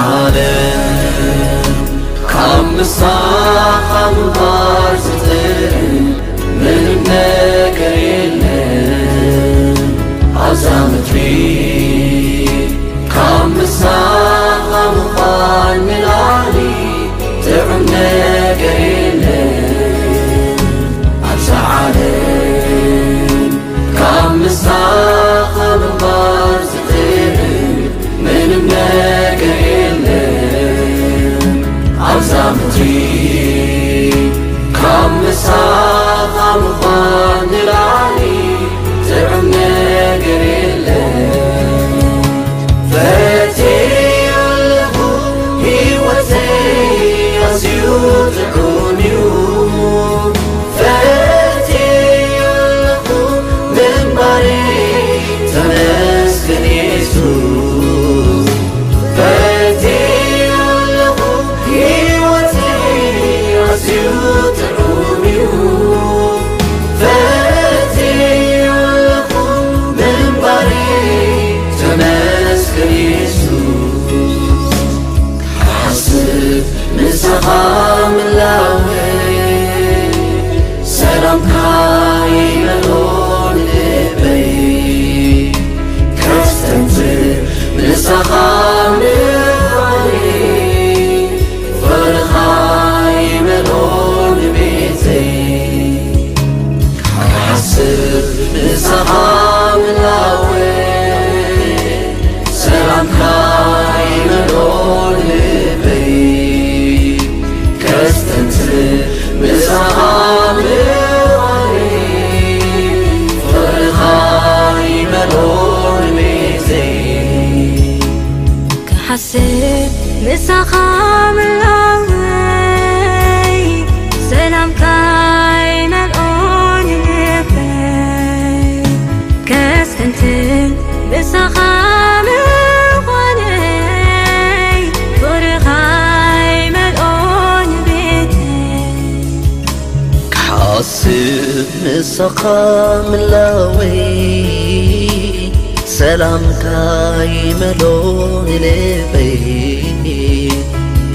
ዓለም ካብ ምሳኻ ምንባር ዝጥዕም ምንም ነገር የለን። ኣብዛ ምድሪ ካብ ምሳኻ ምዃን ንላዕሊ ጥዑም ነገር የለን። ኣብዛ ዓለም ካብ ምሳኻ ምንባር ዝጥዕም ምንም ነገር የለን። ኣብዛ ምድሪ ካብ ምሳኻ ምዃን ንላዕሊ ጥዑም ነገር የለን። ፈትየ ኣለኹ፣ ህይወተይ ኣዝዩ ጥዑም እዩ። ፈትየ ኣለኹ፣ ምንባረይ ተመስገን የሱስ። ፈትየ ኣለኹ፣ ህይወተይ ኣዝዩ ጥዑም እዩ። ፈትየ ኣለኹ፣ ምንባረይ ተመስገን የሱስ። ክሓስብ ምሳኻ ምላወይ፣ ሰላምካ ይመልኦ ንልበይ። ከስተንትር ምሳኻ ምዃነይ፣ ፍቕርኻ ይመልኦ ንቤተይ። ክሓስብ ምሳኻ ምላወይ፣ ሰላምካ ይመልኦ ልበይ። ከስተንትር ምሳኻ ምዃነይ፣ ፍቕርኻ ይመልኦ ልቤተይ። ክሓስብ ምሳኻ ምላወይ፣ ሰላምካ ይመልኦ ልበይ። ከስተንትን ምሳኻ ምዃነይ፣ ፍቕርኻ ይመልኦ ልቤተይ። ክሓስብ ምሳኻ ምላወይ፣ ሰላምካ ይመልኦ ልበይ።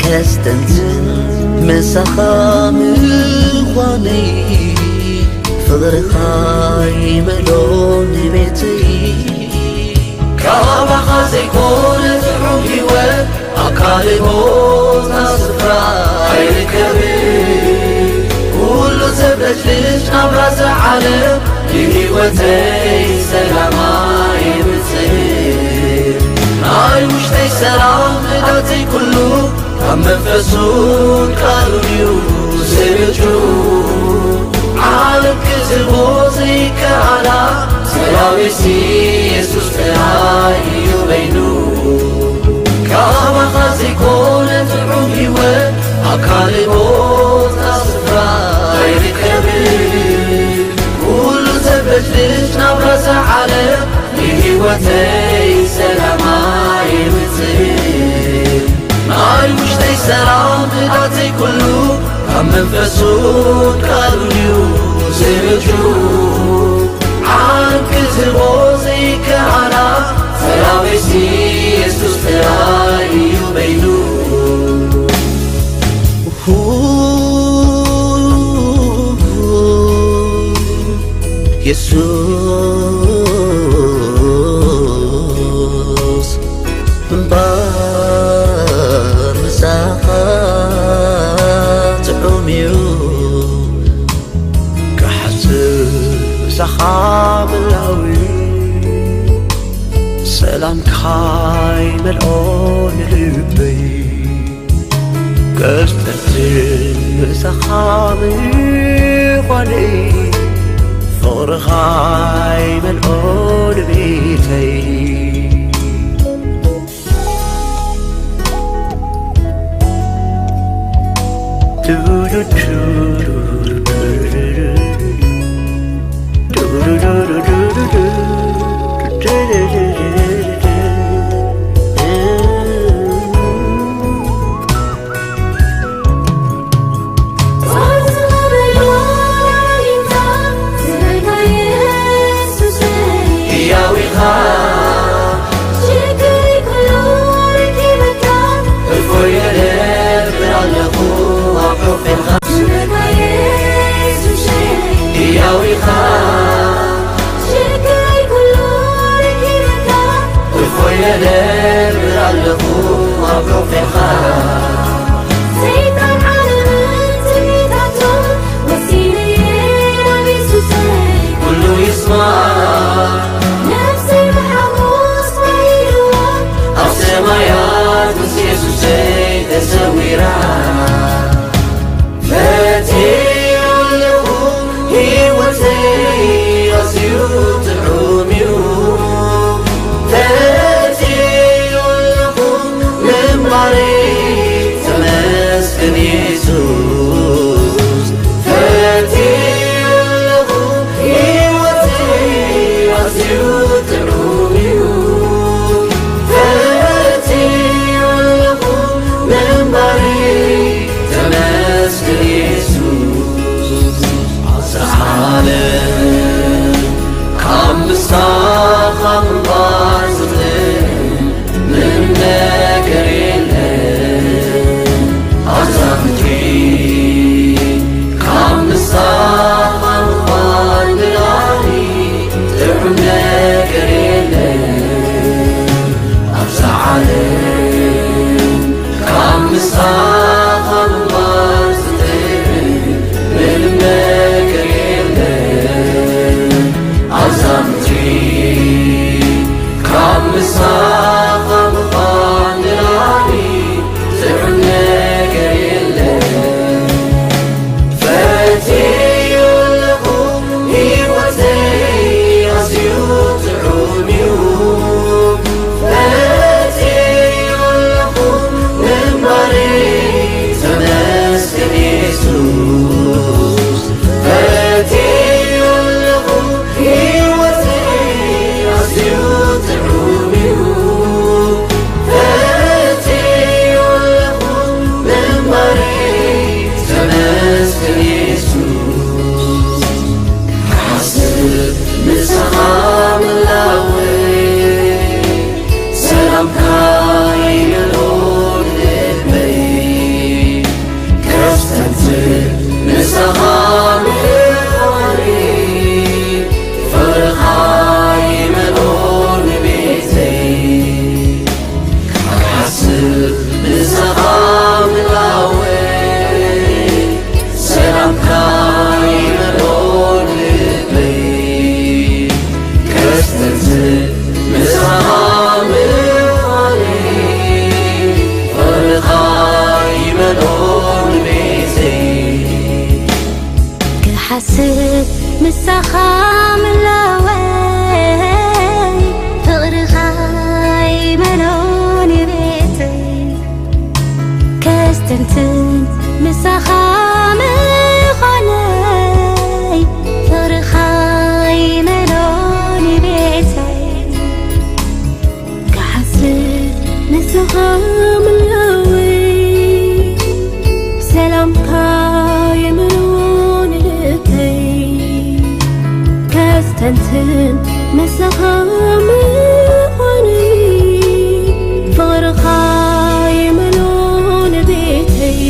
ከስተንትን ምሳኻ ምዃነይ፣ ፍቕርኻ ይመልኦ ንቤተይ። ካባኻ ዘይኮነ ጥዑም ህይወት ኣብ ካልእ ቦታ ስፍራ ኣይርከብን። ኩሉ ዘብለጭልጭ ናብራ እዛ ዓለም ንህይወተይ ሰላም ኣየምጽእን። ናይ ውሽጠይ ሰላም ንዳተይ ኩሉ ካብ መንፈሱን ቃሉን እዩ ዝምንጩ። ዓለም ክትህቦ ዘይከኣላ ሰላመይሲ የሱስ ጥራይ እዩ በይኑ። ካባኻ ዘይኮነ ጥዑም ህይወት ኣብ ካልእ ቦታ ስፍራ ኣይርከብን። ኩሉ ዘብለጭልጭ ናብራ እዛ ዓለም ንህይወተይ ሰላም ኣየምጽእን። ናይ ውሽጠይ ሰላም ንዳተይ ኩሉ ካብ መንፈሱን ቃሉን እዩ ዝምንጩ። ዓለም ክትህቦ ዘይከኣላ ሰላመይሲ የሱስ ጥራይ እዩ በይኑ። የሱስ እምበር ምሳኻ ጥዑም እዩ። ክሓስብ ምሳኻ ምላዊ፣ ሰላምካ ይመልኦ ንልበይ። ከስተንትን ምሳኻ ምዃነይ፣ ፍቕርኻ ይመልኦ ንቤተይ። ሕያው ኢኻ። ችግረይ ኩሉ ረኪበካ፣ ምሳኻ ምንባር ዝጥዕም ምንም ነገር የለን። ኣብዛ ምድሪ ካብ ምሳኻ ምዃን ንላዕሊ ጥዑም ነገር የለን። ፈትየዮ ኣለኹ፣ ህይወተይ ኣዝዩ ጥዑም እዩ። ፈትየዮ ኣለኹ፣ ምንባረይ ተመስገን የሱስ። ፈትየዮ ኣለኹ፣ ህይወተይ ኣዝዩ ጥዑም እዩ። ፈትየዮ ኣለኹ፣ ምንባረይ ተመስገን የሱስ። ክሓስብ ምሳኻ ምህላወይ፣ ሰላምካ ይመልኦ ልበይ። ከስተንትን ምሳኻ ምዃነይ፣ ፍቕርኻ ይመልኦ ንቤተይ። ክሓስብ ምሳኻ ምህላወይ፣ ሰላምካ ይመልኦ ልበይ። ከስተንትን ምሳኻ ምዃነይ፣ ፍቕርኻ ይመልኦ ንቤተይ። ክሓስብ ምሳኻ ምህላወይ፣ ፍቕርኻ ይመልኦ ንቤተይ። ከስተንትን ምሳኻ ምዃነይ፣ ፍቕርኻ ይመልኦ ንቤተይ። ክሓስብ ንስኻ ምህላወይ፣ ሰላምካ ይመልኦ ንልበይ። ከስተንትን ንስኻ ምዃነይ፣ ፍቕርኻ ይመልኦ ንቤተይ።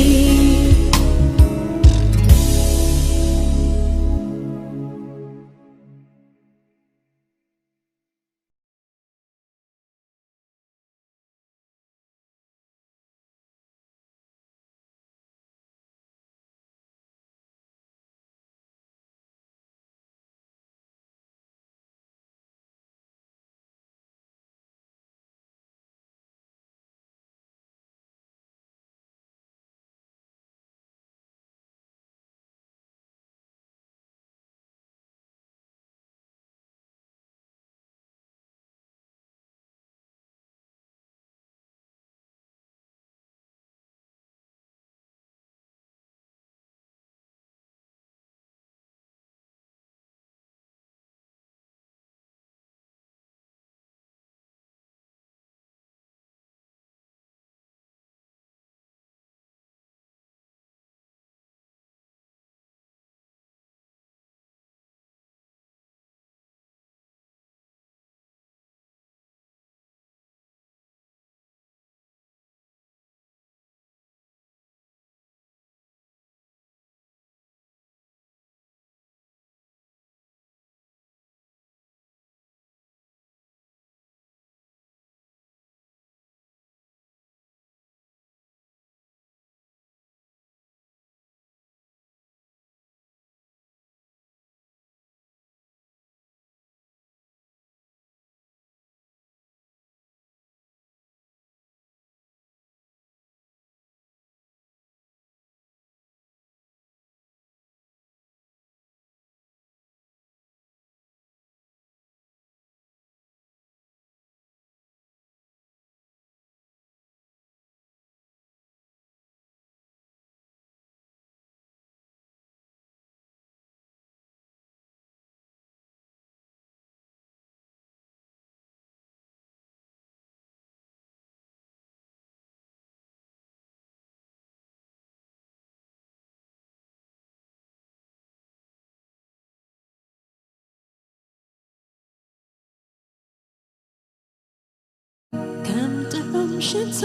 ከም ጥዑም ሽቶ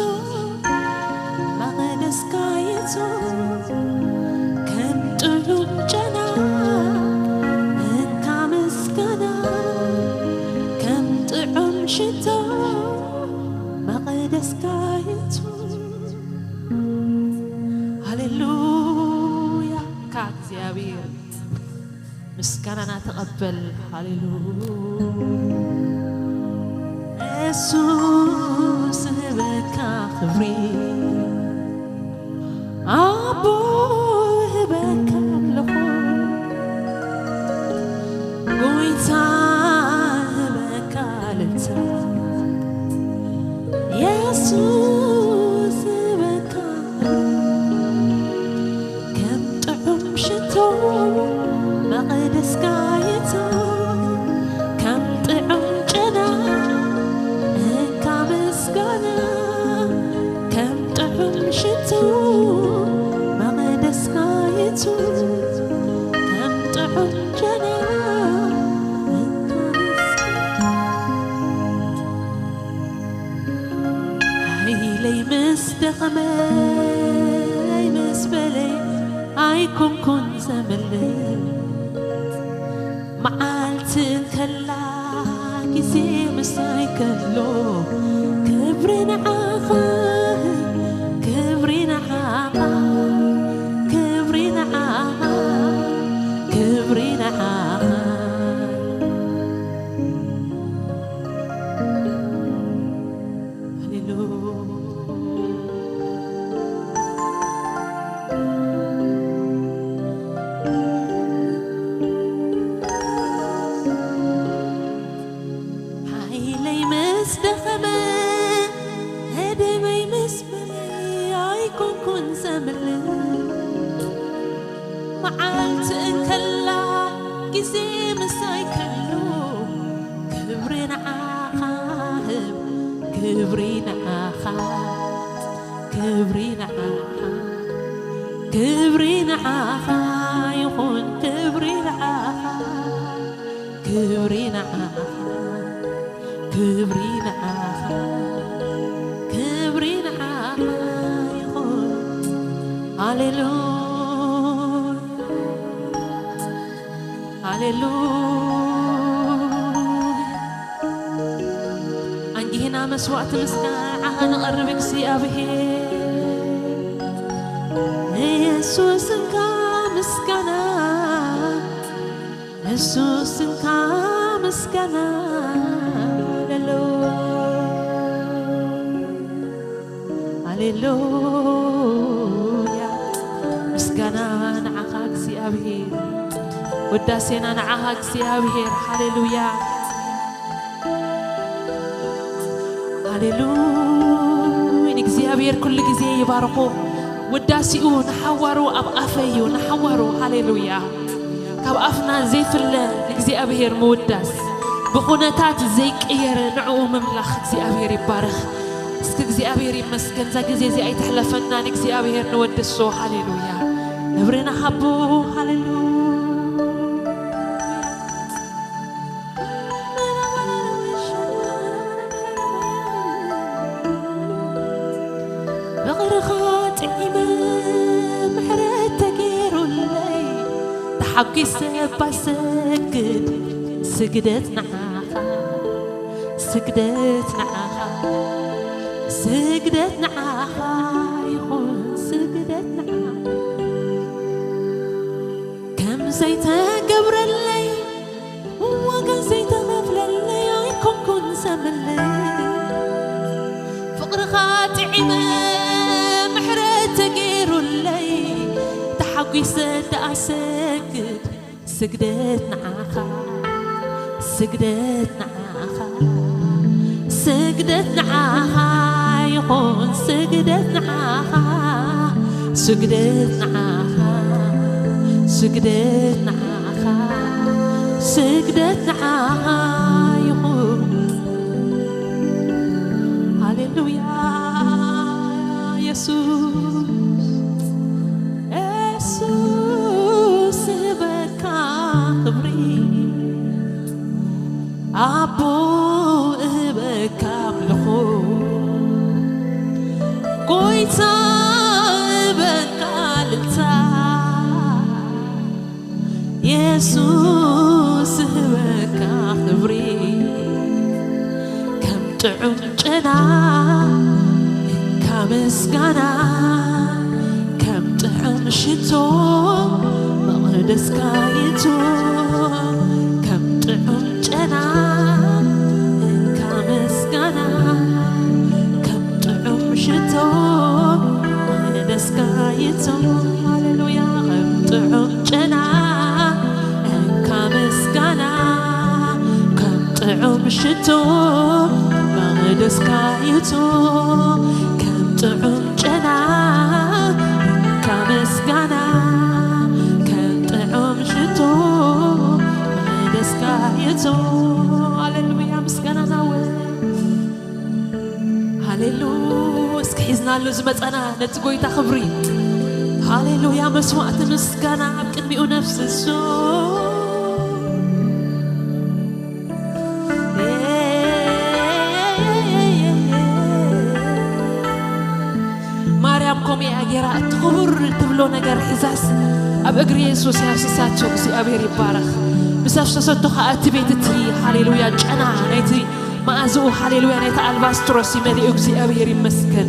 መቐደስካ የቱ፣ ከም ጥዑም ጨና እንካ ምስጋና፣ ከም ጥዑም ሽቶ መቐደስካ የቱ። እግዚኣብሔር ምስጋናና ተቐበል። ሃሌሉያ። የሱስ ህበካ ክብሪ፣ ኣቦ ህበካ ኣለኹ፣ ጎይታ ህበካ ልልታ፣ የሱስ ህበካ ከም ጥዑም ሽቶ መቕደስካ ይእቱ፣ ከም ጥዑም ጨና እንካ ምስጋና፣ ከም ጥዑም ሽቶ መቕደስካ ይእቱ፣ ከም ጥዑም ጨና እንካ ምስጋና። ሓይለይ ምስ ደኸመ፣ ምስ በለይ፣ ኣይኮንኩን ዘምልጥ። መዓልቲ እንከላ፣ ግዜ ምሳይ ከሎ፣ ክብሪ ንዓኻ፣ ክብሪ ንዓኻ፣ ክብሪ ንዓኻ፣ ክብሪ ንዓኻ። ሃሌሉያ። ሓይለይ ምስ ደኸመ፣ ዕድመይ ምስ በለየ፣ ኣይኮንኩን ዘምልጥ። መዓልቲ እንከላ፣ ግዜ ምሳይ ከሎ፣ ክብሪ ንዓኻ ህብ፣ ክብሪ ንዓኻ፣ ክብሪ ንዓኻ፣ ክብሪ ንዓኻ ይኹን፣ ክብሪ ንዓኻ፣ ክብሪ ንዓኻ፣ ክብሪ ንዓኻ፣ ክብሪ ንዓኻ ይኹን። ሃሌሉያ። ሃሌሉያ። ኣንጊህና መስዋዕቲ ምስጋና ንዓኻ ነቐርብ እግዚኣብሔር። ንየሱስ እንካ ምስጋና፣ ንየሱስ እንካ ምስጋና። ሃሌሉያ። ሃሌሉያ። ምስጋና ንዓኻ እግዚኣብሔር፣ ውዳሴና ንዓኻ እግዚኣብሔር። ሃሌሉያ፣ ሃሌሉያ። ንእግዚኣብሔር ኩሉ ግዜ ይባርኾ። ውዳሴኡ ንሓዋሩ ኣብ ኣፈይ እዩ፣ ንሓዋሩ። ሃሌሉያ። ካብ ኣፍና ዘይፍለ ንእግዚኣብሔር ምውዳስ፣ ብኹነታት ዘይቀየር ንዕኡ ምምላኽ እግዚኣብሔር ይባረኽ። እስኪ እግዚኣብሔር ይመስገን፣ እዛ ግዜ እዚኣ ኣይትሕለፈና፣ ንእግዚኣብሔር ንወድሶ። ሃሌሉያ። ክብሪ ንሃቦ። ሃሌሉያ። ፍቕርኻ ጥዒመ፣ ምሕረት ተገይሩለይ፣ ተሓጒሰ እባ ሰግድ፣ ስግደት ንዓኻ፣ ስግደት ንዓኻ፣ ስግደት ንዓኻ ይኹን፣ ስግደት ንዓኻ። ከም ዘይተገብረለይ፣ ዋጋ ዘይተኸፍለለይ ኣይኮንኩን ዘምልጥ። ፍቕርኻ ጥዒመ፣ ምሕረት ተገይሩለይ፣ ተሓጒሰ ደኣ ሰግድ። ስግደት ንዓኻ፣ ስግደት ንዓኻ፣ ስግደት ንዓኻ ይኹን፣ ስግደት ንዓኻ፣ ስግደት ንዓኻ፣ ስግደት ንዓኻ፣ ስግደት ንዓኻ ይኹን። ሃሌሉያ። የሱስ፣ የሱስ እህበካ ክብሪ፣ ኣቦ እህበካ ኣምልኾ፣ ጎይታ እህበካ ልልታ፣ የሱስ እህበካ ክብሪ፣ ከም ጥዑም ጨና እንካ ምስጋና፣ ከም ጥዑም ሽቶ ደስካይቱ ከም ጥዑም ጨና እንካ ምስጋና፣ ከም ጥዑም ሽቶ መቕደስካይቱ። ሃሌሉያ። ከም ጥዑም ጨና እንካ ምስጋና፣ ከም ጥዑም ሽቶ መቕደስካይቱ። ከም ጥዑም ጨና እንካ ምስጋና፣ ከም ጥዑም ሽቶ መቕደስካይቱ። ሃሌሉያ። ምስጋና ናወ። ሃሌሉ። እስኪ ሒዝናሉ ዝመጻና ነቲ ጎይታ ክብሪ። ሃሌሉያ። መስዋዕቲ ምስጋና ኣብ ቅድሚኡ ነፍስሶ። ማርያም ከምኡ እያ ገይራ፣ እቲ ክቡር ትብሎ ነገር ሒዛስ ኣብ እግሪ የሱስ ያፍስሳቶ። እግዚኣብሔር ይባረኽ። ምስ ኣፍሰሰቶ ኸኣ እቲ ቤት እቲ፣ ሃሌሉያ፣ ጨና ናይቲ መኣዝኡ፣ ሃሌሉያ፣ ናይቲ ኣልባስትሮስ እዩ መሊኡ። እግዚኣብሔር ይመስገን።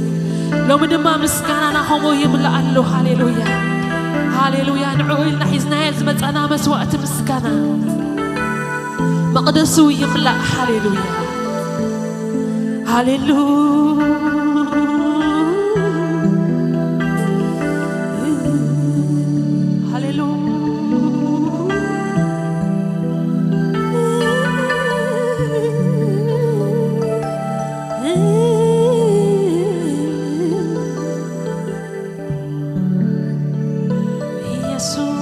ሎሚ ድማ ምስጋናና ከምኡ ይምላእ ኣሎ። ሃሌሉያ፣ ሃሌሉያ። ንዕኡ ኢልና ሒዝናዮ ዝመጻና መስዋዕቲ ምስጋና መቕደሱ ይምላእ። ሃሌሉያ፣ ሃሌሉ፣ ሃሌሉ። ኢየሱስ።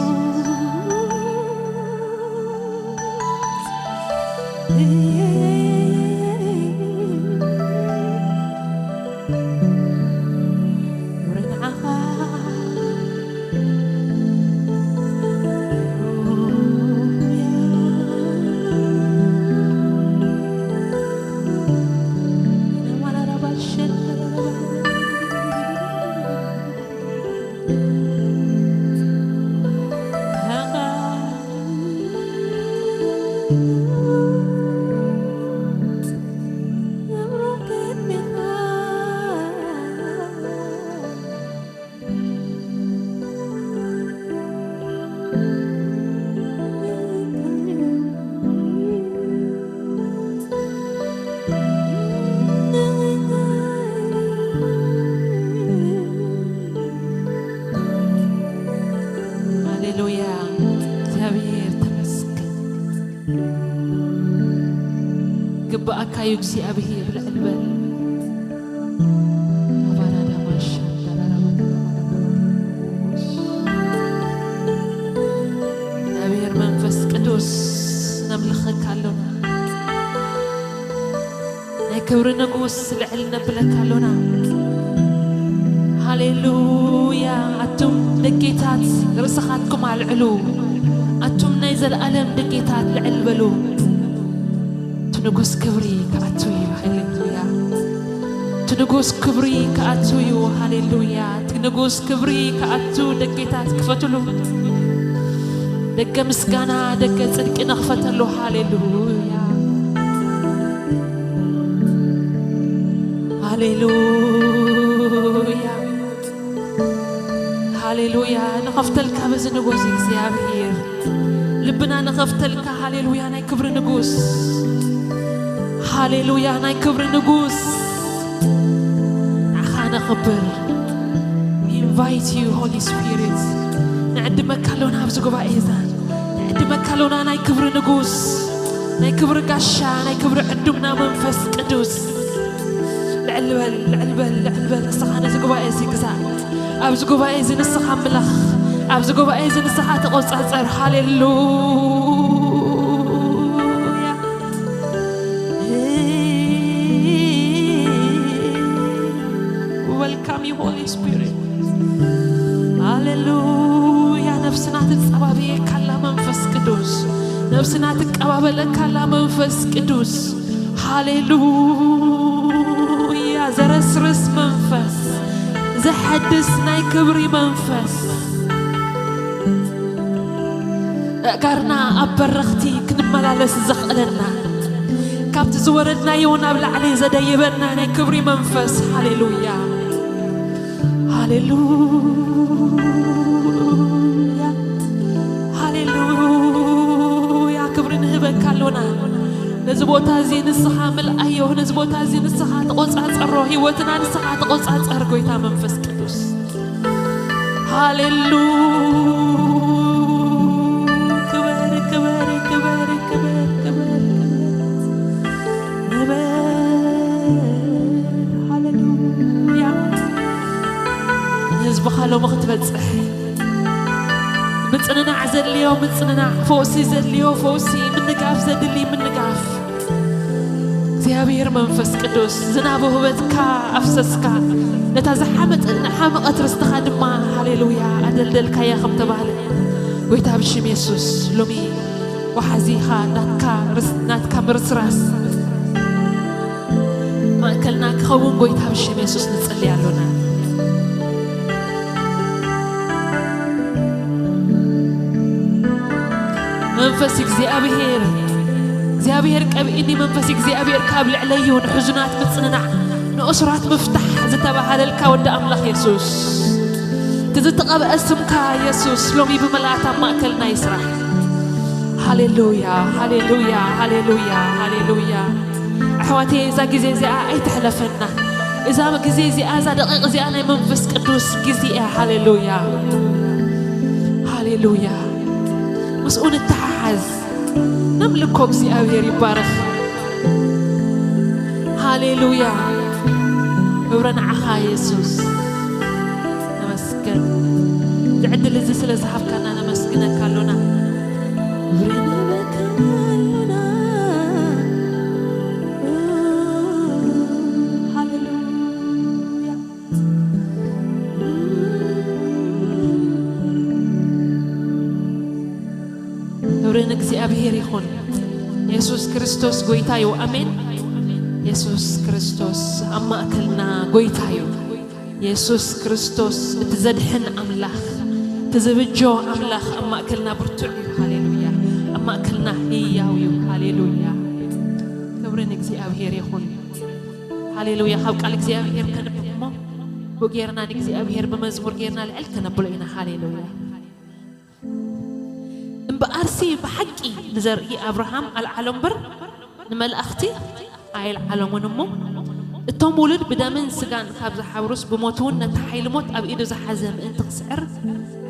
ሃሌሉያ፣ እግዚኣብሔር ተመስገን። ግብኣካ እዩ እግዚኣብሔር፣ ልዕል በል። ኣባራዳ ማሻ እግዚኣብሔር መንፈስ ቅዱስ ነምልኸካ ኣሎና። ናይ ክብሪ ንጉስ ልዕል ነብለካ ኣሎና። ሃሌሉያ። ኣቱም ደጌታት ርእስኻትኩም ኣልዕሉ። ኣቱም ናይ ዘለኣለም ደጌታት ልዕል በሉ። እቲ ንጉስ ክብሪ ክኣቱ እዩ። ሃሌሉያ። እቲ ንጉስ ክብሪ ክኣቱ እዩ። ሃሌሉያ። እቲ ንጉስ ክብሪ ክኣቱ ደጌታት ክፈትሉ። ደገ ምስጋና፣ ደገ ጽድቂ ንኽፈተሉ። ሃሌሉያ። ሃሌሉያ። ሃሌሉያ። ንኸፍተልካ በዚ ንጉስ እግዚኣብሔር። ልብና ንኸፍተልካ። ሃሌሉያ። ናይ ክብሪ ንጉስ። ሃሌሉያ። ናይ ክብሪ ንጉስ። ንዓኻ ነኽብር። We invite you, Holy Spirit። ንዕድመካ ኣሎና ኣብዚ ጉባኤ እዛ። ንዕድመካ ኣሎና ናይ ክብሪ ንጉስ። ናይ ክብሪ ጋሻ፣ ናይ ክብሪ ዕዱምና መንፈስ ቅዱስ። ልዕል በል፣ ልዕል በል፣ ልዕል በል። ንስኻ ነዚ ጉባኤ እዚ ግዛእ። ኣብዚ ጉባኤ እዚ ንስኻ ኣምላኽ። ኣብዚ ጉባኤ እዚ ንስኻ ተቖጻጸር። ሃሌሉያ። Welcome you, Holy Spirit. ሃሌሉያ። ነፍስና ትጸባበየካ ኣላ መንፈስ ቅዱስ። ነፍስና ትቀባበለካ ኣላ መንፈስ ቅዱስ። ሃሌሉያ። ዘረስርስ መንፈስ፣ ዘሐድስ ናይ ክብሪ መንፈስ፣ ኣእጋርና ኣብ በረኽቲ ክንመላለስ ዘኽእለና፣ ካብቲ ዝወረድናዮ ናብ ላዕሊ ዘደይበና ናይ ክብሪ መንፈስ። ሃሌሉያ፣ ሃሌሉያ። እዚ ቦታ እዚ ንስኻ ምልኣዮ፣ ነዚ ቦታ እዚ ንስኻ ተቖጻጸሮ፣ ህይወትና ንስኻ ተቖጻጸር ጎይታ መንፈስ ቅዱስ። ሃሌሉ። ክበር፣ ክበር፣ ክበር፣ ክበር፣ ክበር፣ ክበር። ንበር። ሃሌሉያ። ንህዝብኻ ሎሚ ክትበጽሕ፣ ምጽንናዕ ዘድልዮ ምጽንናዕ፣ ፈውሲ ዘድልዮ ፈውሲ፣ ምንጋፍ ዘድሊ ምንጋፍ። እግዚኣብሔር መንፈስ ቅዱስ ዝናብ ውህበትካ ኣፍሰስካ፣ ነታ ዝሓመጠ-፣ ዝሓመቐት ርስትኻ ድማ፣ ሃሌሉያ፣ ኣደልደልካያ ከም ተባህለ፣ ጎይታ ብሽም የሱስ ሎሚ ወሓዚኻ ናትካ ርስ-፣ ናትካ ምርስራስ ማእከልና ክኸውን ጎይታ ብሽም የሱስ ንጸሊ ኣሎና። መንፈስ እግዚኣብሔር፣ እግዚኣብሔር ቀብኢኒ፣ መንፈስ እግዚኣብሔር ካብ ልዕለዩ ንሕዙናት ምጽንናዕ፣ ንእሱራት ምፍታሕ ዝተባህለልካ ወዲ ኣምላኽ የሱስ፣ እቲ ዝተቐብአ ስምካ የሱስ ሎሚ ብምልኣት ኣብ ማእከልና ይስራሕ። ሃሌሉያ፣ ሃሌሉያ፣ ሃሌሉያ፣ ሃሌሉያ። ኣሕዋተይ፣ እዛ ግዜ እዚኣ ኣይትሕለፈና። እዛ ግዜ እዚኣ፣ እዛ ደቂቕ እዚኣ ናይ መንፈስ ቅዱስ ግዜ እያ። ሃሌሉያ፣ ሃሌሉያ። ምስኡ ንተሓሓዝ። ነምልኮ እግዚኣብሔር ይባረኽ። ሃሌሉያ። ክብሪ ንዓኻ የሱስ። ነመስግን። እዚ ዕድል እዚ ስለ ዝሃብካና ነመስግነካ ኣሎና። ክብሪ ንህበካ ኣሎና። ሃሌሉያ። ክብሪ ንእግዚኣብሔር ይኹን። የሱስ ክርስቶስ ጎይታ እዩ። ኣሜን። የሱስ ክርስቶስ ኣብ ማእከልና ጎይታ እዩ። የሱስ ክርስቶስ እቲ ዘድሕን ኣምላኽ፣ እቲ ዝብጆ ኣምላኽ ኣብ ማእከልና ብርቱዕ እዩ። ሃሌሉያ። ኣብ ማእከልና ህያው እዩ። ሃሌሉያ። ክብሪ ንእግዚኣብሔር ይኹን። ሃሌሉያ። ካብ ቃል እግዚኣብሔር ከንብብ እሞ፣ ብኡ ጌርና ንእግዚኣብሔር ብመዝሙር ጌርና ልዕል ከነብሎ ኢና። ሃሌሉያ። እምበኣርሲ ብሓቂ ንዘርኢ ኣብርሃም ኣልዓሎ እምበር፣ ንመላእኽቲ ኣየልዓሎምን እሞ፣ እቶም ውሉድ ብደምን ስጋን ካብ ዝሓብሩስ፣ ብሞት እውን ነቲ ሓይሊ ሞት ኣብ ኢዱ ዝሓዘ ምእንቲ ክስዕር፣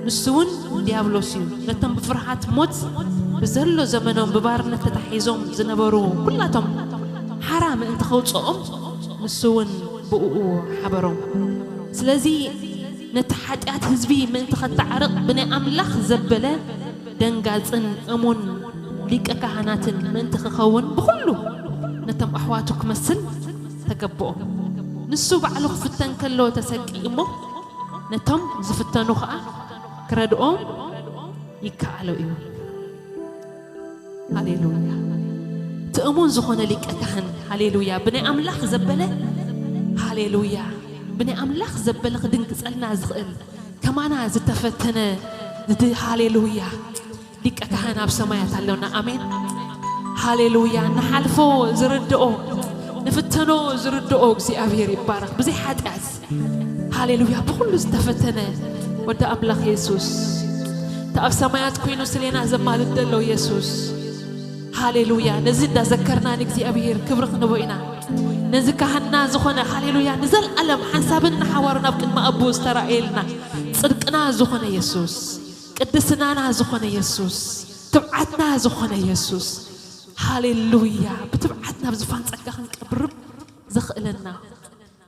ንሱ እውን ዲያብሎስ እዩ። ነቶም ብፍርሃት ሞት ብዘሎ ዘመኖም ብባርነት ተታሒዞም ዝነበሩ ኩላቶም ሓራ ምእንቲ ከውፅኦም፣ ንሱ እውን ብእኡ ሓበሮም። ስለዚ ነቲ ሓጢኣት ህዝቢ ምእንቲ ኸተዓርቕ ብናይ ኣምላኽ ዘበለ ደንጋጽን እሙን ሊቀ ካህናትን ምእንቲ ክኸውን ብኹሉ ነቶም ኣሕዋቱ ክመስል ተገብኦ። ንሱ ባዕሉ ክፍተን ከሎ ተሰቂኡ እሞ ነቶም ዝፍተኑ ኸኣ ክረድኦም ይከኣሎ እዩ። ሃሌሉያ። እቲ እሙን ዝኾነ ሊቀ ካህን፣ ሃሌሉያ፣ ብናይ ኣምላኽ ዘበለ፣ ሃሌሉያ፣ ብናይ ኣምላኽ ዘበለ ክድንግጸልና ዝኽእል፣ ከማና ዝተፈተነ፣ ዝድ-፣ ሃሌሉያ፣ ሊቀ ካህን ኣብ ሰማያት ኣሎና። ኣሜን። ሃሌሉያ። ንሓልፎ ዝርድኦ፣ ንፍተኖ ዝርድኦ እግዚኣብሔር ይባረኽ። ብዘይ ሓጢኣት፣ ሃሌሉያ፣ ብኹሉ ዝተፈተነ ወዲ ኣምላኽ የሱስ፣ እቲ ኣብ ሰማያት ኮይኑ ስሌና ዘማልድ ዘሎ የሱስ፣ ሃሌሉያ። ነዚ እንዳዘከርና ንእግዚኣብሔር ክብሪ ክንቦ ኢና። ነዚ ካህንና ዝኾነ፣ ሃሌሉያ፣ ንዘለኣለም ሓንሳብን ንሓዋሩን ኣብ ቅድሚ ኣቦ ዝተራእየልና፣ ጽድቅና ዝኾነ የሱስ፣ ቅድስናና ዝኾነ የሱስ፣ ትብዓትና ዝኾነ የሱስ፣ ሃሌሉያ፣ ብትብዓት ናብ ዝፋን ጸጋ ክንቀርብ ዘኽእለና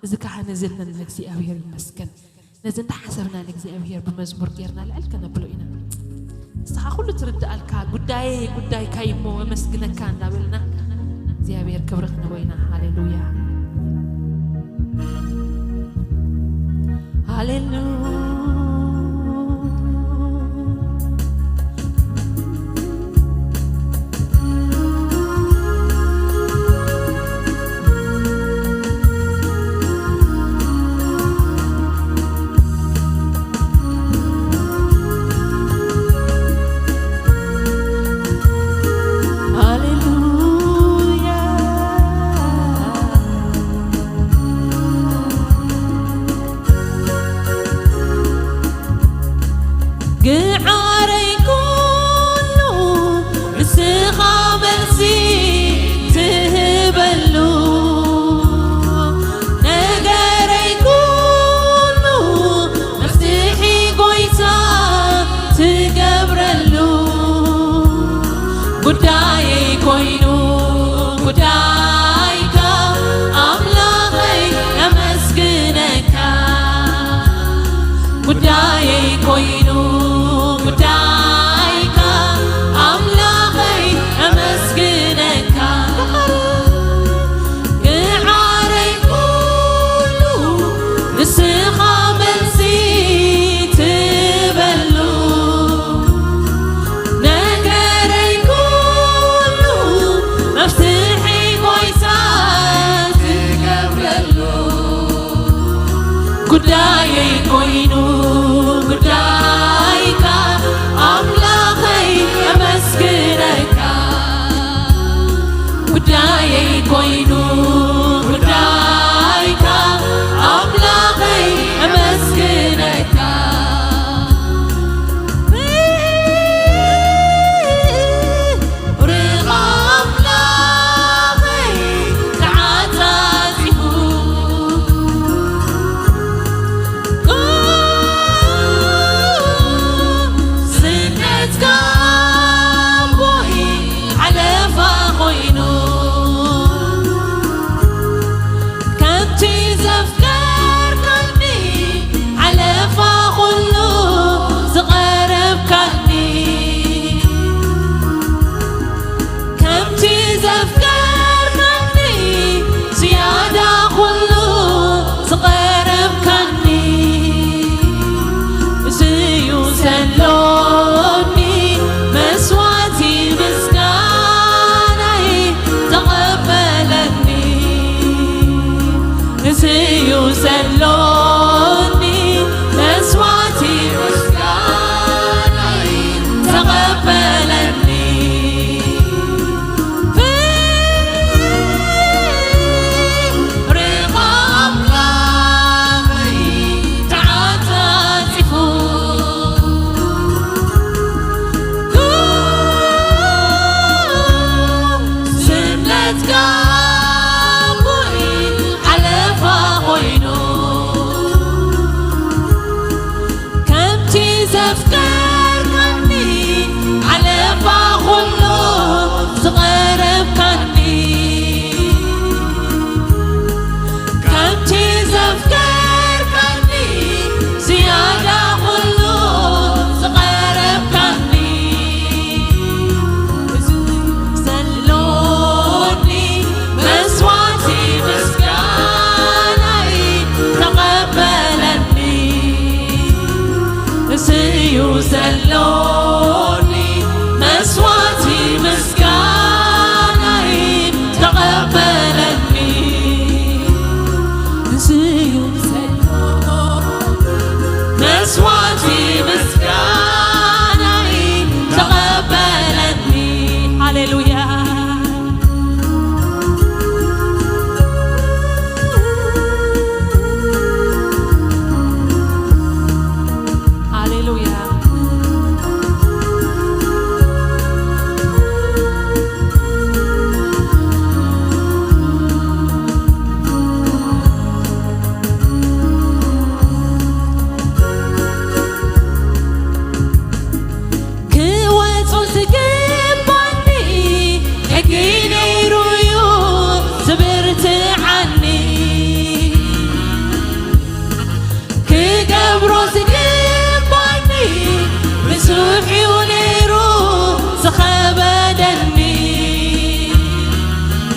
እዚ ካህን እዚ ኣለና። እግዚኣብሔር ይመስገን። ነዚ እንዳሓሰብና ንእግዚኣብሔር ብመዝሙር ጌርና ልዕል ከነብሎ ኢና። ንስኻ ኩሉ ትርድኣልካ፣ ጉዳየይ ጉዳይካ እዩ እሞ ኣመስግነካ እንዳበልና እግዚኣብሔር ክብሪ ክንቦ ኢና። ሃሌሉያ። ሃሌሉያ። ሃሌሉያ። ግዓረይ ኩሉ ንስኻ መልሲ ጉዳየይ ኮይኑ ጉዳይካ ኣምላኸይ ኣመስግነካ። ጉዳየይ ኮይኑ ጉዳይካ ኣምላኸይ ኣመስግነካ። ግዓረይ ኩሉ ንስኻ መልሲ ትበሉ። ነገረይ ኩሉ መፍትሒ ጎይታ ትገብረሉ። ጉዳየይ ኮይኑ ጉዳይካ ኣምላኸይ ኣመስግነካ። ጉዳየይ ኮይኑ ጉዳይካ ኣምላኸይ ኣመስግነካ። ርቓ ኣምላኸይ ተዓጻጺፉ፣ ስደትካ ኣቦይ ሓለፋ ኮይኑ፣ ከምቲ ዘፍቀርካኒ ሓለፋ ኩሉ ዝቐረብካኒ፣ ከምቲ ዘፍቀርካኒ ዝያዳ ኩሉ ዝቐረብካኒ፣ እዚዩ ዘሎኒ መስዋዕቲ ምስጋናይ ተቐበለኒ። እዚዩ ዘሎኒ መስዋዕቲ ምስጋናይ ተቐበለኒ። ርቓ ኣምላኸይ ተዓጻጺፉ፣ ስደትካ ኣቦይ ሓለፋ ኮይኑ፣ ከምቲ ዘፍቀርካኒ ሓለፋ ኩሉ ዝቐረብካኒ፣ ከምቲ ዘፍቀርካኒ ዝያዳ ኩሉ ዝቐረብካኒ፣ ዘሎኒ መስዋዕቲ ምስጋናይ ተቐበለኒ። እዚዩ ዘሎኒ መስዋዕቲ ምስጋናይ ተቐበለኒ። እዚዩ ዘሎኒ መስዋዕቲ ምስጋናይ ተቐበለኒ። ሃሌሉያ። ሃሌሉያ። ክወጾ ዝግባኒ ሕጊ ነይሩ'ዩ ዝብርትዓኒ፣ ክገብሮ ዝግባኒ ብዙሕ'ዩ ነይሩ ዝኸበደኒ፣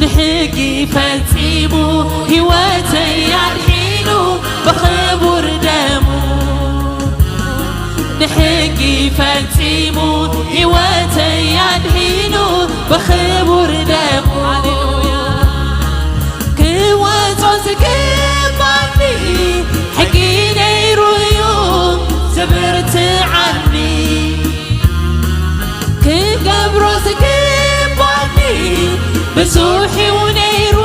ንሕጊ ፈጺሙ ህይወተይ ኣድሒኑ ብኽቡር ደሙ፣ ንሕጊ ፈጺሙ ህይወተይ ኣድሒኑ ብኽቡር ደሙ። ሃሌሉያ። ክወጾ ዝግባኒ ሕጊ ነይሩ'ዩ ዝብርትዓኒ፣ ክገብሮ ዝግባኒ ብዙሕ'ዩ ነይሩ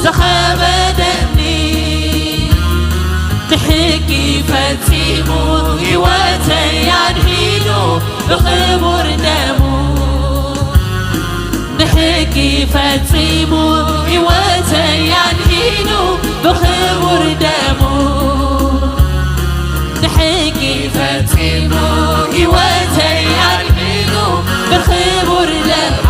ዝኸበደኒ፣ ንሕጊ ፈጺሙ ህይወተይ ኣድሒኑ ብኽቡር ደሙ፣ ንሕጊ ፈጺሙ ህይወተይ ኣድሒኑ ብኽቡር ደሙ፣ ንሕጊ ፈጺሙ ህይወተይ ኣድሒኑ ብኽቡር ደሙ።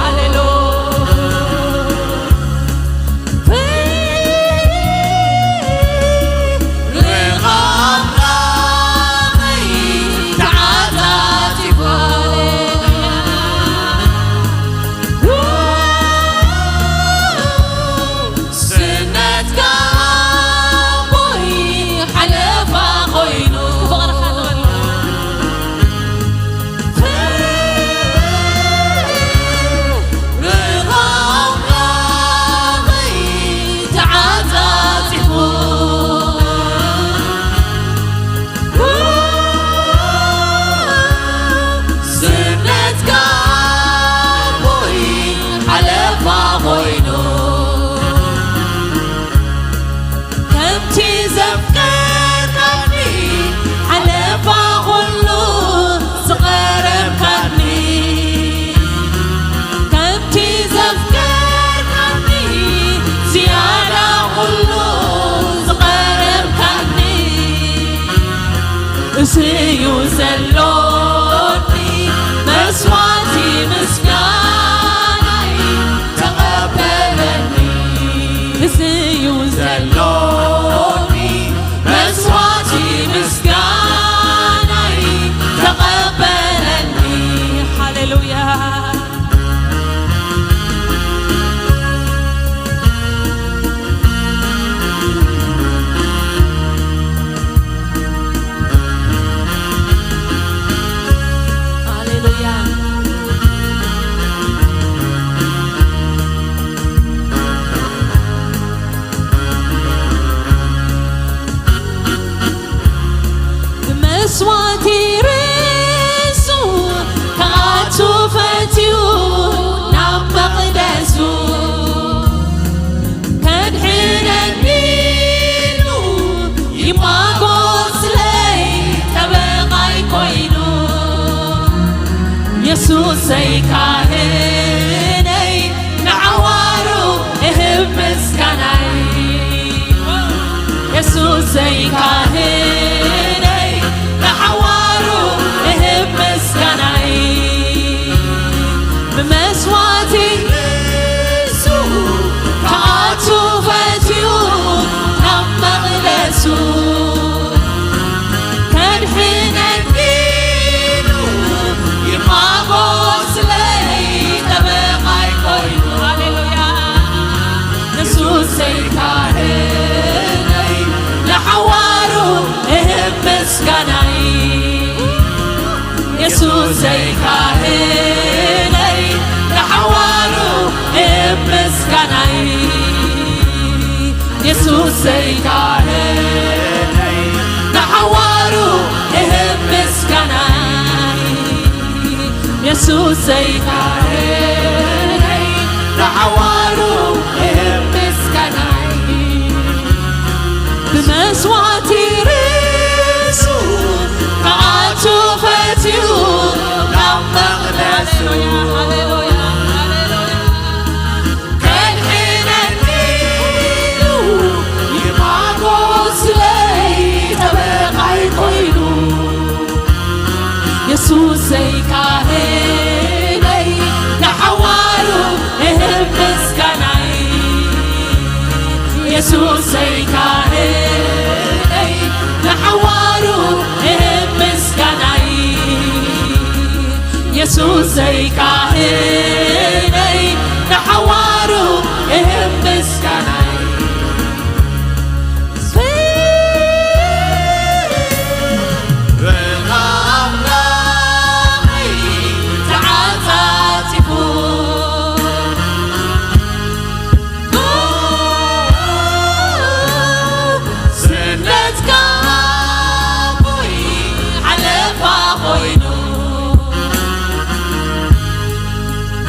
እዚ እዩ ዘሎኒ መስዋዕቲ ምስጋናይ ተቐበለኒ። እዚ እዩ ዘሎኒ መስዋዕቲ ምስጋናይ ተቐበለኒ። ሃሌሉያ። ሃሌሉያ። ብመስዋዕቲ ርእሱ ክኣቱ ፈትዩ ናብ መቕደሱ ከድሕነኒ ኢሉ ይማጎስለይ ጠበቓይ ኮይኑ የሱሰይ ካህነይ ንዓዋሩ እህብ ምስጋናይ። የሱሰይ ካህነይ ንዓዋሩ እህብ ምስጋናይ። ብመስዋዕቲ ርእሱ ክኣቱ ፈትዩ ናብ መቕደሱ ከድሕነኒ ኢሉ ይማጎስለይ ጠበቓይ ኮይኑ። ሃሌሉያ። የሱሰይ ካህነይ ንሓዋሩ እህብ ምስጋናይ። የሱሰይ ካህነይ ንሓዋሩ እህብ ምስጋናይ። የሱሰይ ካህነይ ንሓዋሩ እህብ ምስጋናይ። የሱሰይ ካህነይ ንሓዋሩ እህብ ምስጋናይ። ብመስዋዕቲ ርእሱ ክኣቱ ፈትዩ ናብ መቕደሱ ከድሕነኒ ኢሉ ይማጎስለይ ጠበቓይ ኮይኑ። የሱሰይ ካህነይ ንሓዋሩ እህብ ምስጋናይ። የሱሰይ ካህነይ ንሓዋሩ እህብ ምስጋናይ። የሱሰይ ካህነይ ንሓዋሩ እህብ ምስጋናይ።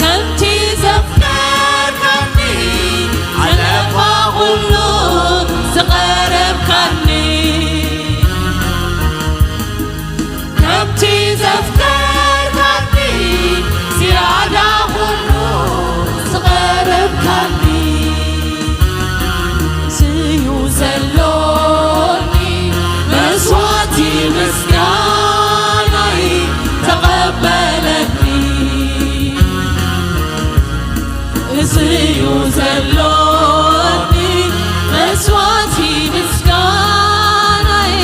ከምቲ ዘፍቀርካኒ ዘለፋ ኩሉ ዝቐረብካኒ፣ ከምቲ ዘፍቀርካኒ ዝያዳ ኩሉ ዝቐረብካኒ፣ ስዩ ዘሎኒ መስዋዕቲ ምስጋናይ ተቐበለኒ። እዚ እዩ ዘሎኒ መስዋዕቲ ምስጋናይ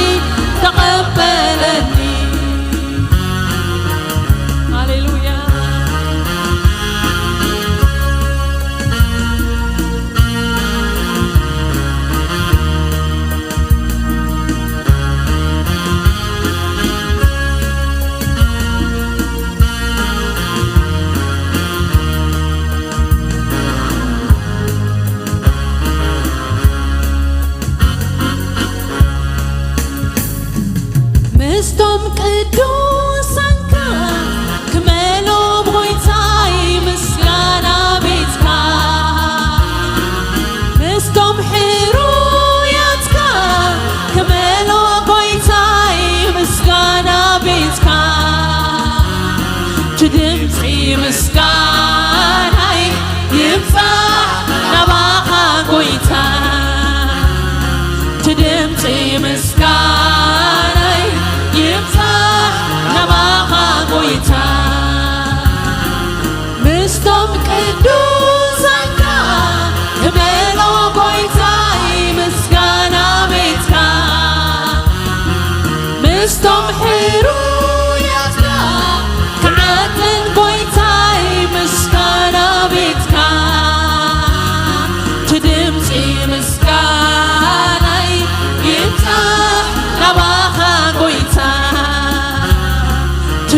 ተቐበለኒ። ሃሌሉያ። ምስቶም ቅዱሳንካ ክመሎም ጎይታይ ምስጋና ቤትካ፣ ምስቶም ሕሩያትካ ክመሎ ጎይታይ ምስጋና ቤትካ፣ እቲ ድምፂ ምስጋናይ ይብፃሕ ናባኻ ጎይታ፣ እቲ ድምፂ ምስጋናይ ይብ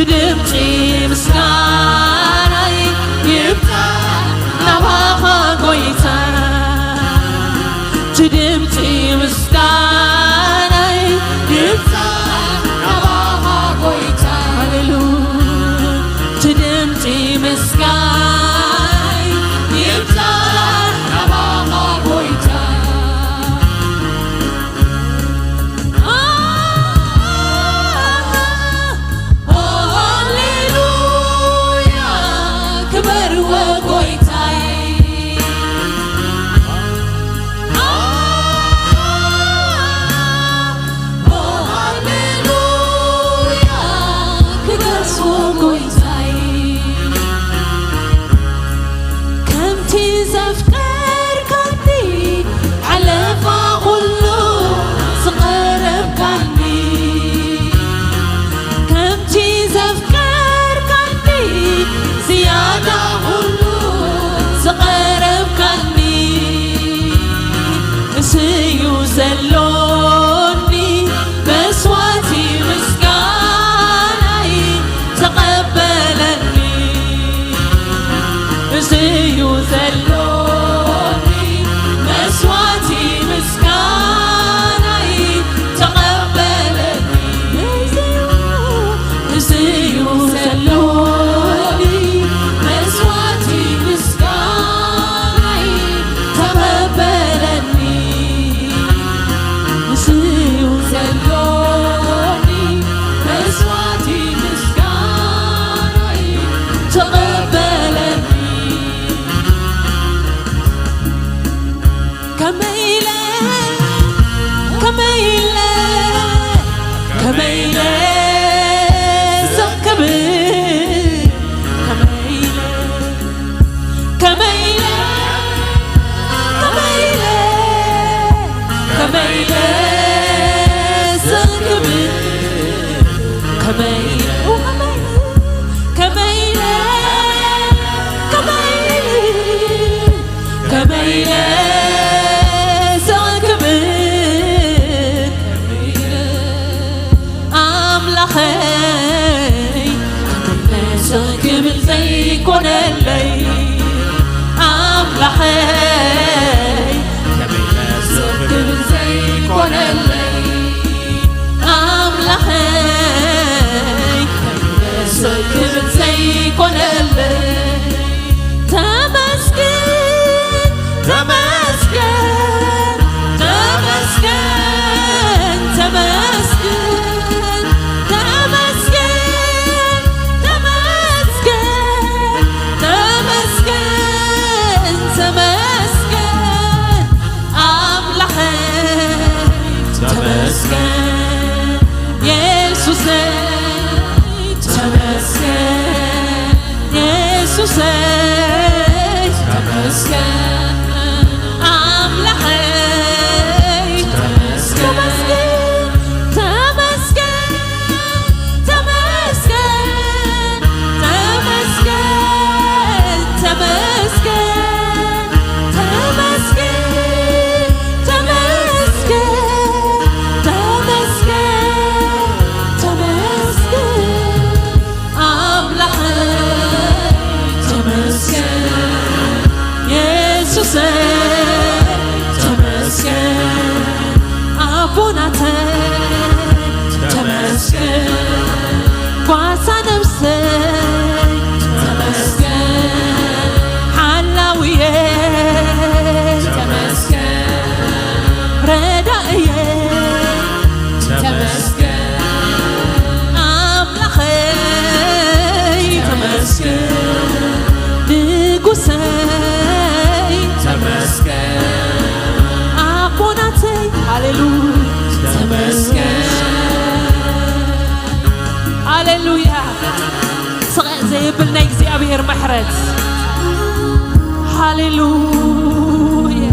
ድምፂ ምስጋናይ ይብፃሕ ናባኻ ጎይታ። ድምፂ ምስጋናይ ይብፃሕ ናባኻ ጎይታ። ሃሌሉያ። ድምፂ ምስጋናይ ይብፃሕ ናባኻ ጎይታ። ሃሌሉያ፣ ክበርዎ ጎይታይ። ሃሌሉያ፣ ክገስዎ ጎይታይ። ከምቲ ዘፍቀርካኒ፣ ሓለፋ ኩሉ ዝቐረብካኒ። ከምቲ ዘፍቀርካኒ፣ ዝያዳ ኩሉ ዝቐረብካኒ። እስዩ ዘሎኒ መስዋዕቲ ምስጋናይ ተቐበለኒ። እስዩ ዘሎኒ መስዋዕቲ ምስጋናይ ተቐበለኒ። እስዩ ዘሎኒ መስዋዕቲ ምስጋናይ ተቐበለኒ። ምስዩ ዘሎኒ መስዋዕቲ ምስጋናይ ተቐበለኒ። ከመይ ኢለ፣ ከመይ ኢለ፣ ከመይ ኢለ ዘክብር፣ ከመይ ኢለ ከመይ ኢለ፣ ከመይ ኢለ፣ ከመይ ኢለ ዘክብር፣ ከመይ ኢለ፣ ከመይ ኢለ፣ ከመይ ኢለ፣ ከመይ ኢለ ዘክብር፣ ኣምላኸይ ከመይ ኢለ ስቕ ክብል ዘይኮነለይ ኣምላኸይ ከመይ ኢለ ስቕ ክብል ዘይኮነለይ ኣምላኸይ ከመይ ኢለ ስቕ ክብል ዘይኮነለይ ተመስገን፣ ተመስገን፣ ተመስገን፣ ተመስገን፣ ተመስገን፣ ተመስገን፣ ተመስገን፣ ተመስገን ኣምላኸይ ተመስገን የሱሰይ ተመስገን የሱሰይ ተመስገን ኣምላኸይ ተመስገን ተመስገን ተመስገን ተመስገን ተመስገን ተመስገን ተመስገን ተመስገን ኣምላኸይ ተመስገን የሱሰይ ተመስገን ኣቦናተይ ተመስገን ጓሳ ነብሰይ ተመስገን ሓላውየ ተመስገን ረዳእየ ተመስገን ኣምላኸይ ተመስገን ንጉሰይ ተመስገን ኣቦናተይ ሃሌሉያ ተመስገን ሃሌሉያ ስቕ ዘየብል ናይ እግዚኣብሔር ምሕረት ሃሌሉያ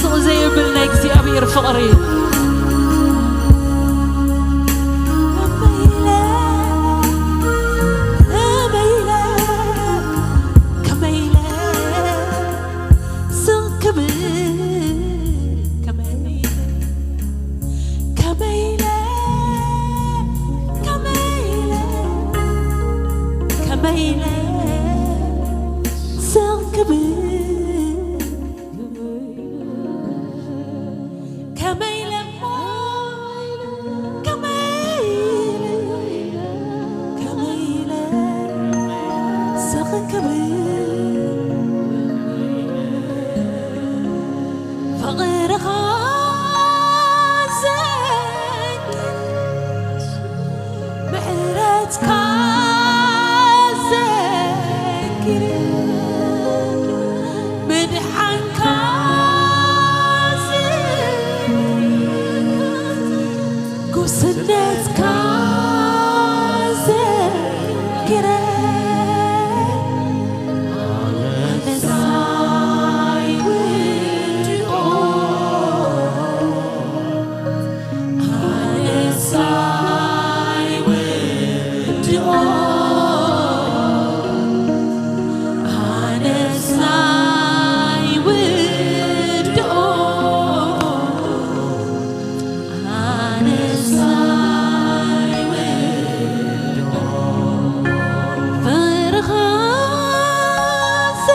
ስቕ ዘየብል ናይ እግዚኣብሔር ፍቕሪ ኢለ ስቕ ክብል ከመይ ኢለ እሞ፣ ከመይ ኢለ፣ ከመይ ኢለ ስቕ ክብል ፍቕርኻ ዘንግስ ምሕረትካ ዘክር ምድሓንካ ዘክር ጉስነትካ ዘክር ኣነስ ኣይውድኦ ኣነስ ኣይውድኦ ኣነስ ኣይውድኦ ኣነስ ኣይውድኦ ፍቕርኻ ዘ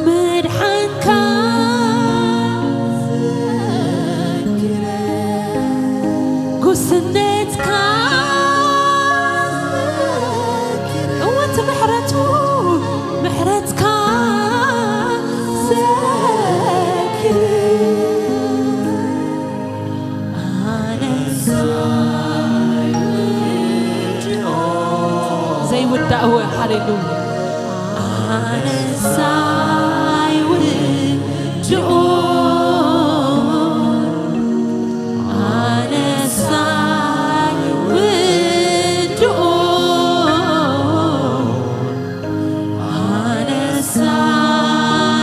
ምድሓንካ ዘክረ ጉስነትካ ዘክረ እወ እቲ ምሕረቱ ምሕረትካ ዘክረ ዘይውዳእ እወ ሃሌሉያ ኣነስ ኣይውድኦ ኣነስ ኣይውድኦ ኣነስ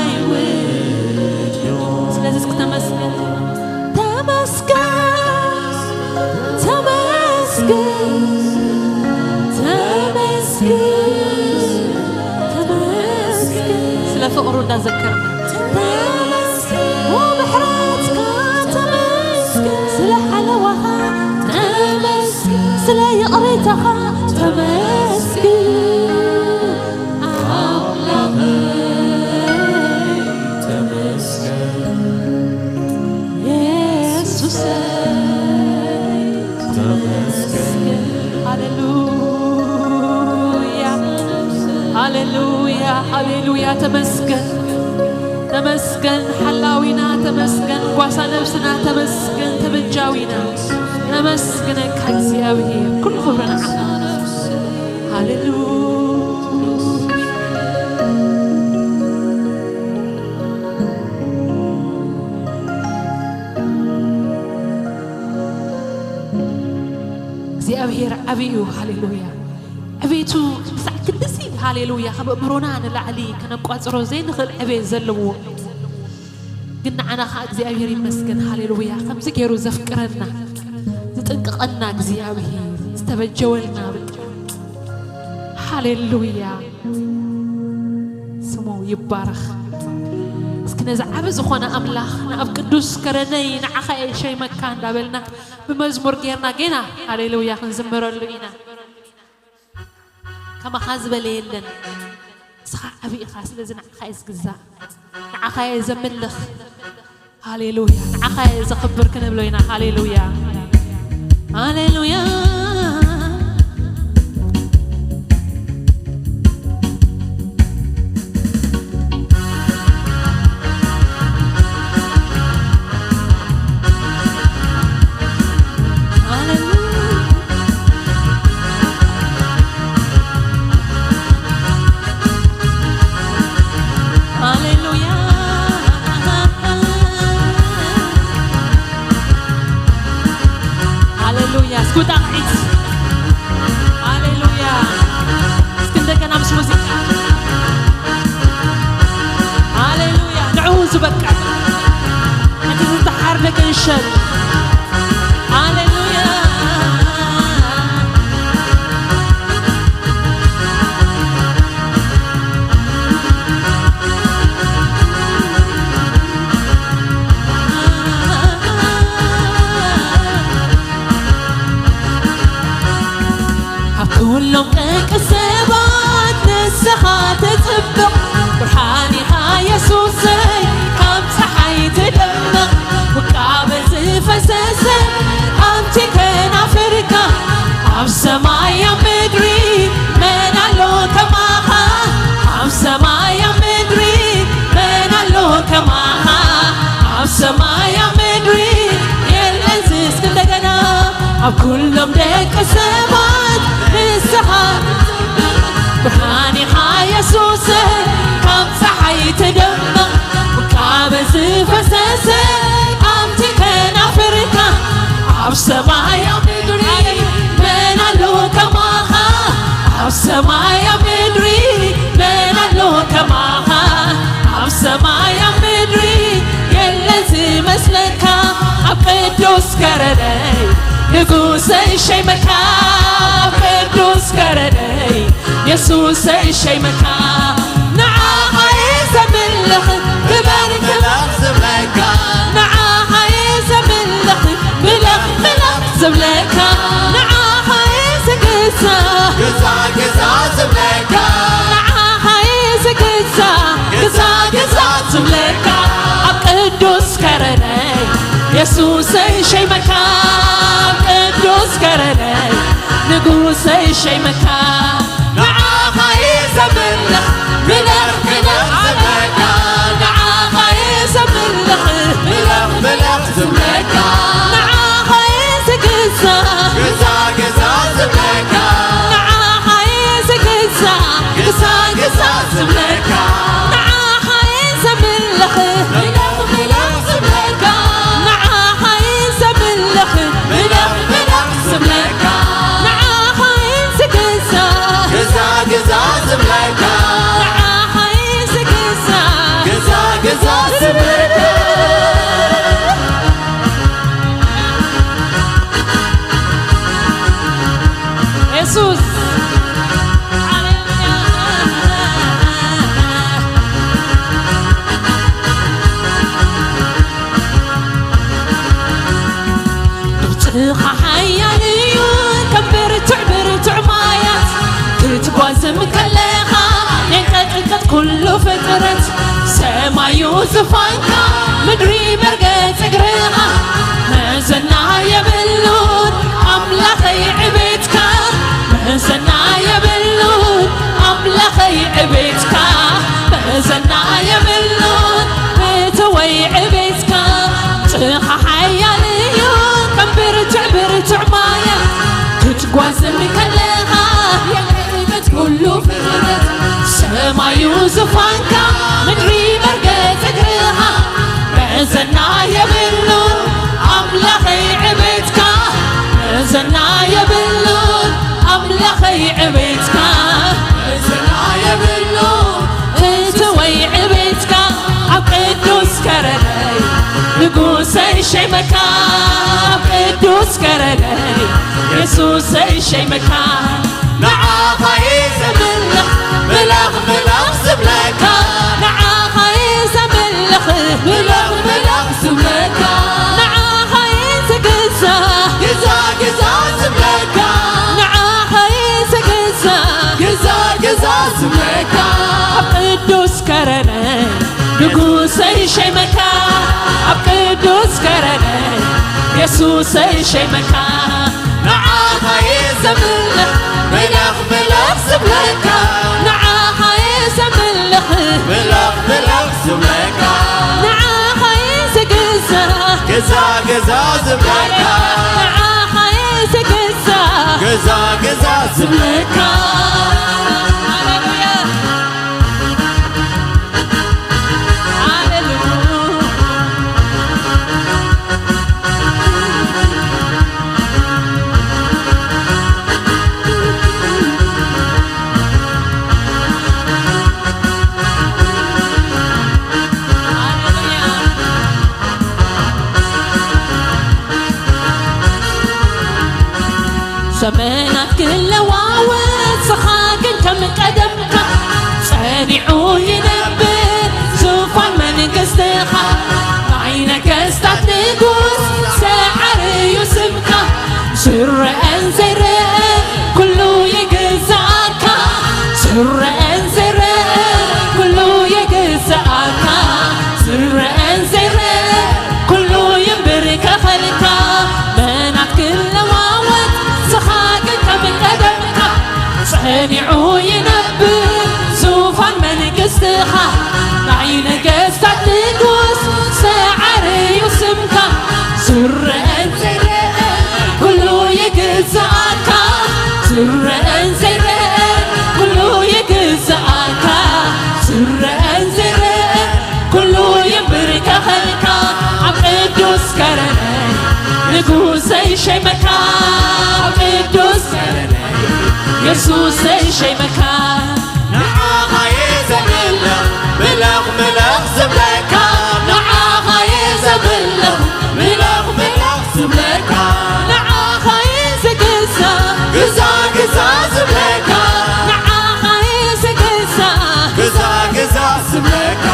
ኣይውድኦ ስለዚ እስኪ ተመስገን ተመስገን ተመስገን ተመስገን ተመስገን ስለ ፍቕሩ እንዳዘከርና ተመስገን ምሕረትካ ተመስገን ስለ ሓለዋኻ ተመስገን ስለ ይቕሬታኻ ተመስገን ኣምላኸይ ተመስገን የሱሰይ ተመስገን ሃሌሉያ ሃሌሉያ ሃሌሉያ ተመስገን ተመስገን ሓላዊና ተመስገን ጓሳ ነብስና ተመስገን ተበጃዊና ነመስግነካ እግዚኣብሔር ኩሉ ክብሪ ንዓኻ ሃሌሉያ እግዚኣብሔር ዓብዩ ሃሌሉያ ዕቤቱ ክሳዕ ክንድዚ ሃሌሉያ ካብ ኣእምሮና ንላዕሊ ከነቋፅሮ ዘይንኽእል ዕቤት ዘለዎ ግን ንዓና ከዓ እግዚኣብሔር ይመስገን ሃሌሉያ ከምዚ ገይሩ ዘፍቅረና ዝጥንቅቐና እግዚኣብሔር ዝተበጀወልና በቃ ሃሌሉያ ስሙ ይባረኽ እስኪ ነዚ ዓቢ ዝኾነ ኣምላኽ ንኣብ ቅዱስ ከረነይ ንዓኻ እየ ሸይመካ እንዳበልና ብመዝሙር ጌርና ጌና ሃሌሉያ ክንዝምረሉ ኢና ከማኻ ዝበለ የለን እስኻ ዓቢ ኢኻ ስለዚ ንዓኻ እየ ዝግዛእ ንዓኻ እየ ዘምልኽ ሃሌሉያ ንዓኻ እየ ዘኽብር ክንብሎ ኢና ሃሌሉያ ሃሌሉያ ሃሌሉያ እስኪ ጣቕዒት ሃሌሉያ እስኪ እንደገና ምስ ሙዚቃ ሃሌሉያ ንዕኡ ዝበቅዕ እቲ ዝተሓርደ ገንሸል ሃሌሉያ ሎም ደቂ ሰባት ንስኻ ትጽብቕ፣ ብርሃን ኢኻ የሱሰይ፣ ካብ ጸሓይ ትደምቕ። ውቃበ ዝፈሰሰ ሃብቲ ከናፍርካ፣ ኣብ ሰማይ ኣብ ምድሪ መን ኣሎ ከማኻ? ኣብ ሰማይ ኣብ ምድሪ መን ኣሎ ከማኻ? ኣብ ሰማይ ኣብ ምድሪ የለን ዝስክ እንደገና። ኣብ ኩሎም ደቂ ሰባት ንስኻ ብርሃን ኢኻ የሱሰይ፣ ካብ ጸሓይ ትደምቕ። ውቃበ ዝፈሰሰ ኣብቲ ከናፍርካ፣ ኣብ ሰማይ ኣብ ምድሪ መን ኣሎ ከማኻ? ኣብ ሰማይ ኣብ ምድሪ መን ኣሎ ከማኻ? ኣብ ሰማይ ኣብ ምድሪ የለን ዝመስለካ። ኣብ ቅዱስ ከረነይ ንጉሰይ ሸይመካ፣ ኣብ ቅዱስ ከረነይ የሱሰይ ሸይመካ። ንዓኻ እየ ዘምልኽ፣ ክበር ክበር ዝብለካ። ንዓኻ እየ ዘምልኽ፣ ምለኽ ምለኽ ዝብለካ። ንዓኻ እየ ዝግዛእ፣ ግዛ ግዛ ዝብለካ። ንዓኻ እየ ዝግዛእ፣ ግዛ ግዛ ዝብለካ። ኣብ ቅዱስ ከረነይ የሱሰይ ሸይመካ፣ ኣብ ቅዱስ ከረነይ ንጉሰይ ሸይመካ። ንዓኻ እየ ዘምልኽ፣ ምለኽ ምለኽ ዝብለካ። ንዓኻ እየ ዘምልኽ፣ ምለኽ ምለኽ ዝብለካ። ንዓኻ እየ ዝግዛእ፣ ግዛ ግዛ ዝብለካ። ንዓኻ እየ ዝግዛእ፣ ግዛ ግዛ ዝብለካ። ንዓኻ እየ ዘምልኽ፣ ምለኽ ምለኽ ዝብለካ። ንዓኻ እየ ዘምልኽ፣ ምለኽ ምለኽ ዝብለካ። ንዓኻ እየ ዝግዛእ፣ ግዛ ግዛ ዝብለካ። ንዓኻ እየ ዝግዛእ፣ ግዛ ግዛ ዝብለካ። የሱስ። ድምፅኻ ሓያል እዩ ከም ብርቱዕ ብርቱዕ ማያት። ክትጓዝም ከለኻ የንቀጥቅጥ ኩሉ ፍጥረት። ሰማዩ ዙፋንካ፣ ምድሪ መርገፂ እግርኻ። መዘና የብሉን ኣምላኸይ ዕቤትካ፣ መዘና የብሉን ኣምላኸይ ዕቤትካ፣ መዘና የብሉን ፍትወይ ዕቤትካ። ድምፅኻ ሓያል እዩ ከም ብርቱዕ ብርቱዕ ማያት። ክትጓዝም ከለኻ የንቀጥቅጥ ኩሉ ፍጥረት። ሰማዩ ዙፋንካ፣ ምድሪ መርገፂ እግርኻ። መዘና የብሉን ኣምላኸይ ዕቤትካ፣ መዘና የብሉን ኣምላኸይ ዕቤትካ። መዘና የብሉን ፍትወይ ዕቤትካ። ኣብ ቅዱስ ከረነይ ንጉሰይ ሸይመካ፣ ኣብ ቅዱስ ከረነይ የሱሰይ ሸይመካ። ንዓኻ እየ ዘምልኽ፣ ምለኽ ምለኽ ዝብለካ። ንዓኻ እየ ዘምልኽ፣ ምለኽ ምለኽ ዝብለካ። ንዓኻ እየ ዝግዛእ፣ ግዛ ግዛ ዝብለካ። ንዓኻ እየ ዝግዛእ፣ ግዛ ግዛ ዝብለካ። ኣብ ቅዱስ ከረነይ ንጉሰይ ሸይመካ፣ ኣብ ቅዱስ ከረነይ የሱሰይ ሸይመካ። ንዓኻ እየ ዘምልኽ፣ ምለኽ ምለኽ ዝብለካ። ንዓኻ እየ ዘምልኽ፣ ምለኽ ምለኽ ዝብለካ። ንዓኻ እየ ዝግዛእ፣ ግዛ ግዛ ዝብለካ። ንዓኻ እየ ዝግዛእ፣ ግዛ ግዛ ዝብለካ። ሃሌሉያ። ዘመናት ክለዋወጥ፣ ንስኻ ግን ከም ቀደምካ ጸኒዑ ይነብር ዙፋን መንግስትኻ። ናይ ነገስታት ንጉስ ሰዓሪ እዩ ስምካ። ዝረአን ዘይረአን ኩሉ ይግዛ ዝረአን ዘይረአን ኩሉ የግዝኣካ፣ ዝረአን ዘይረአን ኩሉ ይንብርከኸልካ። መናት ክለዋወጥ ንስኻ ግን ከም ቀደምካ፣ ጸኒዑ ይነብር ዙፋን መንግስትኻ። ናይ ነገስታት ንጉስ ሰዓሪ እዩ ስምካ። ዝረአን ዘይረአን ኩሉ ይግዝኣካ፣ ዝረአን ዘይረአን ኩሉ ይግዝኣካ፣ ዝረአን ዘይረአን ኩሉ ይንብርከኸልካ። ኣብ ቅዱስ ከረነይ ንጉሰይ ሸይመካ፣ ኣብ ቅዱስ ከረነይ የሱሰይ ሸይመካ። ንዓኻ እየ ዘምልኽ፣ ምለኽ ምለኽ ዝብለካ። ንዓኻ እየ ዘምልኽ፣ ምለኽ ምለኽ ዝብለካ። ንዓኻ እየ ዝግዛእ፣ ግዛእ ግዛእ ዝብለካ። ንዓኻ እየ ዝግዛእ፣ ግዛእ ግዛእ ዝብለካ።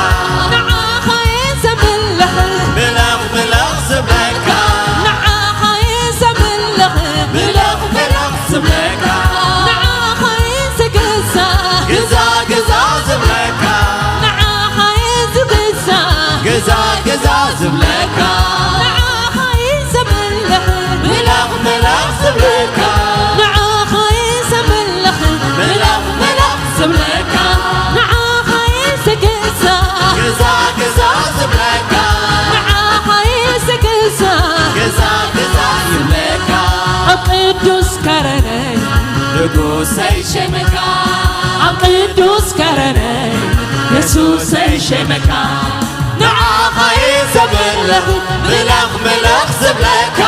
ንዓኻ እየ ዘምልኽ፣ ምለኽ ምለኽ ዝብለካ። ንዓኻ እየ ዘምልኽ፣ ምለኽ ምለኽ ዝብለካ። ንዓኻ እየ ዝግዛእ፣ ግዛእ ግዛእ ዝብለካ። ንዓኻ እየ ዝግዛእ፣ ግዛእ ግዛእ ዝብለካ። ንዓኻ እየ ዘምልኽ፣ ምለኽ ምለኽ ዝብለካ። ንዓኻ እየ ዘምልኽ፣ ምለኽ ምለኽ ዝብለካ። ንዓኻ እየ ዝግዛእ፣ ግዛእ ግዛእ ዝብለካ። ንዓኻ እየ ዝግዛእ፣ ግዛእ ግዛእ ዝብለካ። ኣብ ቅዱስ ከረነይ ንጉሰይ ሸመካ፣ ኣብ ቅዱስ ከረነይ የሱሰይ ሸመካ። ንዓኻ እየ ዘምልኽ፣ ምለኽ ምለኽ ዝብለካ።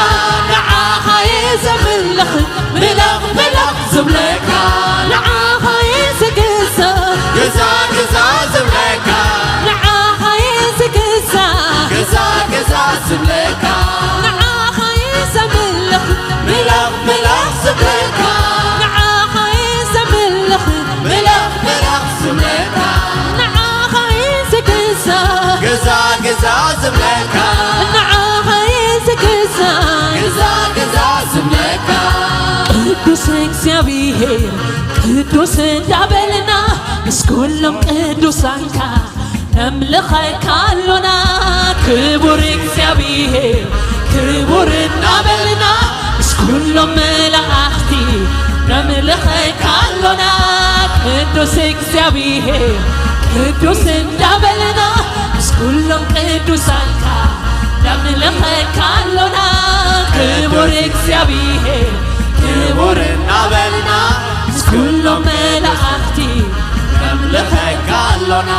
ንዓኻ እየ ዘምልኽ፣ ምለኽ ምለኽ ዝብለካ። ንዓኻ እየ ዝግዛእ፣ ግዛእ ግዛእ ዝብለካ። ንዓኻ እየ ዝግዛእ፣ ግዛእ ግዛእ ዝብለካ። ንዓኻ እየ ዘምልኽ፣ ምለኽ ምለኽ ዝብለካ። ንዓኻ እየ ዘምልኽ፣ ምለኽ ምለኽ ዝብለካ። ንዓኻ እየ ዝግዛእ፣ ግዛእ ግዛእ ዝብለካ። ንዓኻ እየ ዝግዛእ፣ ግዛእ ግዛእ ዝብለካ። ቅዱስ እግዚኣብሔር ቅዱስ እንዳበልና ምስ ኩሎም ቅዱሳንካ ነምልኸካ ኣሎና። ክቡር እግዚኣብሔር ክቡር እናበልና ምስ ኩሎም መላእኽቲ ነምልኸካ ኣሎና። ቅዱስ እግዚኣብሔር ቅዱስ እንዳበልና ምስ ኩሎም ቅዱሳንካ ነምልኸካ ኣሎና። ክቡር እግዚኣብሔር ክቡር እናበልና ምስ ኩሎም መላእኽቲ ነምልኸካ ኣሎና።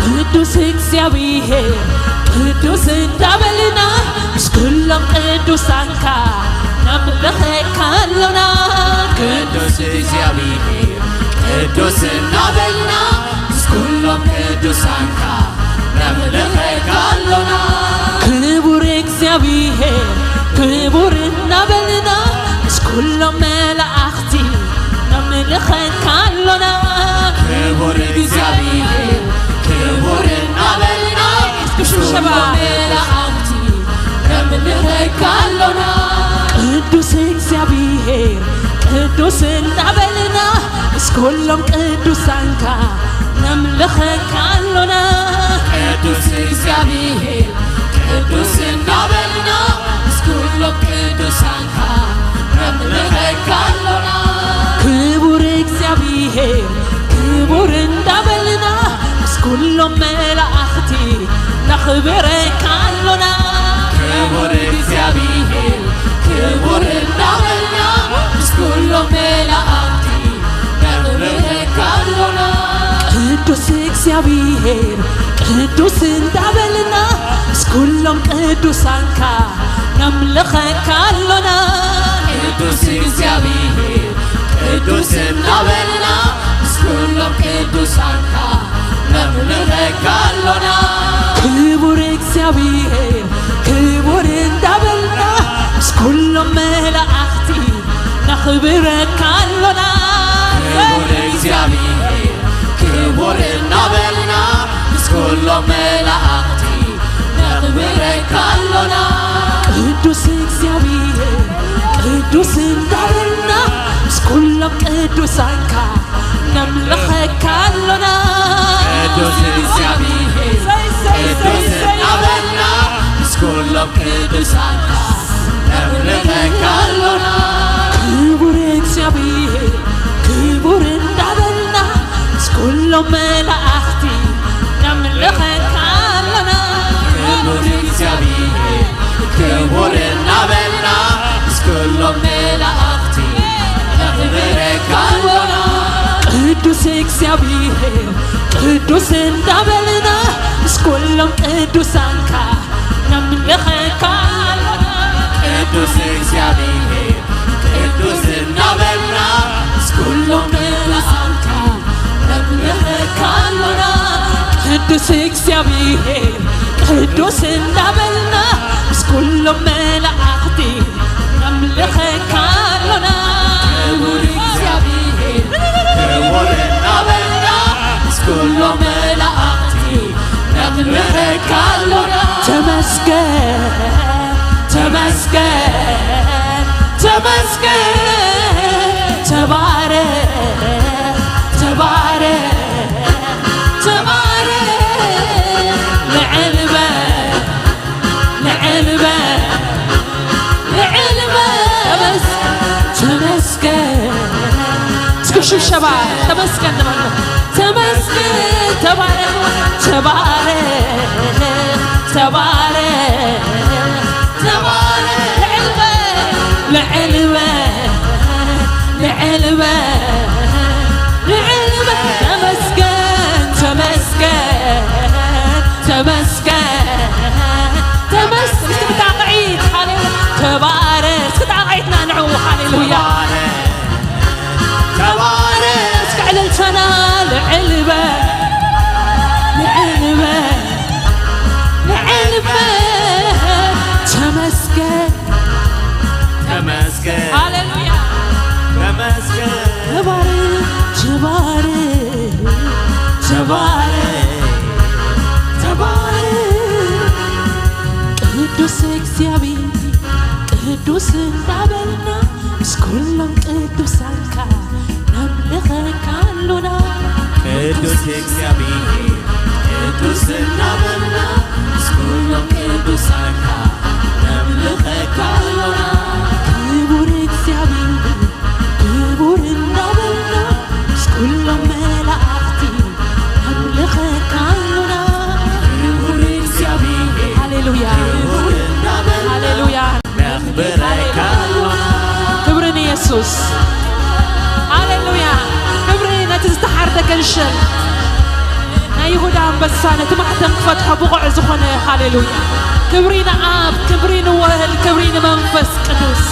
ቅዱስ እግዚኣብሔር ቅዱስ እንዳበልና ምስ ኩሎም ቅዱሳንካ ነምልኸካ ኣሎና። ቅዱስ እግዚኣብሔር ቅዱስ እናበልና ምስ ኩሎም ቅዱሳንካ ነምልኸካ ኣሎና። ክቡር እግዚኣብሔር ክቡር እናበልና ምስ ኩሎም መላእኽቲ ነምልኸካ ኣሎና። ክቡር እግዚኣብሔር ክቡር እናበልና ምስ ኩሎም መላእኽቲ ነምልኸካ ኣሎና። ቅዱስ እግዚኣብሔር ቅዱስ እናበልና ምስ ኩሎም ቅዱሳንካ ነምልኸካ ኣሎና። ቅዱስ እግዚኣብሔር ቅዱስ እናበልና ምስ ኩሎም ቅዱሳንካ ነምልኸካ ኣሎና። ክቡር እግዚኣብሔር ክቡር እንዳበልና ምስ ኩሎም መላእኽቲ ነኽብረካ ኣሎና። ክቡር እግዚኣብሔር ክቡር እንዳበልና ምስ ኩሎም መላእኽቲ ነኽብረካ ኣሎና። ቅዱስ እግዚኣብሔር ቅዱስ እንዳበልና ምስ ኩሎም ቅዱሳንካ ነምልኸካ ኣሎና። ቅዱስ እግዚኣብሔር ቅዱስ እናበልና ምስ ኩሎም ቅዱሳንካ ነምልኸካ ኣሎና። ክቡር እግዚኣብሔር ክቡር እንዳበልና ምስ ኩሎም መላእኽቲ ነኽብረካ ኣሎና። ክቡር እግዚኣብሔር ክቡር እናበልና ምስ ኩሎም መላእኽቲ ነኽብረካ ኣሎና። ቅዱስ እግዚኣብሔር ቅዱስ እንዳበልና ምስ ኩሎም ቅዱሳንካ ነምልኸካ ኣሎና። ቅዱስ እግዚኣብሔር፣ ቅዱስ እናበልና ምስ ኩሎም ቅዱሳንካ ነምልኸካ ኣሎና። ክቡር እግዚኣብሔር፣ ክቡር እንዳበልና ምስ ኩሎም መላእኽቲ ነምልኸካ ኣሎና። ክቡር እግዚኣብሔር፣ ክቡር እናበልና ምስ ኩሎም መላእኽቲ ነኽብረካ ኣሎና። ቅዱስ እግዚኣብሔር፣ ቅዱስ እንዳበልና ምስ ኩሎም ቅዱሳንካ ነምልኸካ ኣሎና። ቅዱስ እግዚኣብሔር፣ ቅዱስ እናበልና ምስ ኩሎም ቅዱሳንካ ነምልኸካ ኣሎና። ቅዱስ እግዚኣብሔር፣ ቅዱስ እንዳበልና ምስ ኩሎም መላእኽቲ ነምልኸካ ኣሎና። ክቡር እግዚኣብሔር፣ ክቡር እናበልና ምስ ኩሎም መላእኽቲ ነምልኸካ ኣሎና። ተመስገን፣ ተመስገን፣ ተመስገን። ተባረክ፣ ተባረክ፣ ተባረክ። ልዕል በል፣ ልዕል በል፣ ልዕል በል። ተመስ-፣ ተመስገን። እስኪ ሽብሸባ ተመስገን ንበል። ተመስገን። ተባረክ፣ ተባረክ፣ ተባረክ፣ ተባረክ። ልዕል በል፣ ልዕል በል፣ ልዕል በል፣ ልዕል በል። ተመስገን፣ ተመስገን፣ ተመስገን፣ ተመስገን። እስኪ ብጣቕዒት፣ ሃሌሉያ። ተባረክ። እስኪ ጣቕዒትና ንዕው፣ ሃሌሉያ። ተባረክ፣ ተባረክ። እስኪ ዕልልታና ልዕል በል፣ ልዕል በል፣ ልዕል በል። ተመስገን። ተመስገን። ሃሌሉያ። ተመስገን። ተባረክ፣ ተባረክ፣ ተባረክ፣ ተባረክ። ቅዱስ እግዚኣብሔር፣ ቅዱስ እንዳበልና ምስ ኩሎም ቅዱሳንካ ነምልኸካ ኣሎና። ቅዱስ እግዚኣብሔር፣ ቅዱስ እናበልና ምስ ኩሎም ቅዱሳንካ ነምልኸካ ኣሎና። ክቡር እግዚኣብሔር፣ ክቡር እናበልና ምስ ኩሎም መላእኽቲ ነምልኸካ ኣሎና። ክቡር እግዚኣብሔር፣ ሃሌሉያ፣ ክቡር እናበልና ሃሌሉያ። ነኽብረካ ኣሎና። ክብሪ ንየሱስ። ሃሌሉያ። ክብሪ ነቲ ዝተሓርደ ገንሸል፣ ናይ ይሁዳ ኣንበሳ፣ ነቲ ማሕተም ክፈትሖ ብቑዕ ዝኾነ። ሃሌሉያ። ክብሪ ንኣብ፣ ክብሪ ንወልድ፣ ክብሪ ንመንፈስ ቅዱስ።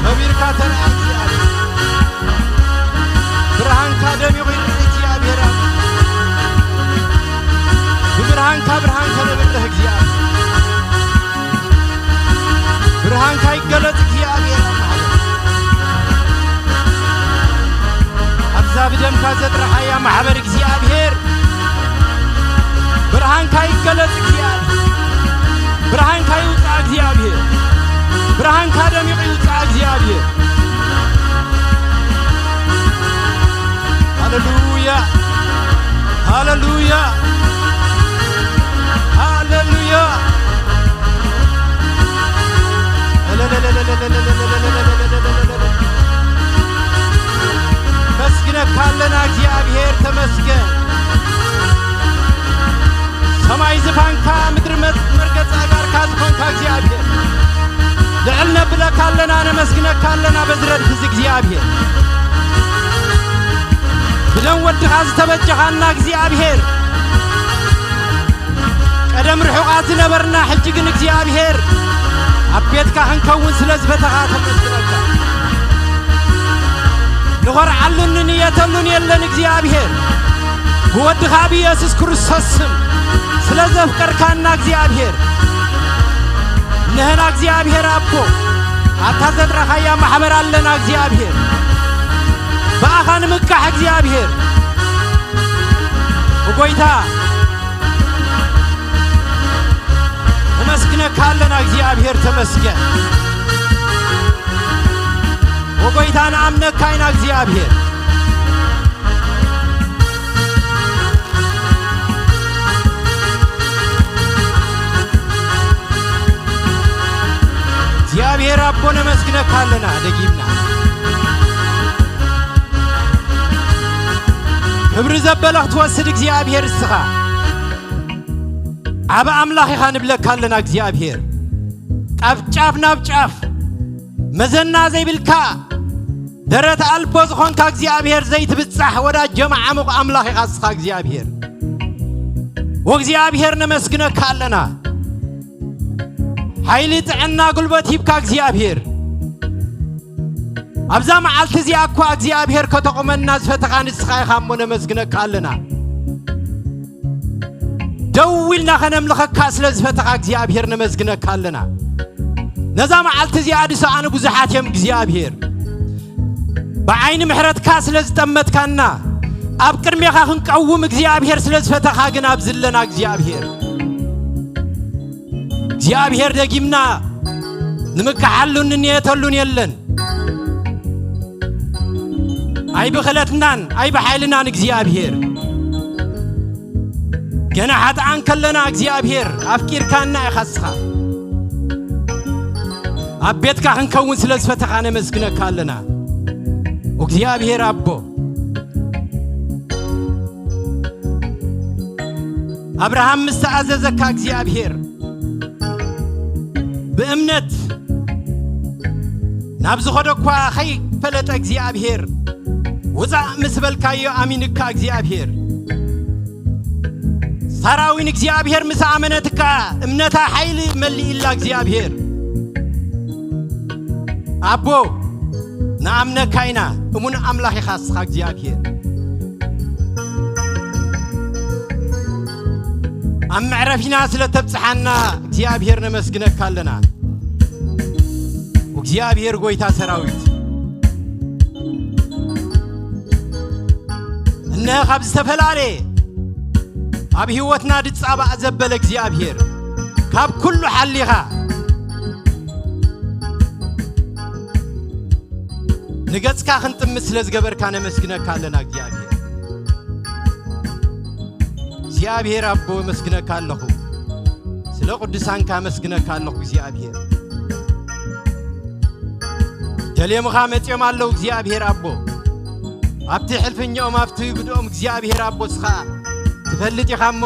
ከቢርካ ተረኣ እግዚኣብሔር። ብርሃንካ ደሚቑ ይርአ እግዚኣብሔር። ብብርሃንካ ብርሃን ከነብርህ እግዚኣብሔር። ብርሃንካ ይገለጽ እግዚኣብሔር ኣብ ማሕበር። ኣብዛ ብደምካ ዘጥረኻያ ማሕበር እግዚኣብሔር ብርሃንካ ይገለጽ እግዚኣብሔር። ብርሃንካ ይውጻእ እግዚኣብሔር። ብርሃንካ ደሚቑ ይውጻእ እግዚኣብሔር። ሃሌሉያ፣ ሃሌሉያ፣ ሃሌሉያ። ነመስግነካ ኣለና እግዚኣብሔር ተመስገን። ሰማይ ዝፋንካ ምድሪ መ-፣ መርገጽ ኣእጋርካ ዝኾንካ እግዚኣብሔር ልዕል ነብለካ ኣለና፣ ነመስግነካ ኣለና በዚ ረድፊ እዚ እግዚኣብሔር። ብደም ወድኻ ዝተበጀኻና እግዚኣብሔር። ቀደም ርሑቓት ዝነበርና፣ ሕጂ ግን እግዚኣብሔር ኣብ ቤትካ ክንከውን ስለ ዝፈተኻ ተመስግነካ። ንኾርዓሉን ንንየተሉን የለን እግዚኣብሔር። ብወድኻ ብኢየሱስ ክርስቶስ ስም ስለ ዘፍቀርካና እግዚኣብሔር። ንህና እግዚኣብሔር ኣቦ ኣብታ ዘጥረኻያ ማሕበር ኣለና እግዚኣብሔር። ብኣኻ ንምካሕ እግዚኣብሔር። ብጎይታ ነመስግነካ ኣለና እግዚኣብሔር ተመስገን። ወጎይታ ንኣምነካ ኢና እግዚኣብሔር። እግዚኣብሔር ኣቦ ነመስግነካ ኣለና ደጊምና። ክብሪ ዘበለ ክትወስድ እግዚኣብሔር እስኻ ዓቢ ኣምላኽ ኢኻ ንብለካ ኣለና እግዚኣብሔር። ካብ ጫፍ ናብ ጫፍ መዘና ዘይብልካ ደረት ኣልቦ ዝኾንካ እግዚኣብሔር ዘይትብጻሕ ወዳጀ መዓሙቕ ኣምላኽ ኢኻ እስኻ እግዚኣብሔር። ወእግዚኣብሔር ነመስግነካ ኣለና። ሓይሊ ጥዕና ጉልበት ሂብካ እግዚኣብሔር ኣብዛ መዓልቲ እዚኣ እኳ እግዚኣብሔር ከተቑመና ዝፈተኻ ንስኻ ኢኻ እሞ ነመስግነካ ኣለና። ደው ኢልና ኸነምልኸካ ስለ ዝፈተኻ እግዚኣብሔር ነመስግነካ ኣለና። ነዛ መዓልቲ እዚኣ ዝሰኣኑ ብዙሓት እዮም እግዚኣብሔር። ብዓይኒ ምሕረትካ ስለ ዝጠመትካና ኣብ ቅድሜኻ ክንቀውም እግዚኣብሔር ስለ ዝፈተኻ ግን ኣብዚ ኣለና እግዚኣብሔር። እግዚኣብሔር ደጊምና ንምካሓሉን ንንየተሉን የለን። ኣይ ብኽለትናን ኣይ ብሓይልናን እግዚኣብሔር። ገና ሓጥኣን ከለና እግዚኣብሔር ኣፍቂርካና ኢኻ እስኻ። ኣብ ቤትካ ክንከውን ስለ ዝፈተኻ ነመስግነካ ኣለና እግዚኣብሔር ኣቦ። ኣብርሃም ምስ ተኣዘዘካ እግዚኣብሔር ብእምነት ናብ ዝኾደ እኳ ኸይፈለጠ እግዚኣብሔር ውፃእ ምስ በልካዮ ኣሚንካ እግዚኣብሔር ሳራዊን እግዚኣብሔር ምስ ኣመነትካ እምነታ ሓይሊ መሊእላ እግዚኣብሔር ኣቦ ንኣምነካ ኢና። እሙን ኣምላኽ ኢኻ እስኻ እግዚኣብሔር። ኣብ መዕረፊና ስለ ተብጽሓና እግዚኣብሔር ነመስግነካ ኣለና። እግዚኣብሔር ጎይታ ሰራዊት እነሆ ካብ ዝተፈላለየ ኣብ ህይወትና ድጻባእ ዘበለ እግዚኣብሔር ካብ ኩሉ ሓሊኻ ንገጽካ ክንጥምት ስለ ዝገበርካ ነመስግነካ ኣለና እግዚኣብሔር። እግዚኣብሔር ኣቦ መስግነካ ኣለኹ። ስለ ቅዱሳንካ መስግነካ ኣለኹ እግዚኣብሔር። ደልዮምኻ መጺኦም ኣለዉ እግዚኣብሔር ኣቦ። ኣብቲ ሕልፍኛኦም ኣብቲ ግድኦም እግዚኣብሔር ኣቦ እስኻ ትፈልጥ ኢኻ እሞ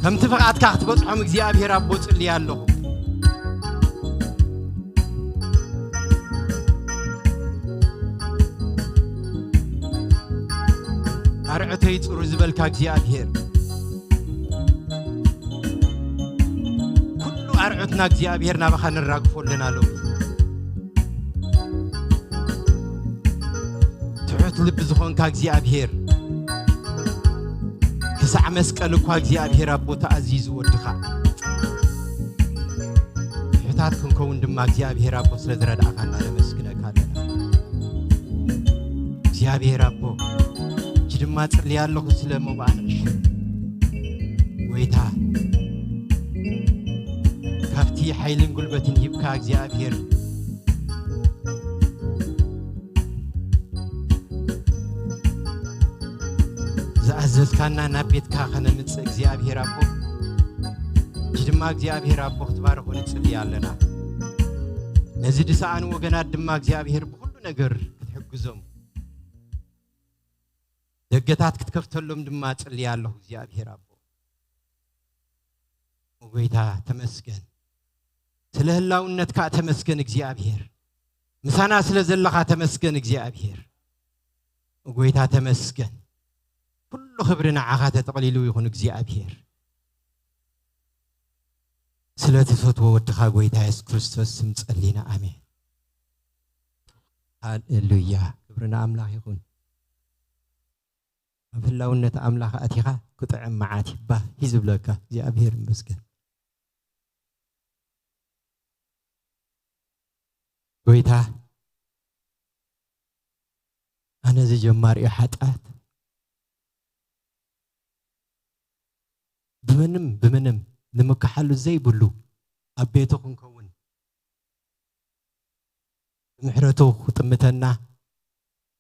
ከምቲ ፍቓድካ ክትበጽሖም እግዚኣብሔር ኣቦ ጽልየ ኣለኹ። ኣርዕተይ ጽሩ ዝበልካ እግዚኣብሔር፣ ኩሉ ኣርዑትና እግዚኣብሔር ናባኻ ነራግፎ ኣለና ሎሚ። ትሑት ልቢ ዝኾንካ እግዚኣብሔር፣ ክሳዕ መስቀል እኳ እግዚኣብሔር ኣቦ ተኣዚዙ ወድኻ። ትሑታት ክንከውን ድማ እግዚኣብሔር ኣቦ ስለ ዝረድኣኻና ነመስግነካ ኣለና። እግዚኣብሔር ኣቦ፣ ሕጂ ድማ ጽልያ ኣለኹ ስለ መባእንሽ። ጎይታ፣ ካብቲ ሓይልን ጉልበትን ሂብካ እግዚኣብሔር፣ ዝኣዘዝካና ናብ ቤትካ ከነምጽእ እግዚኣብሔር ኣቦ፣ ሕጂ ድማ እግዚኣብሔር ኣቦ ክትባርኹ ንጽሊ ኣለና። ነዚ ድሰኣኑ ወገናት ድማ እግዚኣብሔር ብኹሉ ነገር ክትሕግዞም፣ ደገታት ክትከፍተሎም ድማ ጽሊ ኣለኹ እግዚኣብሔር ኣቦ። ጎይታ ተመስገን፣ ስለ ህላውነትካ ተመስገን እግዚኣብሔር። ምሳና ስለ ዘለኻ ተመስገን እግዚኣብሔር። ጎይታ ተመስገን። ኩሉ ክብሪ ንዓኻ ተጠቕሊሉ ይኹን እግዚኣብሔር። ስለ ትፈትዎ ወድኻ ጎይታ የሱስ ክርስቶስ ስም ጸሊና፣ ኣሜን። ሃሌሉያ፣ ክብሪ ንኣምላኽ ይኹን። ኣብ ህላውነት ኣምላኽ ኣቲኻ ክጥዕም መዓት ይባህ እዩ ዝብለካ። እግዚኣብሔር ይመስገን። ጎይታ፣ ኣነ እዚ ጀማሪ እየ ሓጢኣት፣ ብምንም ብምንም ንምክሓሉ ዘይብሉ ኣብ ቤቱ ክንከውን ብምሕረቱ ክጥምተና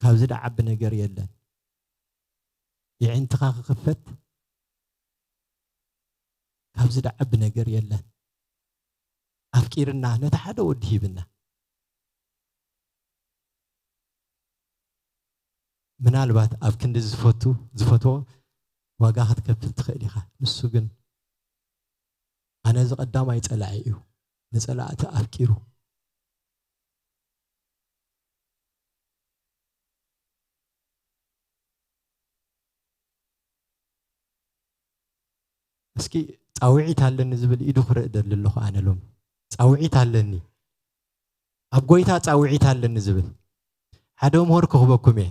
ካብዚ ደዓቢ ነገር የለን። የዒንትኻ ክኽፈት ካብዚ ደዓቢ ነገር የለን። ኣፍቂርና ነቲ ሓደ ወዲ ሂብና። ምናልባት ኣብ ክንዲ ዝፈቱ ዝፈትዎ ዋጋ ክትከፍል ትኽእል ኢኻ። ንሱ ግን ኣነ እዚ ቀዳማይ ጸላኢ እዩ። ንጸላእቲ ኣፍቂሩ። እስኪ ጻውዒት ኣለኒ ዝብል ኢዱ ክርኢ ደሊ ኣለኹ ኣነ ሎም። ጻውዒት ኣለኒ። ኣብ ጎይታ ጻውዒት ኣለኒ ዝብል። ሓደ ምህር ክህበኩም እየ።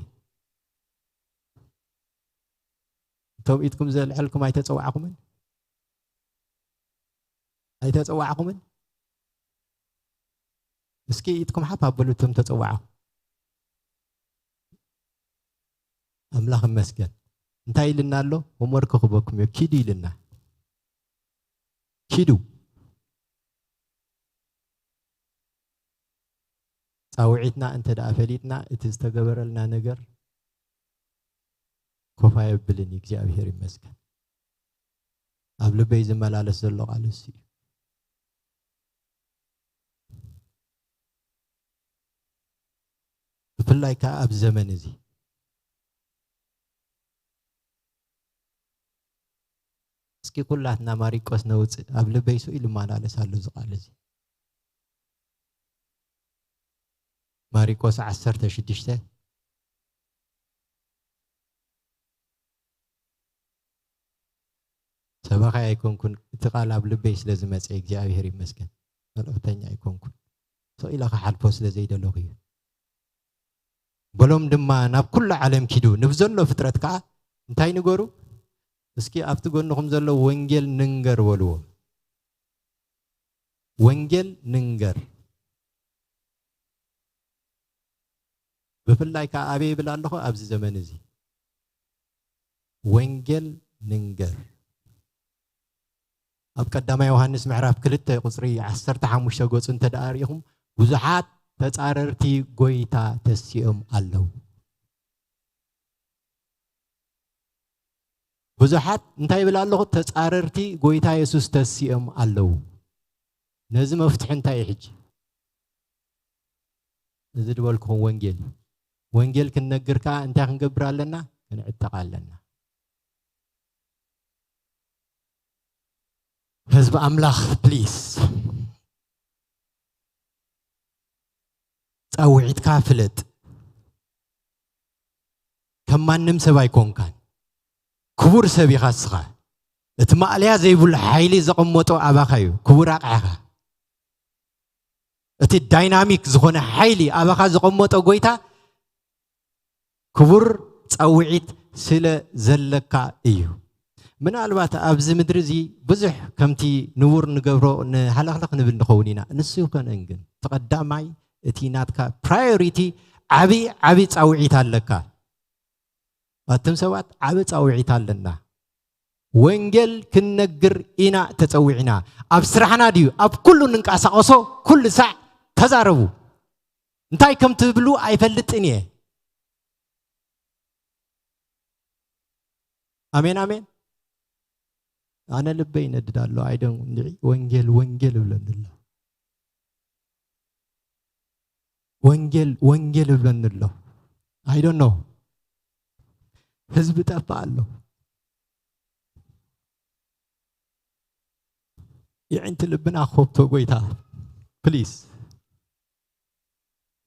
እቶም ኢድኩም ዘልዐልኩም ኣይተጸዋዕኩምን? ኣይተጸዋዕኩምን? እስኪ ኢድኩም ሓፍ ኣበሉ እቶም ተጸዋዕኹም። ኣምላኽ ይመስገን። እንታይ ኢልና ኣሎ? ሆምወርክ ክህበኩም እዮ። ኪዱ ኢልና። ኪዱ። ጻውዒትና እንተ ደኣ ፈሊጥና፣ እቲ ዝተገበረልና ነገር ኮፍ ኣየብልን እዩ። እግዚኣብሔር ይመስገን። ኣብ ልበይ ዝመላለስ ዘሎ ቃል እሱ እዩ። ብፍላይ ከኣ ኣብዚ ዘመን እዚ። እስኪ ኩላትና ማሪቆስ ነውጽእ። ኣብ ልበይ ስኡ ይመላለስ ኣሎ እዚ ቃል እዚ። ማሪቆስ ዓሰርተ ሽዱሽተ። ሰባኺ ኣይኮንኩን፣ እቲ ቃል ኣብ ልበይ ስለ ዝመጸ እግዚኣብሔር ይመስገን። መልእኽተኛ ኣይኮንኩን። ስቕ ኢለ ክሓልፎ ስለ ዘይደለኹ እዩ። በሎም ድማ፣ ናብ ኩሉ ዓለም ኪዱ፣ ንብዘሎ ፍጥረት ከኣ እንታይ ንገሩ? እስኪ ኣብቲ ጎንኹም ዘሎ ወንጌል ንንገር በልዎ። ወንጌል ንንገር። ብፍላይ ከኣ ኣበይ ይብል ኣለኹ? ኣብዚ ዘመን እዚ ወንጌል ንንገር። ኣብ ቀዳማይ ዮሃንስ ምዕራፍ ክልተ ቁጽሪ ዓሰርተ ሓሙሽተ ገጹ እንተ ደኣ ርኢኹም፣ ብዙሓት ተጻረርቲ ጎይታ ተሲኦም ኣለዉ። ብዙሓት እንታይ ይብል ኣለኹ? ተጻረርቲ ጎይታ የሱስ ተሲኦም ኣለዉ። ነዚ መፍትሒ እንታይ እዩ ሕጂ? እዚ ዝበልኩኹም ወንጌል እዩ። ወንጌል ክንነግር ከኣ እንታይ ክንገብር ኣለና? ክንዕጠቕ ኣለና። ህዝቢ ኣምላኽ፣ ፕሊስ፣ ጻውዒትካ ፍለጥ። ከም ማንም ሰብ ኣይኮንካን። ክቡር ሰብ ኢኻ እስኻ። እቲ ማእለያ ዘይብሉ ሓይሊ ዘቐመጦ ኣባኻ እዩ። ክቡር ኣቕሓኻ፣ እቲ ዳይናሚክ ዝኾነ ሓይሊ ኣባኻ ዘቐመጦ ጎይታ ክቡር ጻውዒት ስለ ዘለካ እዩ። ምናልባት ኣብዚ ምድሪ እዚ ብዙሕ ከምቲ ንቡር ንገብሮ ንሃለኽለኽ ንብል ንኸውን ኢና። ንሱ ይኮነን ግን፣ እቲ ቀዳማይ፣ እቲ ናትካ ፕራዮሪቲ፣ ዓቢ ዓቢ ጻውዒት ኣለካ። ኣቱም ሰባት፣ ዓቢ ጻውዒት ኣለና። ወንጌል ክንነግር ኢና ተጸዊዕና። ኣብ ስራሕና ድዩ? ኣብ ኩሉ እንንቀሳቐሶ፣ ኩሉ ሳዕ ተዛረቡ። እንታይ ከም ትብሉ ኣይፈልጥን እየ። ኣሜን፣ ኣሜን። ኣነ ልበይ ይነድድ ኣሎ። ኣይደን እንድዒ ወንጌል፣ ወንጌል እብለኒ ኣሎ። ወንጌል፣ ወንጌል እብለኒ ኣሎ። I don't know። ህዝቢ ጠፋ ኣሎ። የዕንቲ ልብና ኮብቶ ጎይታ፣ ፕሊዝ።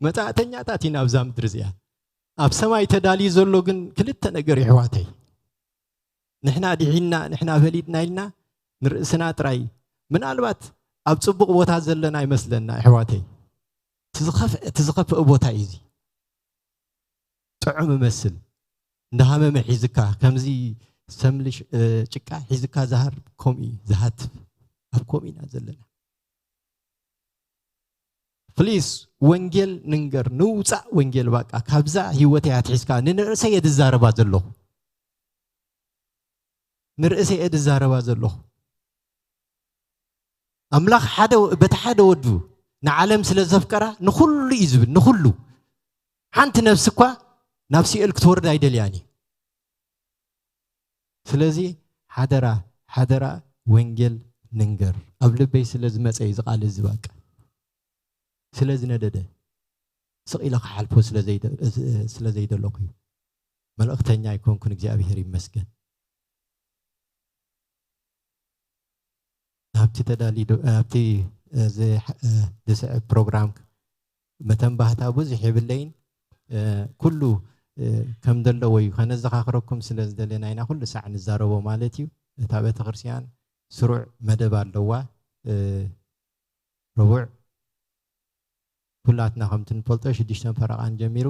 መጻእተኛታት ኢና ኣብዛ ምድሪ እዚኣ። ኣብ ሰማይ ተዳልዩ ዘሎ ግን ክልተ ነገር፣ የሕዋተይ። ንሕና ድሒንና፣ ንሕና ፈሊጥና ኢልና ንርእስና ጥራይ፣ ምናልባት ኣብ ጽቡቕ ቦታ ዘለና ይመስለና፣ የሕዋተይ። እቲ ዝኸፍአ፣ እቲ ዝኸፍአ ቦታ እዩ እዚ። ጥዑም እመስል። እንዳሃመመ ሒዝካ፣ ከምዚ ሰምሊ ሽ-፣ እ፣ ጭቃ ሒዝካ ዝሃር፣ ከምኡ እዩ ዝሃትፍ። ኣብ ከምኡ ኢና ዘለና። ፕሊዝ፣ ወንጌል ንንገር፣ ንውጻእ ወንጌል። ባቃ ካብዛ ህይወተይ ኣትሒዝካ ንንርእሰይ እየ ዝዛረባ ዘለኹ። ንርእሰይ እየ ዝዛረባ ዘለኹ። ኣምላኽ ሓደ፣ በቲ ሓደ ወዱ ንዓለም ስለ ዘፍቀራ ንኹሉ እዩ ዝብል፣ ንኹሉ። ሓንቲ ነፍሲ እኳ ናብ ሲኦል ክትወርድ ኣይደልያን እዩ። ስለዚ ሓደራ፣ ሓደራ ወንጌል ንንገር። ኣብ ልበይ ስለ ዝመጸ እዩ እዚ ቃል እዚ፣ ባቃ ስለ ዝነደደ ስቕ ኢለ ክሓልፎ ስለ ዘይደ-፣ ስለ ዘይደለኹ እዩ። መልእኽተኛ ኣይኮንኩን፣ እግዚኣብሄር ይመስገን። ናብቲ ተዳሊዶ፣ ናብቲ፣ እ፣ ዝ-፣ እ፣ ዝስዕብ ፕሮግራም መተንባህታ ብዙሕ የብለይን። እ፣ ኩሉ፣ እ፣ ከም ዘለዎ እዩ። ከነዘኻኽረኩም ስለ ዝደለና ኢና ኩሉ ሳዕ ንዛረቦ ማለት እዩ። እታ ቤተክርስትያን ስሩዕ መደብ ኣለዋ። እ፣ ረቡዕ ኩላትና ከምቲ ንፈልጦ ሽዱሽተን ፈረቓን ጀሚሩ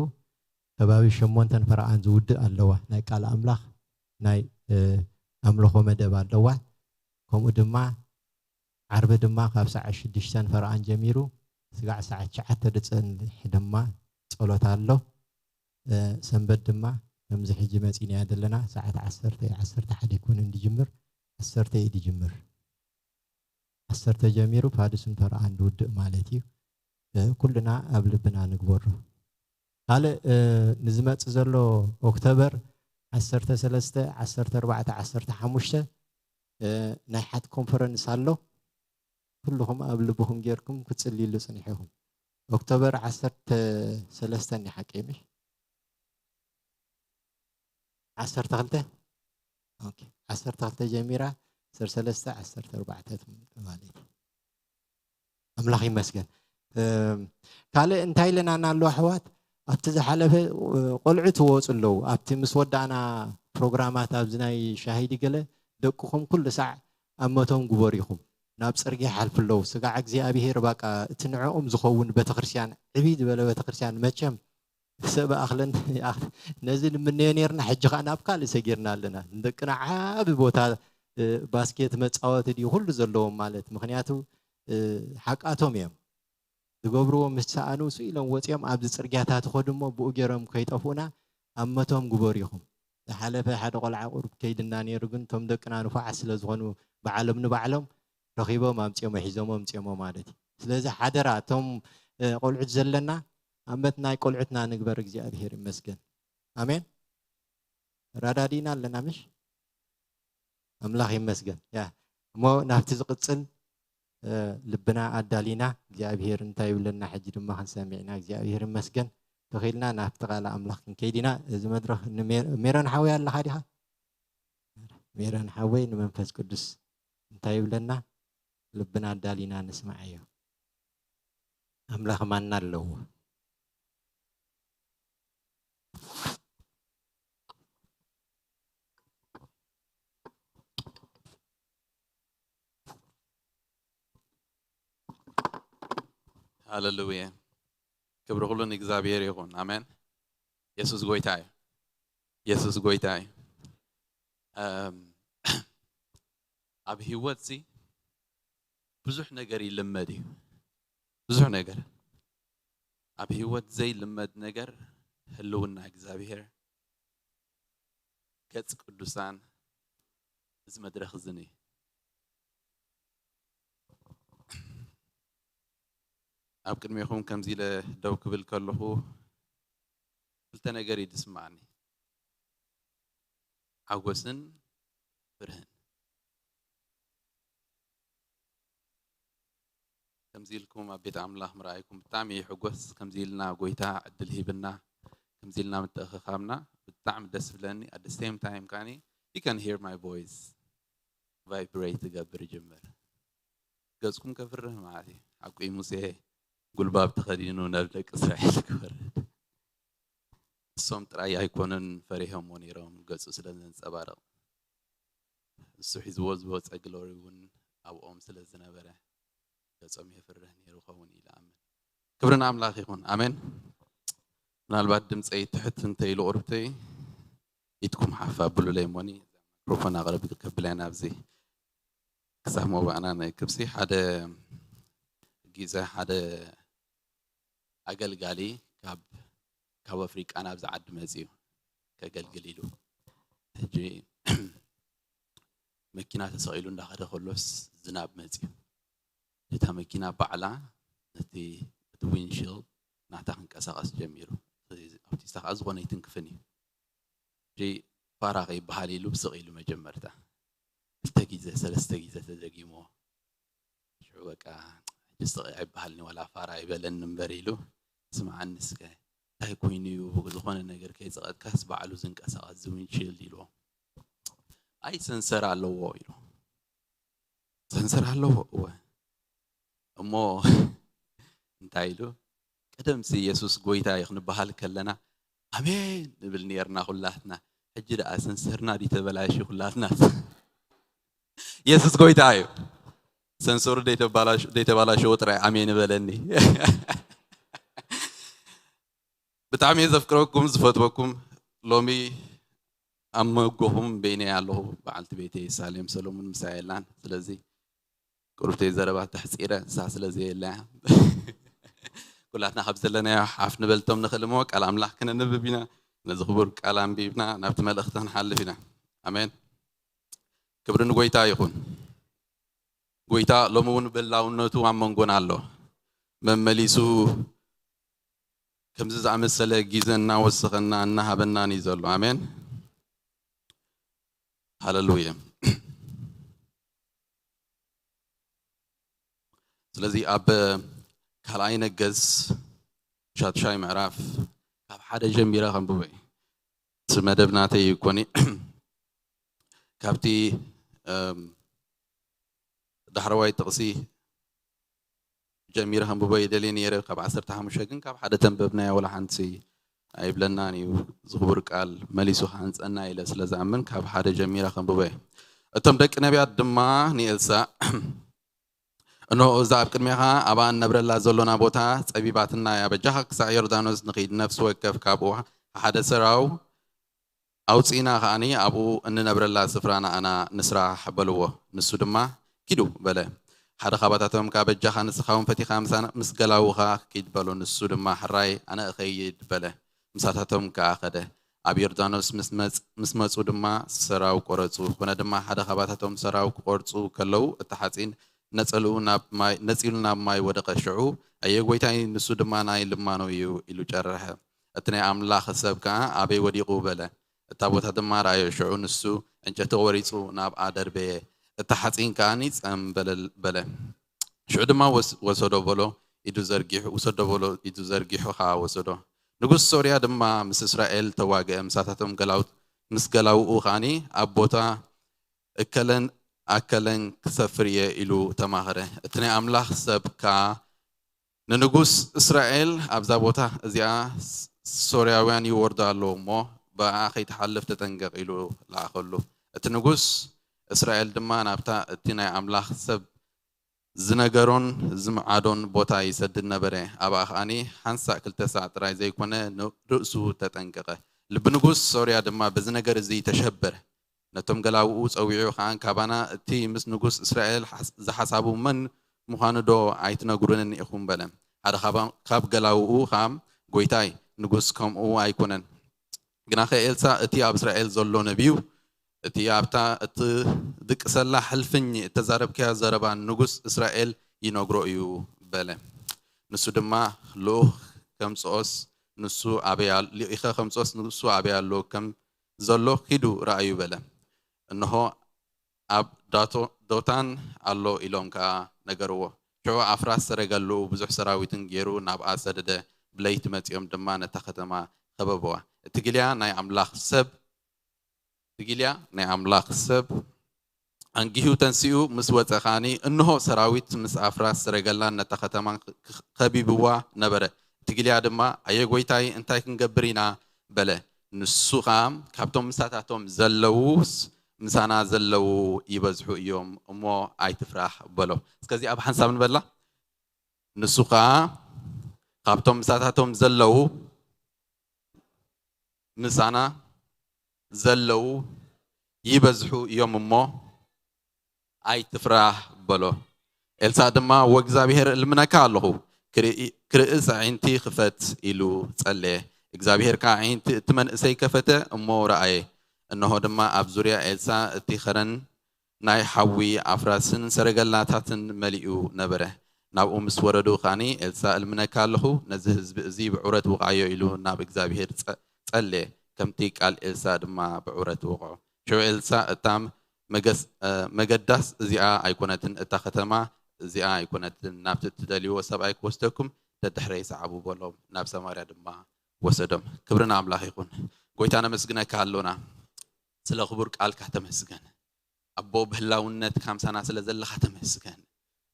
ከባቢ ሸሞንተን ፈረቓን ዝውድእ ኣለዋ። ናይ ቃል ኣምላኽ ናይ፣ እ፣ ኣምልኾ መደብ ኣለዋ። ከምኡ ድማ ዓርቢ ድማ ካብ ሰዓት ሽዱሽተን ፈረቓን ጀሚሩ ስጋዕ ሰዓት ትሽዓተ ዝጸንሕ ድማ ጸሎት ኣሎ። እ፣ ሰንበት ድማ ከምዚ ሕጂ መጺናያ ዘለና ሰዓት ዓሰርተ፣ ዓሰርተ ሓደ ኣይኮነን ዝጅምር፣ ዓሰርተ እዩ ዝጅምር። ዓሰርተ ጀሚሩ ፋዱስን ፈረቓን ዝውድእ ማለት እዩ። እ፣ ኩልና ኣብ ልብና ንግበሮ። ካልእ፣ እ፣ ንዝመጽእ ዘሎ ኦክቶበር ዓሰርተ ሰለስተ፣ ዓሰርተ ኣርባዕተ፣ ዓሰርተ ሓሙሽተ፣ እ፣ ናይ ሓት ኮንፈረንስ ኣሎ። ኩልኹም ኣብ ልብኹም ጌርኩም ክትጽልይሉ ጽኒሕኹም። ኦክቶበር ዓሰርተ ሰለስተ እኒ ሓቀይ ምሽ? ዓሰርተ ክልተ? ኦኬ። ዓሰርተ ክልተ ጀሚራ፣ ዓሰርተ ሰለስተ፣ ዓሰርተ ኣርባዕተ ትም-፣ ማለት እዩ። ኣምላኽ ይመስገን። እም፣ ካልእ እንታይ ኢለና እናሎ ኣሕዋት፣ ኣብቲ ዝሓለፈ፣ እ፣ ቆልዑ ትወፁ ኣለዉ። ኣብቲ ምስ ወዳእና ፕሮግራማት ኣብዚ ናይ ሻሂዲ ገለ ደቅኹም ኩሉ ሳዕ ኣብ መቶም ግበሩ ኢኹም። ናብ ጽርግያ ይሓልፉ ኣለዉ። ስጋዕ እግዚኣብሄር ባቃ እቲ ንዕኦም ዝኸውን ቤተክርስትያን፣ ዕብይ ዝበለ ቤተክርስትያን መቸም ሰብ ኣኽለን ነዚ ንምነዮ ነርና፣ ሕጂ ኸኣ ናብ ካልእ ሰጊርና ኣለና። ንደቅና ዓቢ ቦታ፣ እ፣ ባስኬት መጻወቲ ድዩ ኩሉ ዘለዎም ማለት፣ ምኽንያቱ፣ እ፣ ሓቃቶም እዮም። ዝገብርዎ ምስ ሰኣኑ ስኢሎም ወጺኦም ኣብዚ ጽርግያታት ይኸዱ እሞ ብኡ ገይሮም ከይጠፍኡና ኣብ መቶም ግበሩ ኢኹም። ዝሓለፈ ሓደ ቆልዓ ቁሩብ ከይድና ነይሩ፣ ግን እቶም ደቅና ንፉዓት ስለ ዝኾኑ ብዓሎም ንባዕሎም ረኺቦም ኣምጺኦሞ፣ ሒዞሞ ኣምጺኦሞ ማለት እዩ። ስለዚ ሓደራ እቶም፣ እ፣ ቆልዑት ዘለና ኣመት ናይ ቆልዑትና ንግበር። እግዚኣብሄር ይመስገን። ኣሜን። ተራዳዲእና ኣለና ምሽ? ኣምላኽ ይመስገን። ያ፣ እሞ ናብቲ ዝቕጽል፣ እ፣ ልብና ኣዳሊና እግዚኣብሄር እንታይ ይብለና ሕጂ ድማ ክንሰምዕ ኢና። እግዚኣብሄር ይመስገን። ተኺልና ናብቲ ቃል ኣምላኽ ክንከይድ ኢና። እዚ መድረኽ ንሜ-፣ ሜሮን ሓወይ ኣለኻ ዲኻ? ሜሮን ሓወይ ንመንፈስ ቅዱስ እንታይ ይብለና? ልብና ኣዳሊና ንስምዓዮ። ኣምላኽ ማና ኣለዎ። ሃለሉያ። ክብሪ ኩሉ ንእግዚኣብሔር ይኹን። ኣሜን። የሱስ ጎይታ እዩ። የሱስ ጎይታ እዩ። እም፣ ኣብ ህይወትሲ ብዙሕ ነገር ይልመድ እዩ። ብዙሕ ነገር። ኣብ ህይወት ዘይልመድ ነገር ህልውና እግዚኣብሔር፣ ገጽ ቅዱሳን፣ እዚ መድረኽ እዝን እዩ። ኣብ ቅድሜኹም ከምዚ ኢለ ደው ክብል ከለኹ ክልተ ነገር እዩ ዝስምዓኒ። ሓጎስን ፍርህን። ከምዚ ኢልኩም ኣብ ቤት ኣምላኽ ምርኣይኩም ብጣዕሚ ይሕጎስ። ከምዚ ኢልና ጎይታ ዕድል ሂብና፣ ከምዚ ኢልና ምትእኽኻብና ብጣዕሚ ደስ ብለኒ። At the same time ካኒ you can hear my voice vibrate ትገብር ይጅምር። ገጽኩም ከፍርህ ማለት እዩ። ሓቁ እዩ፣ ሙሴ ጉልባብ ተኸዲኑ ናብ ደቂ እስራኤል ክወርድ። እሶም ጥራይ ኣይኮኑን ፈሪሆምዎ ነይሮም፣ ገጹ ስለ ዘንጸባርቕ። እሱ ሒዝዎ ዝወጸ ግሎሪ እውን ኣብኦም ስለ ዝነበረ ገጾም የፍርህ ነይሩ ኸውን ኢለ ኣምን። ክብሪ ንኣምላኽ ይኹን። ኣሜን። ምናልባት ድምፀይ ትሕት እንተ ኢሉ ቁርብተይ ኢድኩም ሓፍ ኣብሉለይ እሞኒ፣ ማይክሮፎን ኣቕረብ ከብለና ኣብዚ ክሳብ መባእና ናይ ክብሲ ሓደ ግዜ ሓደ ኣገልጋሊ ካብ ካብ ኣፍሪቃ ናብዚ ዓዲ መፅዩ ከገልግል ኢሉ። ሕጂ መኪና ተሰቒሉ እንዳኸደ ከሎስ ዝናብ መፅዩ። እታ መኪና ባዕላ ነቲ እቲ ዊንሽልድ ናታ ክንቀሳቐስ ጀሚሩ። ኣውቲስታ ከዓ ዝኾነ ኣይትንክፍን እዩ። ሕጂ ፋራ ከይበሃል ኢሉ ስቕ ኢሉ መጀመርታ ክልተ ግዜ ሰለስተ ግዜ ተደጊምዎ። ሽዑ በቃ ሕጂ ስቕ ኣይበሃልኒ ዋላ ፋራ ኣይበለኒ እምበር ኢሉ፣ ስምዓኒ እስከ እንታይ ኮይኑ እዩ ዝኾነ ነገር ከይፀቐጥካስ ባዕሉ ዝንቀሳቐስ እዚ ዊንሽልድ ኢልዎ። ኣይ ሰንሰር ኣለዎ ኢሉ። ሰንሰር ኣለዎ እወ። እሞ እንታይ ኢሉ? ቀደምሲ የሱስ ጎይታ እዩ ክንበሃል ከለና ኣሜን ንብል ነርና ኩላትና። ሕጂ ደኣ ሰንሰርና ድዩ ተበላሽዩ ኩላትና? የሱስ ጎይታ እዩ። ሰንሰሩ ደይተባላሽ- ደይተባላሸዎ ጥራይ ኣሜን በለኒ። ብጣዕሚ እየ ዘፍቅረኩም ዝፈትወኩም። ሎሚ ኣብ መጎኹም በይነይ ኣለኹ። በዓልቲ ቤተይ ሳሌም ሰሎሙን ምሳይ የላን። ስለዚ ቁርብተይ ዘረባ ተሕፂረ ንሳ ስለ ዘየለያ ኩላትና ካብ ዘለናዮ ሓፍ ንበልቶም ንኽእል እሞ ቃል ኣምላኽ ክነንብብ ኢና። ነዚ ክቡር ቃል ኣንቢብና ናብቲ መልእኽቲ ክንሓልፍ ኢና። ኣሜን። ክብሪ ንጎይታ ይኹን። ጎይታ ሎሚ እውን በላውነቱ ኣብ መንጎና ኣሎ። መመሊሱ ከምዚ ዝኣመሰለ ግዜ እናወሰኸና እናሃበናን እዩ ዘሎ። ኣሜን። ሃለሉያ። ስለዚ ኣብ ካልኣይ ነገስ ሻድሻይ ምዕራፍ ካብ ሓደ ጀሚረ ከንብቦ እየ። እቲ መደብ ናተይ ይኮኒ ካብቲ ዳሕረዋይ ጥቕሲ ጀሚረ ከንብቦ ይደልየ ነይረ። ካብ ዓሰርተ ሓሙሽተ ግን ካብ ሓደ ተንበብናዮ ወላ ሓንቲ ኣይብለናን እዩ። ዝኽቡር ቃል መሊሱ ክሃንፀና ኢለ ስለ ዝኣምን ካብ ሓደ ጀሚረ ከንብቦ እየ። እቶም ደቂ ነቢያት ድማ ንኤልሳእ፣ እንሆ እዛ ኣብ ቅድሜኻ ኣብኣ እንነብረላ ዘሎና ቦታ ጸቢባትና እያ። በጃኻ ክሳዕ ዮርዳኖስ ንኺድ፣ ነፍሲ ወከፍ ካብኡ ሓደ ሰራው ኣውጺእና ከኣኒ ኣብኡ እንነብረላ ስፍራ ንኣና ንስራሕ በልዎ። ንሱ ድማ ኪዱ በለ። ሓደ ካባታቶም ከኣ በጃኻ ንስኻ እውን ፈቲኻ ምሳና ምስ ገላውኻ ኪድ በሎ። ንሱ ድማ ሕራይ ኣነ እኸይድ በለ። ምሳታቶም ከኣ ኸደ። ኣብ ዮርዳኖስ ምስ መጽ- ምስ መጹ ድማ ሰራው ቆረጹ። ኮነ ድማ ሓደ ካባታቶም ሰራው ክቆርጹ ከለዉ እቲ ሓጺን ነጸልኡ ናብ ማይ ነጺሉ ናብ ማይ ወደቐ። ሽዑ ኣየ ጎይታይ ንሱ ድማ ናይ ልማኖ እዩ ኢሉ ጨረሐ። እቲ ናይ ኣምላኽ ሰብ ከኣ ኣበይ ወዲቑ በለ። እታ ቦታ ድማ ረኣዮ። ሽዑ ንሱ ዕንጨቲ ቖሪጹ ናብኣ ደርበየ። እቲ ሓጺን ከኣ ጸምበለል በለ። ሽዑ ድማ ወስ- ወሰዶ በሎ፣ ኢዱ ዘርጊሑ ውሰዶ በሎ፣ ኢዱ ዘርጊሑ ከኣ ወሰዶ። ንጉስ ሶርያ ድማ ምስ እስራኤል ተዋግአ፣ ምሳታቶም ገላውት ምስ ገላውኡ ከኣኒ ኣብ ቦታ እከለን ኣከለን ክሰፍር እየ ኢሉ ተማኸረ። እቲ ናይ ኣምላኽ ሰብ ከኣ ንንጉስ እስራኤል ኣብዛ ቦታ እዚኣ ሶርያውያን ይወርዱ ኣለዉ እሞ ብኣ ከይትሓልፍ ተጠንቀቕ ኢሉ ለኣኸሉ። እቲ ንጉስ እስራኤል ድማ ናብታ እቲ ናይ ኣምላኽ ሰብ ዝነገሮን ዝምዓዶን ቦታ ይሰድድ ነበረ። ኣብኣ ከኣኒ ሓንሳእ ክልተ ሳዕ ጥራይ ዘይኮነ፣ ን-፣ ርእሱ ተጠንቀቐ። ልቢ ንጉስ ሶርያ ድማ በዚ ነገር እዚ ተሸበረ። ነቶም ገላውኡ ጸዊዑ ከኣ፣ "ካባና እቲ ምስ ንጉስ እስራኤል ሓስ-፣ ዝሓሳቡ መን ምዃኑ ዶ ኣይትነግሩንን ኢኹም?" በለ። ሓደ ካባ-፣ ካብ ገላውኡ ከኣ፣ "ጐይታይ ንጉስ ከምኡ ኣይኮነን። ግናኸ ኤልሳእ እቲ ኣብ እስራኤል ዘሎ ነቢዩ፣ እቲ ኣብታ እትድቅሰላ ሕልፍኝ እተዛረብካያ ዘረባ ንጉስ እስራኤል ይነግሮ እዩ" በለ። ንሱ ድማ፣ "ልኡኽ ከምጽኦስ ንሱ ኣበይ ኣል-፣ ልኢኸ ከምጽኦስ ንሱ ኣበይ ኣሎ ከም ዘሎ ኪዱ ረኣዩ" በለ። እንሆ ኣብ ዳቶ-፣ ዶታን ኣሎ ኢሎም ከኣ ነገርዎ። ሽዑ ኣፍራስ ሰረገልኡ ብዙሕ ሰራዊትን ገይሩ ናብኣ ሰደደ። ብለይቲ መጺኦም ድማ ነታ ከተማ ከበብዋ። እቲ ጊልያ ናይ ኣምላኽ ሰብ፣ እቲ ጊልያ ናይ ኣምላኽ ሰብ ኣንጊሁ ተንሲኡ ምስ ወጸ ከኣኒ፣ እንሆ ሰራዊት ምስ ኣፍራስ ሰረገላን ነታ ከተማን ክ-፣ ክ-፣ ከቢብዋ ነበረ። እቲ ጊልያ ድማ፣ "ኣየ ጐይታይ፣ እንታይ ክንገብር ኢና?" በለ። ንሱ ኸኣ፣ "ካብቶም ምሳታቶም ዘለዉስ ምሳና ዘለዉ ይበዝሑ እዮም እሞ ኣይትፍራህ" በሎ። እስከዚ ኣብ ሓንሳብ ንበላ። ንሱ ኸኣ፣ "ካብቶም ምሳታቶም ዘለዉ ምሳና ዘለዉ ይበዝሑ እዮም እሞ ኣይትፍራህ" በሎ። ኤልሳእ ድማ፣ "ወእግዚኣብሄር እልምነካ ኣለኹ፣ ክርኢ-፣ ክርእስ ኣዒንቲ ክፈት" ኢሉ ጸለየ። እግዚኣብሄር ከኣ ኣዒንቲ እቲ መንእሰይ ከፈተ እሞ ረኣየ። እንሆ ድማ ኣብ ዙርያ ኤልሳእ እቲ ኸረን ናይ ሓዊ ኣፍራስን ሰረገላታትን መሊኡ ነበረ። ናብኡ ምስ ወረዱ ከኣኒ፣ "ኤልሳእ እልምነካ ኣለኹ፣ ነዚ ህዝቢ እዚ ብዕውረት ውቕዓዮ" ኢሉ ናብ እግዚኣብሄር ጸ-፣ ጸለየ። ከምቲ ቃል ኤልሳእ ድማ ብዕውረት ወቕዖ። ሽዑ ኤልሳእ፣ "እታ መገስ-፣ እ፣ መገዳስ እዚኣ ኣይኮነትን፣ እታ ኸተማ እዚኣ ኣይኮነትን፣ ናብቲ እትደልይዎ ሰብኣይ ክወስደኩም ደድሕረይ ሰዓቡ" በሎም። ናብ ሰማርያ ድማ ወሰዶም። ክብሪ ንኣምላኽ ይኹን። ጎይታ ነመስግነካ ኣሎና ስለ ክቡር ቃልካ ተመስገን። ኣቦ ብህላውነትካ ምሳና ስለ ዘለኻ ተመስገን።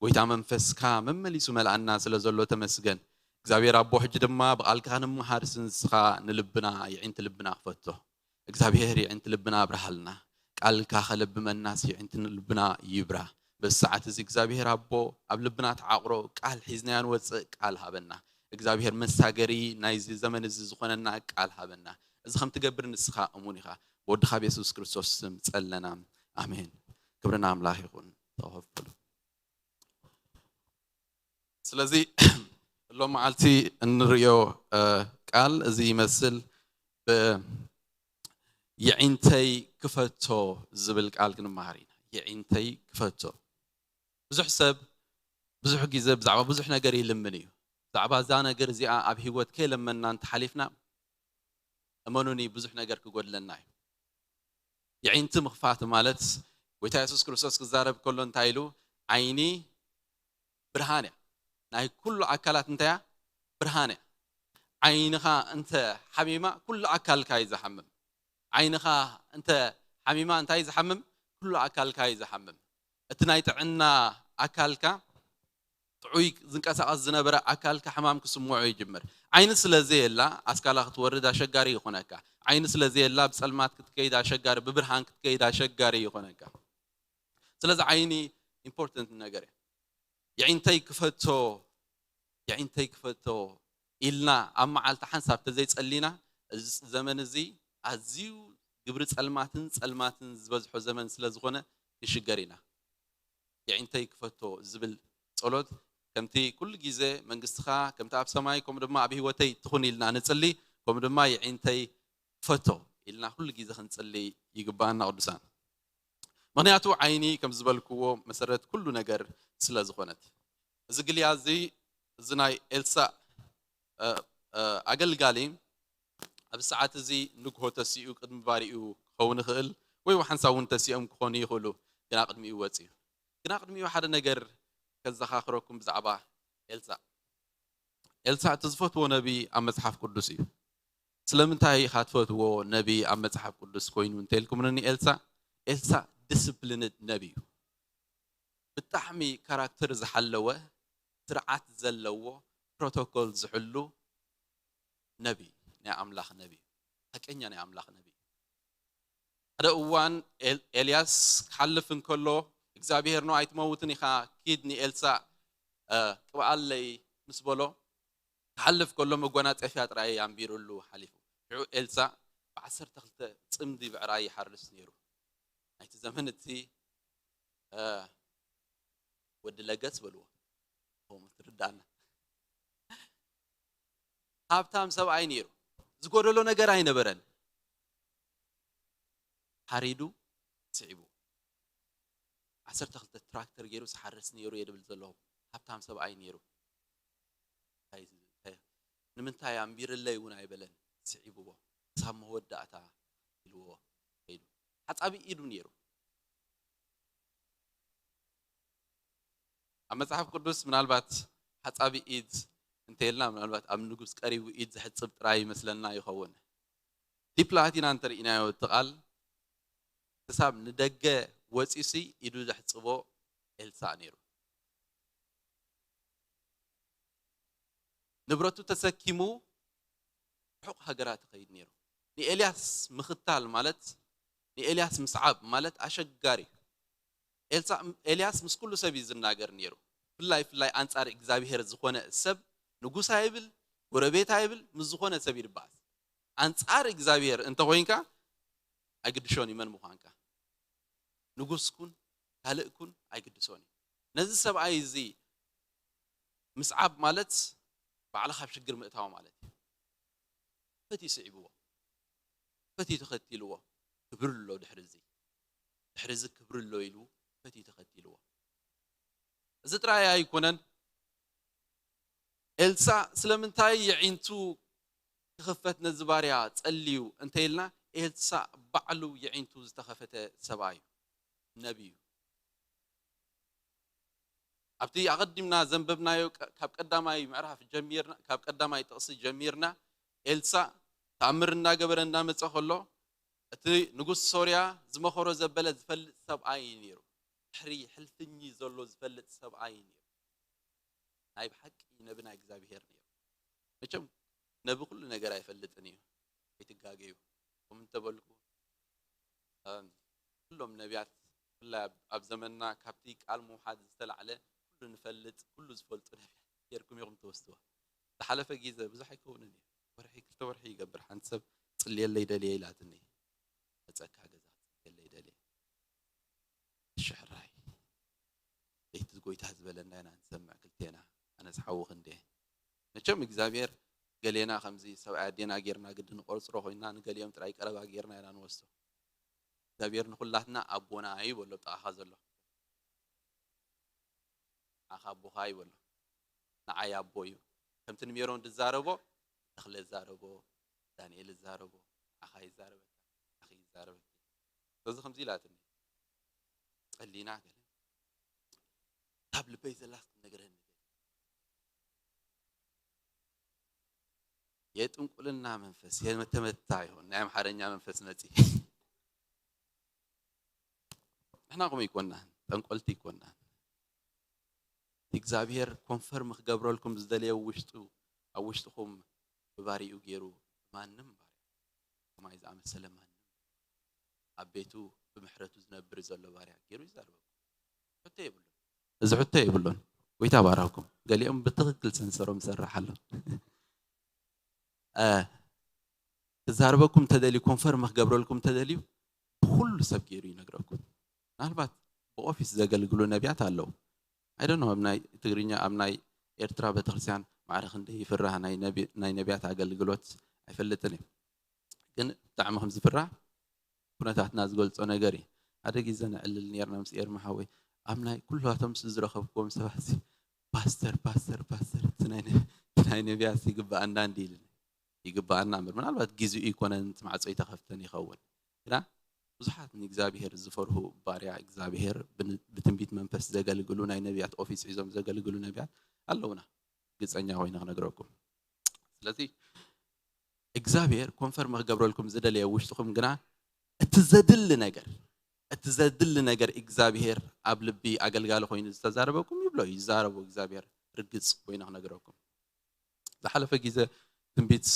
ጎይታ መንፈስካ መመሊሱ መልኣና ስለ ዘሎ ተመስገን። እግዚኣብሔር ኣቦ ሕጂ ድማ ብቃልካ ክንመሃር ስንስኻ ንልብና የዒንቲ ልብና ክፈቶ። እግዚኣብሔር የዒንቲ ልብና ኣብርሃልና። ቃልካ ከለብመናስ የዒንቲ ልብና ይብራ። በዚ ሰዓት እዚ እግዚኣብሔር ኣቦ ኣብ ልብና ተዓቕሮ ቃል ሒዝናዮ ንወፅእ ቃል ሃበና። እግዚኣብሔር መሳገሪ ናይዚ ዘመን እዚ ዝኾነና ቃል ሃበና። እዚ ከም ትገብር ንስኻ እሙን ኢኻ። ብወድኻ ብየሱስ ክርስቶስ ስም ጸለና። ኣሜን። ክብሪ ንኣምላኽ ይኹን። ተኸፈሉ። ስለዚ ሎም መዓልቲ እንርእዮ፣ እ፣ ቃል እዚ ይመስል። ብ-፣ "የዒንተይ ክፈቶ" ዝብል ቃል ክንመሃር ኢና። "የዒንተይ ክፈቶ።" ብዙሕ ሰብ ብዙሕ ግዜ ብዛዕባ ብዙሕ ነገር ይልምን እዩ። ብዛዕባ እዛ ነገር እዚኣ ኣብ ህይወት ከይለመንና እንተሓሊፍና፣ እመኑኒ፣ ብዙሕ ነገር ክጎድለና እዩ። የዒንቲ ምኽፋት ማለት፣ ጎይታ የሱስ ክርስቶስ ክዛረብ ከሎ እንታይ ኢሉ? ዓይኒ ብርሃን እያ። ናይ ኩሉ ኣካላት እንታይ እያ? ብርሃን እያ። ዓይንኻ እንተ ሓሚማ፣ ኩሉ ኣካልካ እዩ ዝሓምም። ዓይንኻ እንተ ሓሚማ፣ እንታይ እዩ ዝሓምም? ኩሉ ኣካልካ እዩ ዝሓምም። እቲ ናይ ጥዕና ኣካልካ፣ ጥዑይ ዝንቀሳቐስ ዝነበረ ኣካልካ ሕማም ክስምዖ ይጅምር። ዓይኒ ስለ ዘየላ፣ ኣስካላ ክትወርድ ኣሸጋሪ ይኾነካ። ዓይኒ ስለ ዘየላ፣ ብጸልማት ክትከይድ ኣሸጋሪ፣ ብብርሃን ክትከይድ ኣሸጋሪ ይኾነካ። ስለዚ ዓይኒ ኢምፖርተንት ነገር እያ። የዒንተይ ክፈቶ፣ የዒንተይ ክፈቶ ኢልና ኣብ መዓልቲ ሓንሳብ ተዘይጸሊና፣ እዚ ዘመን እዚ ኣዝዩ ግብሪ ጸልማትን ጸልማትን ዝበዝሖ ዘመን ስለ ዝኾነ፣ ንሽገር ኢና። የዒንተይ ክፈቶ ዝብል ጸሎት፣ ከምቲ ኩሉ ግዜ መንግስትኻ ከምቲ ኣብ ሰማይ፣ ከምኡ ድማ ኣብ ህይወተይ ትኹን ኢልና ንጽሊ፣ ከምኡ ድማ የዒንተይ ክፈቶ ኢልና ኩሉ ግዜ ክንጽሊ ይግባኣና ቅዱሳን። ምኽንያቱ ዓይኒ ከም ዝበልክዎ መሰረት ኩሉ ነገር ስለ ዝኾነት። እዚ ግልያ እዚ፣ እዚ ናይ ኤልሳእ፣ እ፣ እ፣ ኣገልጋሊ ኣብዚ ሰዓት እዚ ንግሆ ተሲኡ ቅድሚ ባሪኡ ክኸውን ይኽእል፣ ወይ ሓንሳብ እውን ተሲኦም ክኾኑ ይኽእሉ፣ ግና ቅድሚኡ ወፂኡ። ግና ቅድሚኡ ሓደ ነገር ከዘኻኽረኩም ብዛዕባ ኤልሳእ። ኤልሳእ እቲ ዝፈትዎ ነቢ ኣብ መጽሓፍ ቅዱስ እዩ። ስለምንታይ ኢኻ ትፈትዎ ነቢ ኣብ መጽሓፍ ቅዱስ ኮይኑ እንተኢልኩምኒ፣ ኤልሳእ፣ ኤልሳእ ዲስፕሊንድ ነቢ እዩ። ብጣዕሚ ካራክተር ዝሓለወ፣ ስርዓት ዘለዎ፣ ፕሮቶኮል ዝሕሉ ነቢ፣ ናይ ኣምላኽ ነቢ፣ ሓቀኛ ናይ ኣምላኽ ነቢ። ሓደ እዋን ኤል-፣ ኤልያስ ክሓልፍ እንከሎ፣ እግዚኣብሔር፣ "ኖ ኣይትመውትን ኢኻ፣ ኪድ ንኤልሳእ፣ እ፣ ቅብኣለይ" ምስ በሎ፣ ክሓልፍ ከሎ መጎናጸፊያ ጥራይ ኣንቢሩሉ ሓሊፉ። ሽዑ ኤልሳእ ብዓሰርተ ክልተ ጽምዲ ብዕራይ ይሓርስ ነይሩ። ናይቲ ዘመን እቲ፣ እ፣ ወዲ ለገስ በልዎ። ከምኡ ትርዳእና። ሃብታም ሰብኣይ ነይሩ። ዝጎደሎ ነገር ኣይነበረን። ሓሪዱ ስዒቡ። ዓሰርተ ክልተ ትራክተር ገይሩ ዝሓርስ ነይሩ እየ ድብል ዘለኹ። ሃብታም ሰብኣይ ነይሩ። እንታይ፣ እንታይ፣ ንምንታይ ኣንቢርለይ እውን ኣይበለን። ስዒብዎ። ክሳብ መወዳእታ ኢልዎ ከይዱ። ሓጻቢ ኢዱ ነይሩ። ኣብ መጽሓፍ ቅዱስ ምናልባት ሓጻቢ ኢድ እንተይልና፣ ምናልባት ኣብ ንጉስ ቀሪቡ ኢድ ዘሕጽብ ጥራይ ይመስለና ይኸውን። ዲፕ ላቲና እንተርኢናዮ እቲ ቃል፣ ክሳብ ንደገ ወጺኡሲ ኢዱ ዘሕጽቦ ኤልሳእ ነይሩ። ንብረቱ ተሰኪሙ ርሑቕ ሃገራት ይኸይድ ነይሩ። ንኤልያስ ምኽታል ማለት፣ ንኤልያስ ምስዓብ ማለት ኣሸጋሪ እዩ። ኤልሳ-፣ ኤልያስ ምስ ኩሉ ሰብ እዩ ዝናገር ነይሩ። ፍላይ ፍላይ ኣንጻር እግዚኣብሔር ዝኾነ ሰብ ንጉስ ኣይብል፣ ጎረቤት ኣይብል፣ ምስ ዝኾነ ሰብ ይድበኣስ። ኣንጻር እግዚኣብሔር እንተኾይንካ ኣይግድሾን እዩ መን ምዃንካ። ንጉስ ኩን፣ ካልእ ኩን ኣይግድሶን እዩ። ነዚ ሰብኣይ እዚ ምስዓብ ማለት ባዕልኻ ኣብ ሽግር ምእታው ማለት እዩ። ፈትዩ ስዒብዎ፣ ፈትዩ ተኸቲልዎ። ክብሪ ኣሎ ድሕሪ እዚ፣ ድሕሪ እዚ ክብሪ ኣሎ ኢሉ ፈትዩ ተኸቲልዎ። እዚ ጥራይ ኣይኮነን። ኤልሳእ ስለምንታይ የዒንቱ ክኽፈት ነዚ ባርያ ጸልዩ እንተኢልና፣ ኤልሳእ ባዕሉ የዒንቱ ዝተኸፈተ ሰብኣይ እዩ፣ ነቢይ እዩ። ኣብቲ ኣቐዲምና ዘንበብናዮ ቀ-፣ ካብ ቀዳማይ ምዕራፍ ጀሚርና፣ ካብ ቀዳማይ ጥቕሲ ጀሚርና፣ ኤልሳእ ተኣምር እናገበረ እናመጸ ከሎ፣ እቲ ንጉስ ሶርያ ዝመኸሮ ዘበለ ዝፈልጥ ሰብኣይ እዩ ነይሩ። ድሕሪ ሕልፍኝ ዘሎ ዝፈልጥ ሰብኣይ እዩ ነይሩ። ናይ ብሓቂ ነቢ ናይ እግዚኣብሄር ነይሩ። መቸም ነቢ ኩሉ ነገር ኣይፈልጥን እዩ፣ ኣይትጋገዩ። ከምኡ እንተበልኩ፣ እም፣ ኩሎም ነቢያት፣ ብፍላይ ኣብ፣ ኣብ ዘመንና ካብቲ ቃል ምውሓድ ዝተላዕለ ኩሉ ንፈልጥ፣ ኩሉ ዝፈልጡ ነቢያት ጌርኩም ኢኹም ትወስድዋ። ዝሓለፈ ግዜ ብዙሕ ኣይከውንን እዩ። ወርሒ፣ ክልተ ወርሒ ይገብር፣ ሓንቲ ሰብ "ጽልየለይ ደልየ" ኢላትኒ። "መጸካ ገዛ ጽልየለይ ደልየ?" ሽሕራይ ለይቲ ጎይታ ዝበለና ኢና ንሰምዕ ክልቴና። ኣነስ ሓዊ ክንዴ። መቸም እግዚኣብሔር ገሌና ከምዚ ሰብኣይ ኣዴና ጌርና ግዲ ንቆርጽሮ ኮይና፣ ንገሊኦም ጥራይ ቀረባ ጌርና ኢና ንወስዶ። እግዚኣብሔር ንኹላትና ኣቦና እዩ በሎ፣ ብጥቓኻ ዘሎ። ንዓኻ ኣቦኻ እዩ በሎ። ንዓይ ኣቦ እዩ። ከምቲ ንሜሮን ዝዛረቦ፣ ተኽለ ይዛረቦ፣ ዳንኤል ይዛረቦ፣ ንዓኻ ይዛረበካ፣ ንዓኺ ይዛረበኪ። ስለዚ ከምዚ ኢላትኒ፣ ጸሊና ገለ ካብ ልበይ ዘላስ ክትነግረኒ። የጥንቁልና መንፈስ፣ የመተመታ ይሆን፣ ናይ ኣምሓርኛ መንፈስ መጺ። ንሕና ከምኡ ይኮናን፣ ጠንቆልቲ ይኮናን። እግዚኣብሔር ኮንፈርም ክገብረልኩም ዝደለየ ውሽጡ፣ ኣብ ውሽጥኹም ብባሪኡ ገይሩ፣ ማንም ባርያ ከማይ ዝኣመሰለ ማንም ኣብ ቤቱ ብምሕረቱ ዝነብር ዘሎ ባርያ ገይሩ ይዛረበኩም። ሕቶ የብሉን። እዚ ሕቶ የብሉን። ጎይታ ባርኩም። ገሊኦም ብትኽክል ሰንሰሮም ይሰርሕ ኣሎ። እ፣ ክዛረበኩም ተደልዩ፣ ኮንፈርም ክገብረልኩም ተደልዩ፣ ብኩሉ ሰብ ገይሩ ይነግረኩም። ምናልባት ብኦፊስ ዘገልግሉ ነቢያት ኣለዉ። I don't know፣ ኣብ ናይ ትግርኛ፣ ኣብ ናይ ኤርትራ ቤተክርስትያን ማዕረ ክንደይ ይፍራህ ናይ ነቢ-፣ ናይ ነቢያት ኣገልግሎት ኣይፈልጥን እየ። ግን ብጣዕሚ ከም ዝፍራህ ኩነታትና ዝገልጾ ነገር እዩ። ሓደ ግዜ ነዕልል ነርና ምስ ኤርሚ ሓወይ፣ ኣብ ናይ ኩላቶም ዝረኸብክዎም ሰባት እዚ፣ "ፓስተር፣ ፓስተር፣ ፓስተር፣ እቲ ናይ ነ-፣ እቲ ናይ ነቢያት ይግብኣና እንዲ" ኢሉኒ። ይግብኣና እምበር፣ ምናልባት ግዜኡ ይኮነን፣ እቲ ማዕጾ ይተኸፍተን ይኸውን። ግና ብዙሓት ንእግዚኣብሔር ዝፈርሁ ባርያ እግዚኣብሔር ብን-፣ ብትንቢት መንፈስ ዘገልግሉ፣ ናይ ነቢያት ኦፊስ ሒዞም ዘገልግሉ ነቢያት ኣለውና። ግልጸኛ ኮይነ ክነግረኩም። ስለዚ እግዚኣብሔር ኮንፈርም ክገብረልኩም ዝደለየ ውሽጥኹም ግና እቲ ዘድሊ ነገር፣ እቲ ዘድሊ ነገር እግዚኣብሔር ኣብ ልቢ ኣገልጋሊ ኮይኑ ዝተዛረበኩም ይብሎ እዩ። ይዛረቡ እግዚኣብሔር ርግጽ ኮይነ ክነግረኩም። ዝሓለፈ ግዜ ትንቢት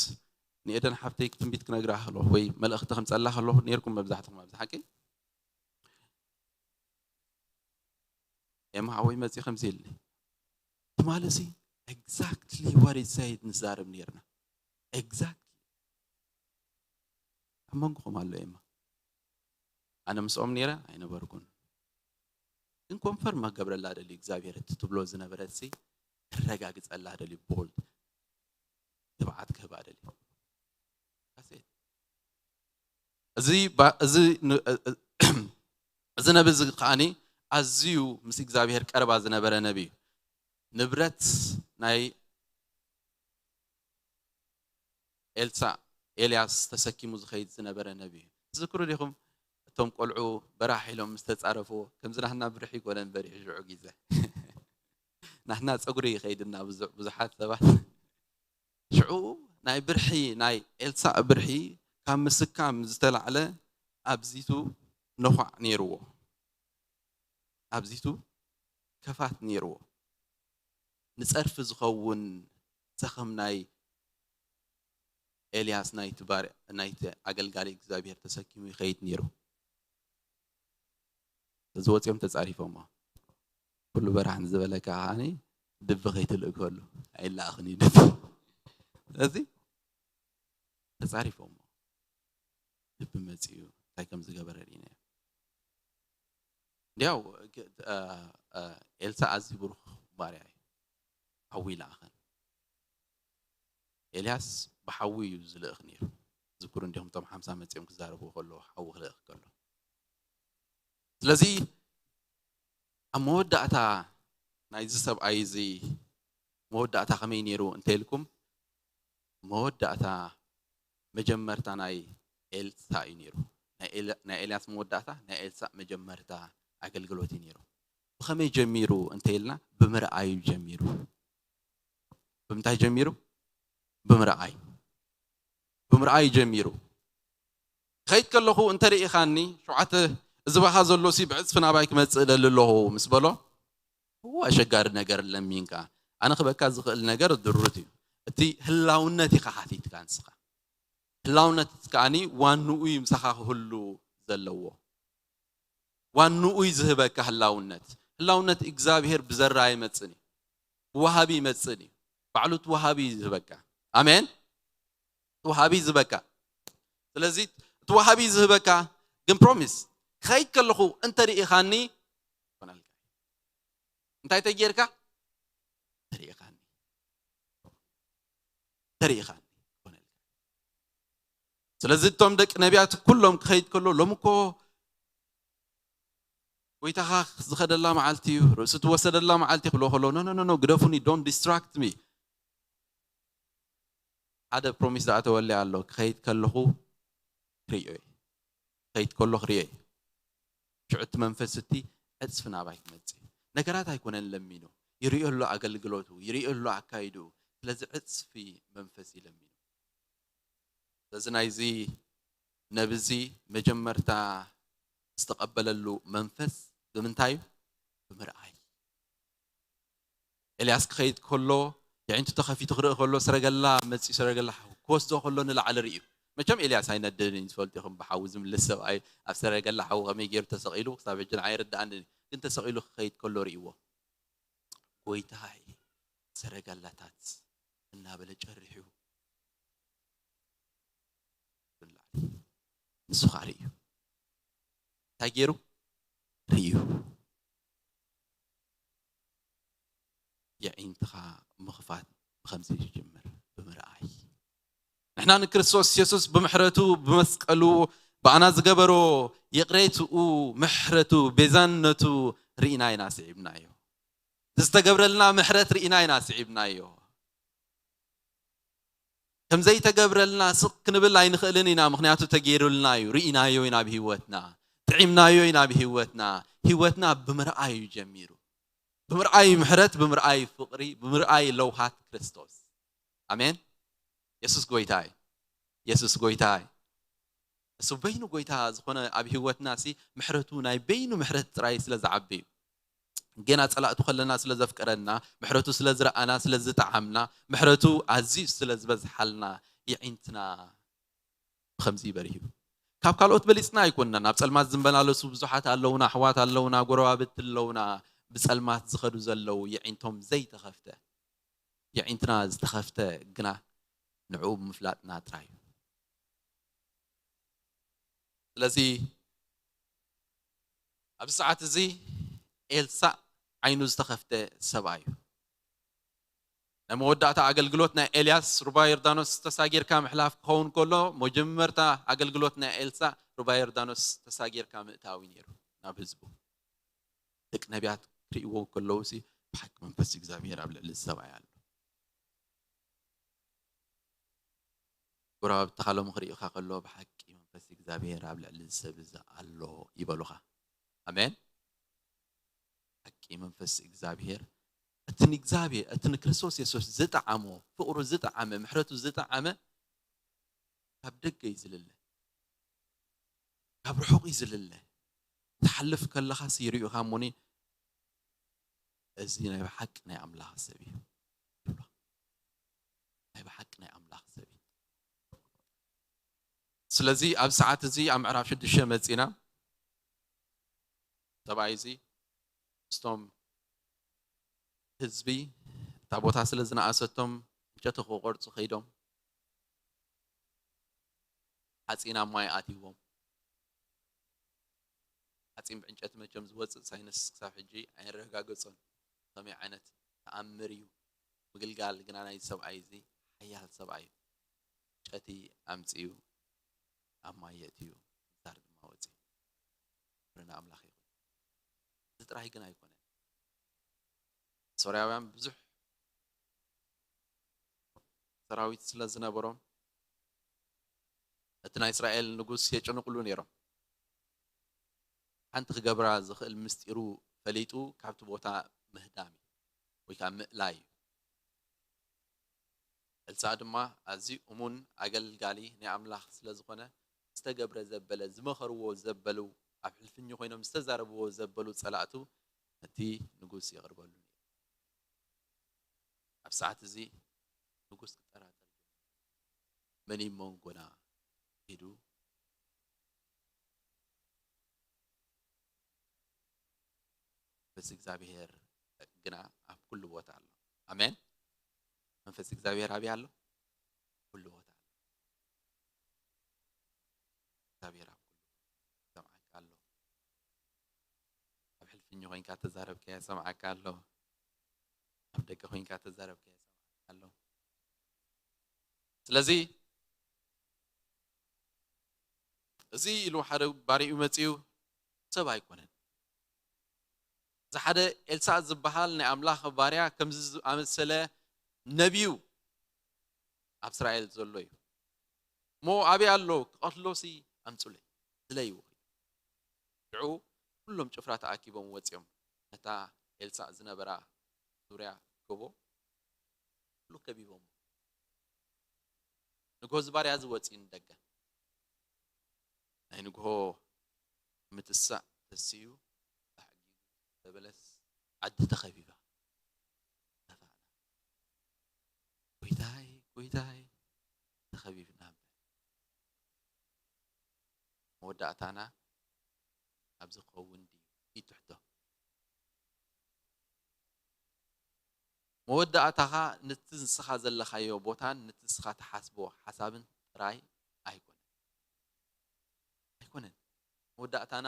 ንኤደን ሓፍተይ ትንቢት ክነግራ ከለኹ ወይ መልእኽቲ ከምጸላ ከለኹ ነይርኩም መብዛሕትኹም ኣብዚ ሓቂ። ኤማ ሓወይ መፂ ከምዚ ኢልኒ። ትማሊ ሲ exactly what he said ንዛረብ ነርና። Exactly ኣብ መንጎኹም ኣሎ ኤማ። ኣነ ምስኦም ነይረ ኣይነበርኩን፣ ግን ኮንፈርም ክገብረላ ደልዩ እግዚኣብሔር እቲ ትብሎ ዝነበረት ሲ ክረጋግፀላ ደልዩ፣ ቦልድ ትብዓት ክህባ ደልዩ። That's it። እዚ ባ- እዚ ን- እ- እ- እዚ ነቢ እዚ ከዓኒ ኣዝዩ ምስ እግዚኣብሔር ቀረባ ዝነበረ ነቢ እዩ። ንብረት ናይ ኤልሳዕ ኤልያስ ተሰኪሙ ዝኸይድ ዝነበረ ነቢ እዩ። ትዝክሩ ዲኹም? እቶም ቆልዑ በራሕ ኢሎም ምስ ተጻረፍዎ፣ ከምዚ ናህና ብርሒ ይኮነን በሪሑ ሽዑ ግዜ ናህና ጸጉሪ ይኸይድና ብዙ- ብዙሓት ሰባት ሽዑ ናይ ብርሒ ናይ ኤልሳዕ ብርሒ ካብ ምስካም ዝተላዕለ ኣብዚቱ ነዃዕ ነይርዎ። ኣብዚቱ ከፋት ነይርዎ። ንጸርፊ ዝኸውን ሰኸም ናይ ኤልያስ ናይቲ ባር ናይቲ ኣገልጋሊ እግዚኣብሔር ተሰኪሙ ይኸይድ ነይሩ። እዚ ወፂኦም ተፃሪፎሞ ኩሉ በራሕ ንዝበለካ ከዓኒ ድቢ ከይትልእከሉ ኣይለኣኽን እዩ ድቢ። ስለዚ ተፃሪፎሞ ድቢ መፂኡ እንታይ ከም ዝገበረ ርኢና እንዲያው ኤልሳ ኣዝዩ ብሩኽ ባርያ እዩ። ሓዊ ይለኣኸን። ኤልያስ ብሓዊ እዩ ዝልእኽ ነይሩ። ዝክሩ እንዲኹም እቶም ሓምሳ መፂኦም ክዛረቡ ከለዉ ሓዊ ክልእኽ ከሎ። ስለዚ ኣብ መወዳእታ ናይዚ ሰብኣይ እዚ መወዳእታ ከመይ ነይሩ እንተኢልኩም፣ መወዳእታ መጀመርታ ናይ ኤልሳ እዩ ነይሩ። ናይ ኤል- ናይ ኤልያስ መወዳእታ ናይ ኤልሳ መጀመርታ ኣገልግሎት እዩ ነይሩ። ብኸመይ ጀሚሩ እንተኢልና፣ ብምርኣዩ ጀሚሩ። ብምንታይ ጀሚሩ? ብምርኣይ። ብምርኣይ ጀሚሩ። ከይድ ከለኹ እንተርኢኻኒ ሸውዓተ፣ እዚ ባኻ ዘሎ ሲ ብዕፅፊ ናባይ ክመፅእ እደሊ ኣለኹ ምስ በሎ፣ እዎ ኣሸጋሪ ነገር ለሚንካ፣ ኣነ ክበካ ዝኽእል ነገር ድሩት እዩ። እቲ ህላውነት ኢኻ ሓቲትካ ንስኻ። ህላውነት ከዓኒ ዋንኡ እዩ ምሳኻ ክህሉ ዘለዎ። ዋንኡ እዩ ዝህበካ ህላውነት። ህላውነት እግዚኣብሔር ብዘራ ኣይመፅን እዩ፣ ብወሃቢ ይመፅን እዩ። ባዕሉ እቲ ወሃቢ እዩ ዝህበካ። ኣሜን። እቲ ወሃቢ እዩ ዝህበካ። ስለዚ እቲ ወሃቢ እዩ ዝህበካ፣ ግን ፕሮሚስ ክኸይድ ከለኹ እንተርኢኻኒ ኮነልካ። እንታይ ተጌርካ? ተርኢኻኒ። ተርኢኻኒ ኮነልካ። ስለዚ እቶም ደቂ ነቢያት ኩሎም ክኸይድ ከሎ ሎም እኮ ጎይታኻ ዝኸደላ መዓልቲ እዩ፣ ርእሱ ትወሰደላ መዓልቲ ክብሎ ከሎ፣ ኖ ኖ ኖ ግደፉኒ፣ don't distract me። ሓደ ፕሮሚስ ዝኣተወለይ ኣሎ፣ ክኸይድ ከለኹ ክርእዮ እየ። ክኸይድ ከሎ ክርእዮ እየ። ሽዑ እቲ መንፈስ እቲ ዕፅፊ ናባይ ክመፅእ እዩ። ነገራት ኣይኮነን ለሚኑ፣ ይርእዮ ኣሎ ኣገልግሎቱ፣ ይርእዮ ኣሎ ኣካይድኡ። ስለዚ ዕፅፊ መንፈስ እዩ ለሚኑ። ስለዚ ናይዚ ነብዚ መጀመርታ ዝተቐበለሉ መንፈስ ብምንታይ እዩ? ብምርኣይ። ኤልያስ ክኸይድ ከሎ የዒንቱ ተኸፊቱ ክርኢ ከሎ ሰረገላ መፂኡ፣ ሰረገላ ሓዊ ክወስዶ ከሎ ንላዕሊ ርእዩ። መቸም ኤልያስ ኣይነድድን እዩ፣ ዝፈልጡ ኢኹም፣ ብሓዊ ዝምልስ ሰብኣይ ኣብ ሰረገላ ሓዊ ከመይ ገይሩ ተሰቒሉ ክሳብ ሕጂ ንዓይ ኣይርድኣንን እዩ። ግን ተሰቒሉ ክኸይድ ከሎ ርእይዎ። ጎይታይ ሰረገላታት እናበለ ጨሪሑ ንሱ ከዓ ርእዩ። እንታይ ገይሩ? ርእዩ። የዒንትኻ ምኽፋት ብኸምዚ ይጅምር፣ ብምርኣይ። ንሕና ንክርስቶስ የሱስ ብምሕረቱ፣ ብመስቀሉ፣ ብኣና ዝገበሮ ይቕሬትኡ፣ ምሕረቱ፣ ቤዛነቱ ርኢና ኢና ስዒብናዮ። ዝተገብረልና ምሕረት ርኢና ኢና ስዒብናዮ። ከም ዘይተገብረልና ስቕ ክንብል ኣይንኽእልን ኢና፣ ምኽንያቱ ተገይሩልና እዩ፣ ርኢናዮ ኢና ኣብ ህይወትና፣ ጥዒምናዮ ኢና ኣብ ህይወትና። ህይወትና ብምርኣይ እዩ ጀሚሩ። ብምርኣይ ምሕረት፣ ብምርኣይ ፍቕሪ፣ ብምርኣይ ለውሃት ክርስቶስ። ኣሜን። የሱስ ጎይታ እዩ። የሱስ ጎይታ እዩ። እሱ በይኑ ጎይታ ዝኾነ ኣብ ህይወትና ሲ ምሕረቱ ናይ በይኑ ምሕረት ጥራይ ስለ ዝዓቢ እዩ። ጌና ጸላእቱ ከለና ስለ ዘፍቀረና፣ ምሕረቱ ስለ ዝረኣና፣ ስለ ዝጠዓምና፣ ምሕረቱ ኣዝዩ ስለ ዝበዝሓልና የዒንትና ብኸምዚ ይበርህ እዩ። ካብ ካልኦት በሊጽና ኣይኮንናን። ኣብ ጸልማት ዝመላለሱ ብዙሓት ኣለውና፣ ኣሕዋት ኣለውና፣ ጎረባብቲ ኣለውና፣ ብጸልማት ዝኸዱ ዘለዉ የዒንቶም ዘይተኸፍተ፣ የዒንትና ዝተኸፍተ ግና ንዕኡ ብምፍላጥና ጥራይ እዩ። ስለዚ ኣብዚ ሰዓት እዚ ኤልሳእ ዓይኑ ዝተኸፍተ ሰብኣይ እዩ። ናይ መወዳእታ ኣገልግሎት ናይ ኤልያስ ሩባ ዮርዳኖስ ተሳጊርካ ምሕላፍ ክኸውን ከሎ፣ መጀመርታ ኣገልግሎት ናይ ኤልሳእ ሩባ ዮርዳኖስ ተሳጊርካ ምእታዊ ነይሩ ናብ ህዝቡ። ደቂ ነቢያት ክርእይዎ ከለዉ ሲ፣ "ብሓቂ መንፈስ እግዚኣብሔር ኣብ ልዕሊ እዚ ሰብኣይ ኣሎ። ጎረባብትኻ ሎሚ ክርእዩኻ ከሎ፣ ብሓቂ መንፈስ እግዚኣብሔር ኣብ ልዕሊ እዚ ሰብ እዚ ኣሎ" ይበሉኻ። ኣሜን። ሓቂ መንፈስ እግዚኣብሔር፣ እቲ ንእግዚኣብሔር፣ እቲ ንክርስቶስ የሱስ ዝጠዓሞ፣ ፍቕሩ ዝጠዓመ፣ ምሕረቱ ዝጠዓመ ካብ ደገ እዩ ዝልለ፣ ካብ ርሑቕ እዩ ዝልለ። ትሓልፍ ከለኻስ ይርእዩኻ እሞኒ፣ "እዚ ናይ ብሓቂ ናይ ኣምላኽ ሰብ እዩ" ይብሎ። ናይ ብሓቂ ናይ ኣምላኽ ሰብ እዩ። ስለዚ ኣብ ሰዓት እዚ ኣብ ምዕራፍ ሽዱሽተ መጺና፣ ሰብኣይ እዚ ምስቶም ህዝቢ እታ ቦታ ስለ ዝነኣሰቶም ዕንጨቲ ክቆርጹ ከይዶም፣ ሓጺን ኣብ ማይ ኣትይዎም። ሓጺን ብዕንጨቲ መቸም ዝወጽእ ሳይንስ ክሳብ ሕጂ ኣየረጋገጾን። ከመይ ዓይነት ተኣምር እዩ ምግልጋል ግና ናይ ሰብኣይ እዚ፣ ሓያል ሰብኣይ እዩ። ዕንጨቲ ኣምጺኡ ኣብ ማይ የእትዩ፣ ምንዛር ድማ ወጺኡ። ክብሪ ንኣምላኽ ይኹን። እዚ ጥራይ ግን ኣይኮነን። ሶርያውያን ብዙሕ ሰራዊት ስለ ዝነበሮም፣ እቲ ናይ እስራኤል ንጉስ የጨንቕሉ ነይሮም። ሓንቲ ክገብራ ዝኽእል ምስጢሩ ፈሊጡ ካብቲ ቦታ ምህዳም እዩ፣ ወይ ከዓ ምእላይ እዩ። ኤልሳዕ ድማ ኣዝዩ እሙን ኣገልጋሊ ናይ ኣምላኽ ስለ ዝኾነ፣ ዝተገብረ ዘበለ፣ ዝመኸርዎ ዘበሉ፣ ኣብ ሕልፍኝ ኮይኖም ዝተዛረብዎ ዘበሉ ጸላእቱ ነቲ ንጉስ የቕርበሉ ነይሩ። ኣብ ሰዓት እዚ ንጉስ ክጠራጠር ጀመረ። መን እዩ መንጎና ኢሉ። መንፈስ እግዚኣብሔር ግና ኣብ ኩሉ ቦታ ኣሎ። ኣሜን። መንፈስ እግዚኣብሔር ኣበይ ኣሎ? ኩሉ ቦታ ኣሎ። እግዚኣብሔር ኣብ ኩሉ ይሰምዓካ ኣሎ። ኣብ ሕልፍኝ ኮይንካ ተዛረብካዮ ይሰምዓካ ኣሎ። ኣብ ደገ ኮይንካ ተዛረብካዮ ይሰምዓካ ኣሎ። ስለዚ እዚ ኢሉ ሓደ ባሪኡ መጺኡ ሰብ ኣይኮነን። እዚ ሓደ ኤልሳዕ ዝበሃል ናይ ኣምላኽ ባርያ ከምዚ ዝኣመሰለ ነቢዩ ኣብ እስራኤል ዘሎ እዩ። እሞ ኣበይ ኣሎ? ክቐትሎሲ ኣምጹለይ፣ ዝለይዎ። ሽዑ ኩሎም ጭፍራ ተኣኪቦም ወጺኦም ነታ ኤልሳዕ ዝነበራ ዙርያ ጎቦ ኩሉ ከቢቦም። ንግሆ እዚ ባርያ እዚ ወጺኡ ንደገ። ናይ ንግሆ ምትሳእ ተሲኡ፣ ጻሕ ጊጉ ተበለስ፣ ዓዲ ተኸቢባ። ጠፋእና። "ጎይታይ፣ ጎይታይ፣ ተኸቢብና" በለ። መወዳእታና ኣብዚ ክኸውን ድዩ? ይትሕቶ። መወዳእታኻ ነቲ ንስኻ ዘለኻዮ ቦታን ነቲ ንስኻ ትሓስቦ ሓሳብን ጥራይ ኣይኮነን። ኣይኮነን። መወዳእታና፣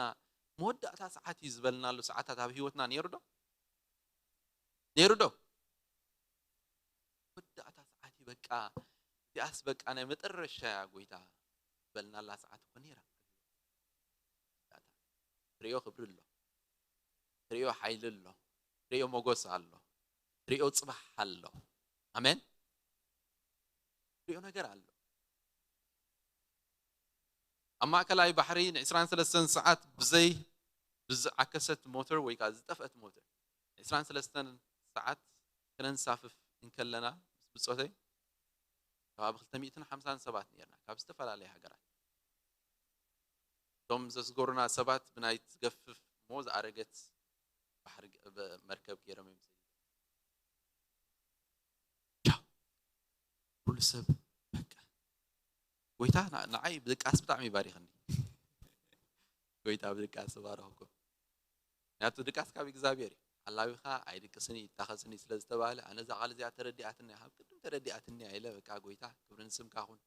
መወዳእታ ሰዓት እዩ ዝበልናሉ ሰዓታት ኣብ ህይወትና ነይሩ ዶ? ነይሩ ዶ? መወዳእታ ሰዓት እዩ በቃ፣ እዚኣስ በቃ ናይ መጠረሻ እያ ጎይታ ዝበልናላ ሰዓት እኮ ነይራ። ትሪኦ ክብሪ ኣሎ፣ ትሪኦ ሓይሊ ኣሎ፣ ትሪኦ ሞገስ ኣሎ፣ ትሪኦ ጽባሕ ኣሎ። ኣሜን። ትሪኦ ነገር ኣሎ። ኣብ ማእከላይ ባሕሪ ን23 ሰዓት ብዘይ፣ ብዝዓከሰት ሞተር ወይ ከዓ ዝጠፍአት ሞተር፣ ን23 ሰዓት ክነንሳፍፍ እንከለና ምስ ብጾተይ ከባቢ ክልተ ሚእትን ሓምሳን ሰባት ነርና፣ ካብ ዝተፈላለያ ሃገራት። እቶም ዘስገሩና ሰባት ብናይ ትገፍፍ እሞ ዝኣረገት ባሕሪ ገ-፣ በ-፣ መርከብ ገይሮም እዮም ዝሰይዱ። ቻው። ኩሉ ሰብ በቃ፣ ጎይታ ን-፣ ንዓይ ብድቃስ ብጣዕሚ ይባሪኽኒ። ጎይታ ብድቃስ ይባርኽኩም። ምክንያቱ ድቃስ ካብ እግዚኣብሔር እዩ። ሓላዊኻ ኣይድቅስን እዩ፣ ይታኸስን እዩ ስለ ዝተባህለ፣ ኣነ እዛ ቃል እዚኣ ተረዲኣትኒ እያ፣ ካብ ቅድም ተረዲኣትኒ እያ ኢለ፣ በቃ፣ ጎይታ፣ ክብሪ ንስምካ ኩን፣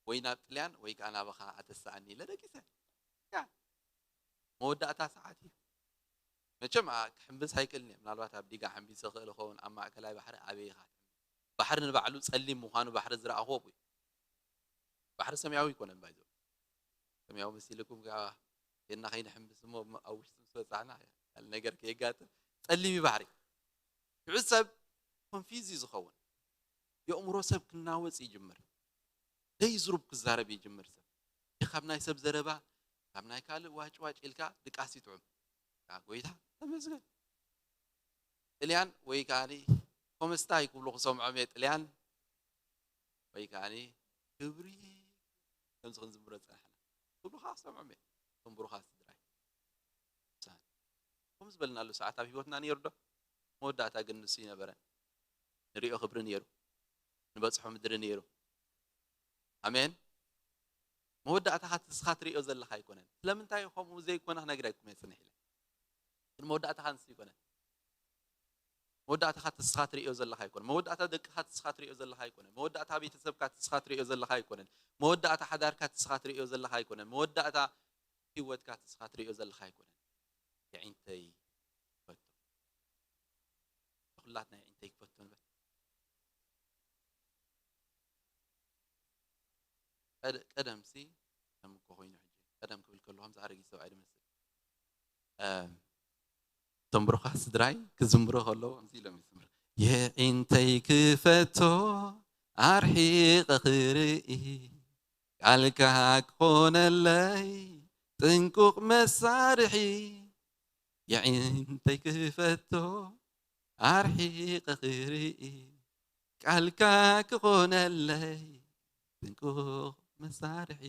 ወይ ናብ ጥልያን ወይ ከኣ ናባኻ ኣተስኣኒ ኢለ ደቂሰ። ያ፣ መወዳእታ ሰዓት እዩ። መቸም፣ ኣ፣ ክሕምብስ ኣይክእልን እየ። ምናልባት ኣብ ዲጋ ሓምቢሰ ክእል እኸውን፣ ኣብ ማእከላይ ባሕሪ ኣበይ ኢኻ ትሕምብስ? ባሕሪ ንባዕሉ ጸሊም ምዃኑ ባሕሪ ዝረኣኹዎ እዩ። ባሕሪ ሰማያዊ ኣይኮነን ባይዘው። ሰማያዊ መሲልኩም ከኣ ኬድና ከይንሕምብስ እሞ፣ ኣብ ውሽጢ ምስ በጻሕና ካልእ ነገር ከየጋጥም ጸሊም እዩ ባሕሪ። ሽዑ ሰብ ኮንፊዝ እዩ ዝኸውን። የእምሮ ሰብ ክናወጽ ይጅምር። ደይ ዝሩብ ክዛረብ ይጅምር ሰብ። ካብ ናይ ሰብ ዘረባ፣ ካብ ናይ ካልእ ዋጭ ዋጭ ኢልካ ድቃስ ይጥዑም። ያ ጎይታ ተመስገን። ጥልያን ወይ ከኣኒ ኮመስታይ ክብሉ ክሰምዖም እየ፣ ጥልያን ወይ ከኣኒ ክብሪ ከምዚ ክንዝምሮ ዝጸናሕና ክብሉ ከዓ ክሰምዖም እየ። እቶም ብሩኻት ስድራይ። ከምኡ ዝበልናሉ ሰዓት ኣብ ህይወትና ነይሩ ዶ? መወዳእታ ግን ንሱ ይነበረን። ንሪኦ ክብሪ ነይሩ። ንበጽሖ ምድሪ ነይሩ። ኣሜን። መወዳእታኻ እቲ ንስኻ ትርእዮ ዘለኻ ኣይኮነን። ስለምንታይ ከምኡ ዘይኮነ ክነግረኩም እየ ጽንሕ ኢለ። ግን መወዳእታኻ ንሱ ኣይኮነን። መወዳእታኻ እቲ ንስኻ ትርእዮ ዘለኻ ኣይኮነን። መወዳእታ ደቅኻ እቲ ንስኻ ትርእዮ ዘለኻ ኣይኮነን። መወዳእታ ቤተሰብካ እቲ ንስኻ ትርእዮ ዘለኻ ኣይኮነን። መወዳእታ ሓዳርካ እቲ ንስኻ ትርእዮ ዘለኻ ኣይኮነን። መወዳእታ ህይወትካ እቲ ንስኻ ትርእዮ ዘለኻ ኣይኮነን። የዒንተይ ክፈቶ። ኩላትና የዒንተይ ክፈቶ ንበል። ቀደ-፣ ቀደምሲ ከም እኮ ኮይኑ ሕጂ ቀደም ክብል ከለኹም ዝኣረጊ ሰብኣይ ዝመስል። እም፣ እቶም ብሩኻት ስድራይ ክዝምሩ ከለዉ ከምዚ ኢሎም ይዝምሩ። የዒንተይ ክፈቶ ኣርሒቐ ክርኢ፣ ቃልካ ክኾነለይ ጥንቁቕ መሳርሒ። የዒንተይ ክፈቶ ኣርሒቐ ክርኢ፣ ቃልካ ክኾነለይ ጥንቁቕ መሳርሒ።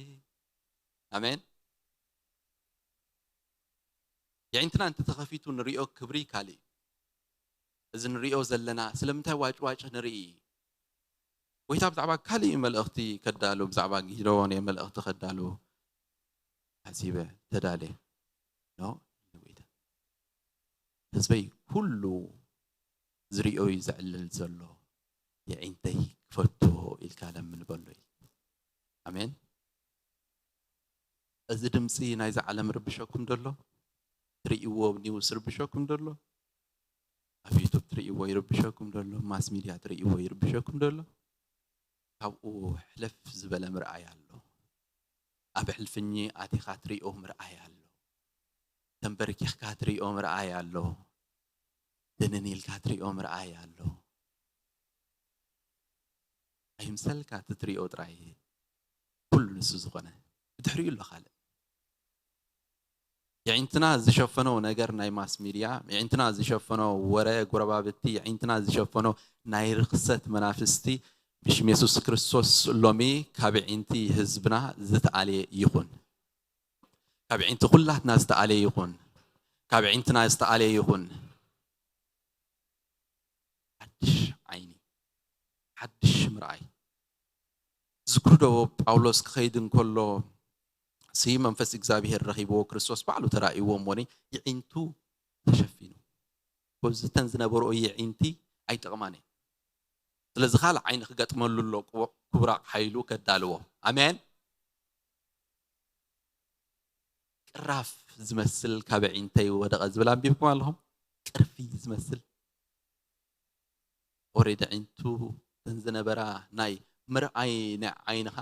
ኣሜን። የዒንትና እንተተኸፊቱ ንሪኦ ክብሪ ካልእ እዩ። እዚ ንሪኦ ዘለና ስለምንታይ ዋጭ ዋጭ ንርኢ? ጎይታ ብዛዕባ ካልእ እዩ መልእኽቲ ከዳሉ፣ ብዛዕባ ጊደዎን እየ መልእኽቲ ከዳሉ ሓሲበ ተዳልየ። ኖ፣ ጎይታ ህዝበይ ኩሉ ዝሪኦ እዩ ዘዕልል ዘሎ፣ የዒንተይ ክፈቶ ኢልካ ለምን በሎ እዩ። ኣሜን። እዚ ድምፂ ናይዛ ዓለም ርብሸኩም ደሎ? ትርእይዎ ኒውስ ርብሸኩም ደሎ? ኣብ ዩቱብ ትርእይዎ ይርብሸኩም ደሎ? ማስ ሚድያ ትርእይዎ ይርብሸኩም ደሎ? ካብኡ ሕልፍ ዝበለ ምርኣይ ኣሎ። ኣብ ሕልፍኚ ኣቲኻ ትርእዮ ምርኣይ ኣሎ። ተንበርኪኽካ ትርእዮ ምርኣይ ኣሎ። ድንን ኢልካ ትርእዮ ምርኣይ ኣሎ። ኣይምሰልካ እቲ ትርእዮ ጥራይ ኩሉ ንሱ ዝኾነ። ብድሕሪኡ ኣሎ ካልእ። የዒንትና ዝሸፈኖ ነገር ናይ ማስ ሚድያ፣ የዒንትና ዝሸፈኖ ወረ ጎረባብቲ፣ የዒንትና ዝሸፈኖ ናይ ርኽሰት መናፍስቲ፣ ብሽም የሱስ ክርስቶስ ሎሚ ካብ የዒንቲ ህዝብና ዝተኣልየ ይኹን። ካብ የዒንቲ ኩላትና ዝተኣልየ ይኹን። ካብ የዒንትና ዝተኣልየ ይኹን። ሓድሽ ዓይኒ፣ ሓድሽ ምርኣይ። ዝክሩ ዶ ጳውሎስ ክኸይድ እንከሎ ሲ መንፈስ እግዚኣብሄር ረኺብዎ፣ ክርስቶስ ባዕሉ ተራእይዎ እሞኒ የዒንቱ ተሸፊኑ። በዚ እተን ዝነበርኦ የዒንቲ ኣይጠቕማን እየን። ስለዚ ካልእ ዓይኒ ክገጥመሉ ኣሎ፣ ክቡ-፣ ክቡር ኣቕሓ ኢሉ ከዳልዎ። ኣሜን። ቅራፍ ዝመስል ካብ የዒንተይ ወደቐ ዝብል ኣንቢብኩም ኣለኹም? ቅርፊ ዝመስል። ኦሬዲ የዒንቱ እተን ዝነበራ ናይ ምርኣይ ናይ ዓይንኻ፣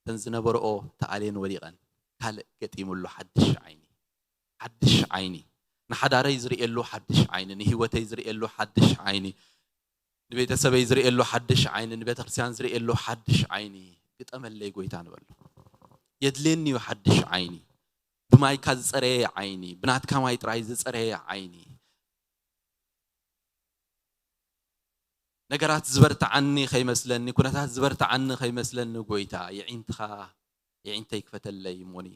እተን ዝነበርኦ ተኣልየን ወዲቐን፣ ካልእ ገጢሙሉ ሓድሽ ዓይኒ። ሓድሽ ዓይኒ። ንሓዳረይ ዝርእየሉ ሓድሽ ዓይኒ፣ ንህይወተይ ዝርእየሉ ሓድሽ ዓይኒ፣ ንቤተሰበይ ዝርእየሉ ሓድሽ ዓይኒ፣ ንቤተክርስትያን ዝርእየሉ ሓድሽ ዓይኒ ግጠመለይ ጎይታ ንበሎ። የድልየኒ እዩ ሓድሽ ዓይኒ። ብማይካ ዝጸረየ ዓይኒ፣ ብናትካ ማይ ጥራይ ዝጸረየ ዓይኒ። ነገራት ዝበርትዓኒ ከይመስለኒ፣ ኩነታት ዝበርትዓኒ ከይመስለኒ ጎይታ፣ የዒንትኻ፣ የዒንተይ ክፈተለይ እሞኒ።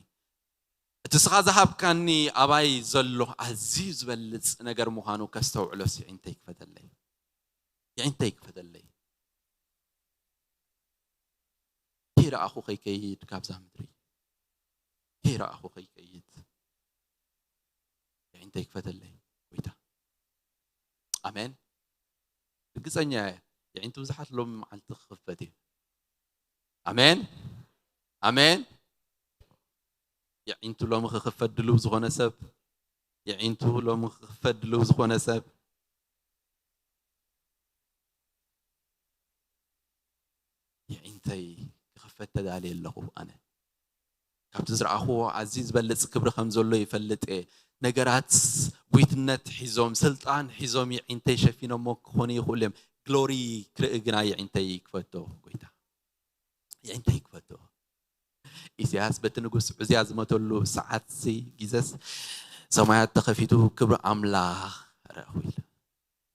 እቲ ስኻ ዝሃብካኒ ኣባይ ዘሎ ኣዝዩ ዝበልጽ ነገር ምዃኑ ከስተውዕሎስ የዒንተይ ክፈተለይ። የዒንተይ ክፈተለይ። ከይረኣኹ ከይከይድ ካብዛ ምድሪ። ከይረኣኹ ከይከይድ። የዒንተይ ክፈተለይ ጎይታ። ኣሜን። ርግጸኛ እየ፣ የዒንቱ ብዙሓት ሎሚ መዓልቲ ክኽፈት እዩ። ኣሜን፣ ኣሜን። የዒንቱ ሎሚ ክኽፈት ድልው ዝኾነ ሰብ፣ የዒንቱ ሎሚ ክኽፈት ድልው ዝኾነ ሰብ፣ የዒንተይ ክኽፈት ተዳልየ ኣለኹ። ኣነ ካብቲ ዝረኣኽዎ ኣዝዩ ዝበልጽ ክብሪ ከም ዘሎ ይፈልጥ እየ። ነገራት ጉይትነት ሒዞም፣ ስልጣን ሒዞም የዒንተይ ሸፊኖሞ ክኾኑ ይኽእሉ እዮም። ግሎሪ ክርኢ ግና የዒንተይ ክፈቶ፣ ጎይታ የዒንተይ ክፈቶ። ኢሳያስ በቲ ንጉስ ዑዝያ ዝመተሉ ሰዓትሲ፣ ግዜስ፣ ሰማያት ተኸፊቱ ክብሪ ኣምላኽ ረኣኹ ኢሉ።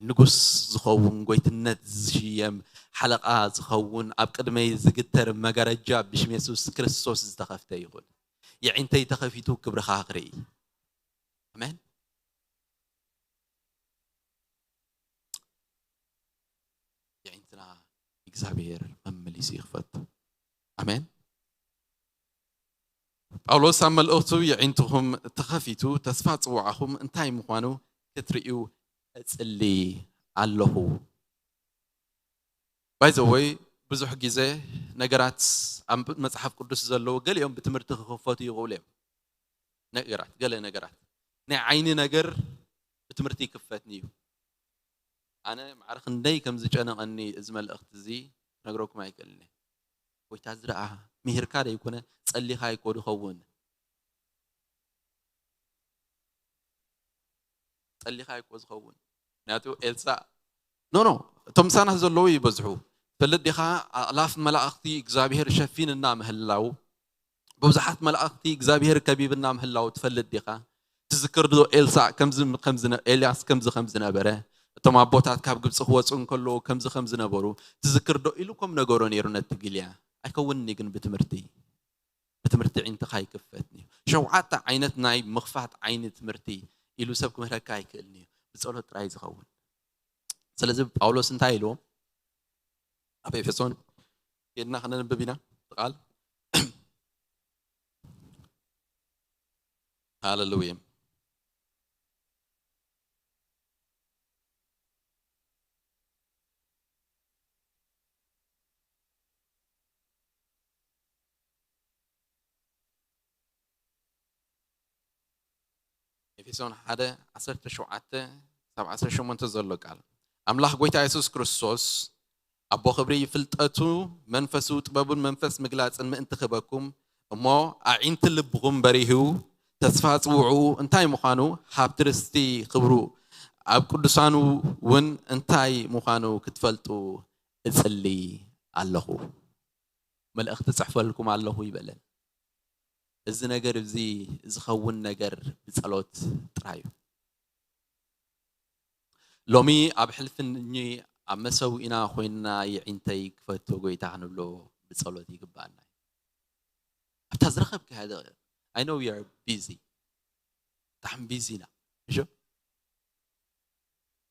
ንጉስ ዝኸውን፣ ጎይትነት ዝሽየም፣ ሓለቓ ዝኸውን፣ ኣብ ቅድመይ ዝግተር መጋረጃ ብሽም የሱስ ክርስቶስ ዝተኸፍተ ይኹን። የዒንተይ ተኸፊቱ ክብርኻ ክርኢ። ኣሜን። የዒንትና እግዚኣብሔር መመሊሱ ይኽፈት። ኣሜን። ጳውሎስ ኣብ መልእኽቱ የዒንትኹም ተኸፊቱ ተስፋ ጽዋዕኹም እንታይ ምዃኑ ክትርእዩ እጽሊ ኣለኹ። ባይዘወይ ብዙሕ ግዜ ነገራት ኣብ መጽሓፍ ቅዱስ ዘለዉ ገሊኦም ብትምህርቲ ክኽፈቱ ይኽእሉ እዮም። ነገራት፣ ገለ ነገራት ናይ ዓይኒ ነገር ብትምህርቲ ይክፈትኒ እዩ። ኣነ ማዕረ ክንደይ ከም ዝጨነቐኒ እዚ መልእኽቲ እዚ ክነግረኩም ኣይክእልን እየ። ጎይታ ዝረኣ ምሂርካ ደይኮነ ጸሊኻ ኣይኮ ዝኸውን። ጸሊኻ ኣይኮ ዝኸውን። ምክንያቱ ኤልሳእ፣ ኖ፣ ኖ፣ እቶም ምሳና ዘለዉ ይበዝሑ። ትፈልጥ ዲኻ? ኣእላፍ መላእኽቲ እግዚኣብሄር ሸፊንና ምህላው፣ ብዙሓት መላእኽቲ እግዚኣብሄር ከቢብና ምህላው ትፈልጥ ዲኻ? ትዝክር ዶ ኤልሳእ ከምዚ፣ ከምዚ ነ-፣ ኤልያስ ከምዚ፣ ከም ዝነበረ? እቶም ኣቦታት ካብ ግብጺ ክወጹ እንከለዉ ከምዚ፣ ከም ዝነበሩ ትዝክር ዶ? ኢሉ ከም ነገሮ ነይሩ ነቲ ግልያ። ኣይከውንን እዩ ግን ብትምህርቲ። ብትምህርቲ ዒንትኻ ይክፈትኒ እዩ። ሸውዓተ ዓይነት ናይ ምኽፋት ዓይኒ ትምህርቲ ኢሉ ሰብ ክምህረካ ኣይክእልን እዩ። ብጸሎት ጥራይ ዝኸውን። ስለዚ ጳውሎስ እንታይ ኢልዎም? ኣብ ኤፌሶን ኬድና ክነንብብ ኢና እቲ ቃል። ሃሌሉያ። ኤፌሶን ሓደ ዓሰርተ ሸውዓተ ክሳብ ዓሰርተ ሸሞንተ ዘሎ ቃል። ኣምላኽ ጎይታ የሱስ ክርስቶስ ኣቦ ክብሪ ፍልጠቱ መንፈሱ ጥበቡን መንፈስ ምግላጽን ምእንቲ ክህበኩም እሞ ኣዒንቲ ልብኹም በሪሁ ተስፋ ጽውዑ እንታይ ምዃኑ ሃብቲ ርስቲ ክብሩ ኣብ ቅዱሳኑ እውን እንታይ ምዃኑ ክትፈልጡ እጽሊ ኣለኹ። መልእኽቲ ጽሕፈልኩም ኣለኹ ይበለን። እዚ ነገር እዚ ዝኸውን ነገር ብጸሎት ጥራይ እዩ። ሎሚ ኣብ ሕልፍኒ ኣብ መሰውኢና ኮይንና የዒንተይ ክፈቶ ጎይታ ክንብሎ ብጸሎት ይግባኣና እዩ። ኣብታ ዝረኸብካያ ደ-፣ I know we are busy። ብጣዕሚ ቢዚ ኢና። እሾ?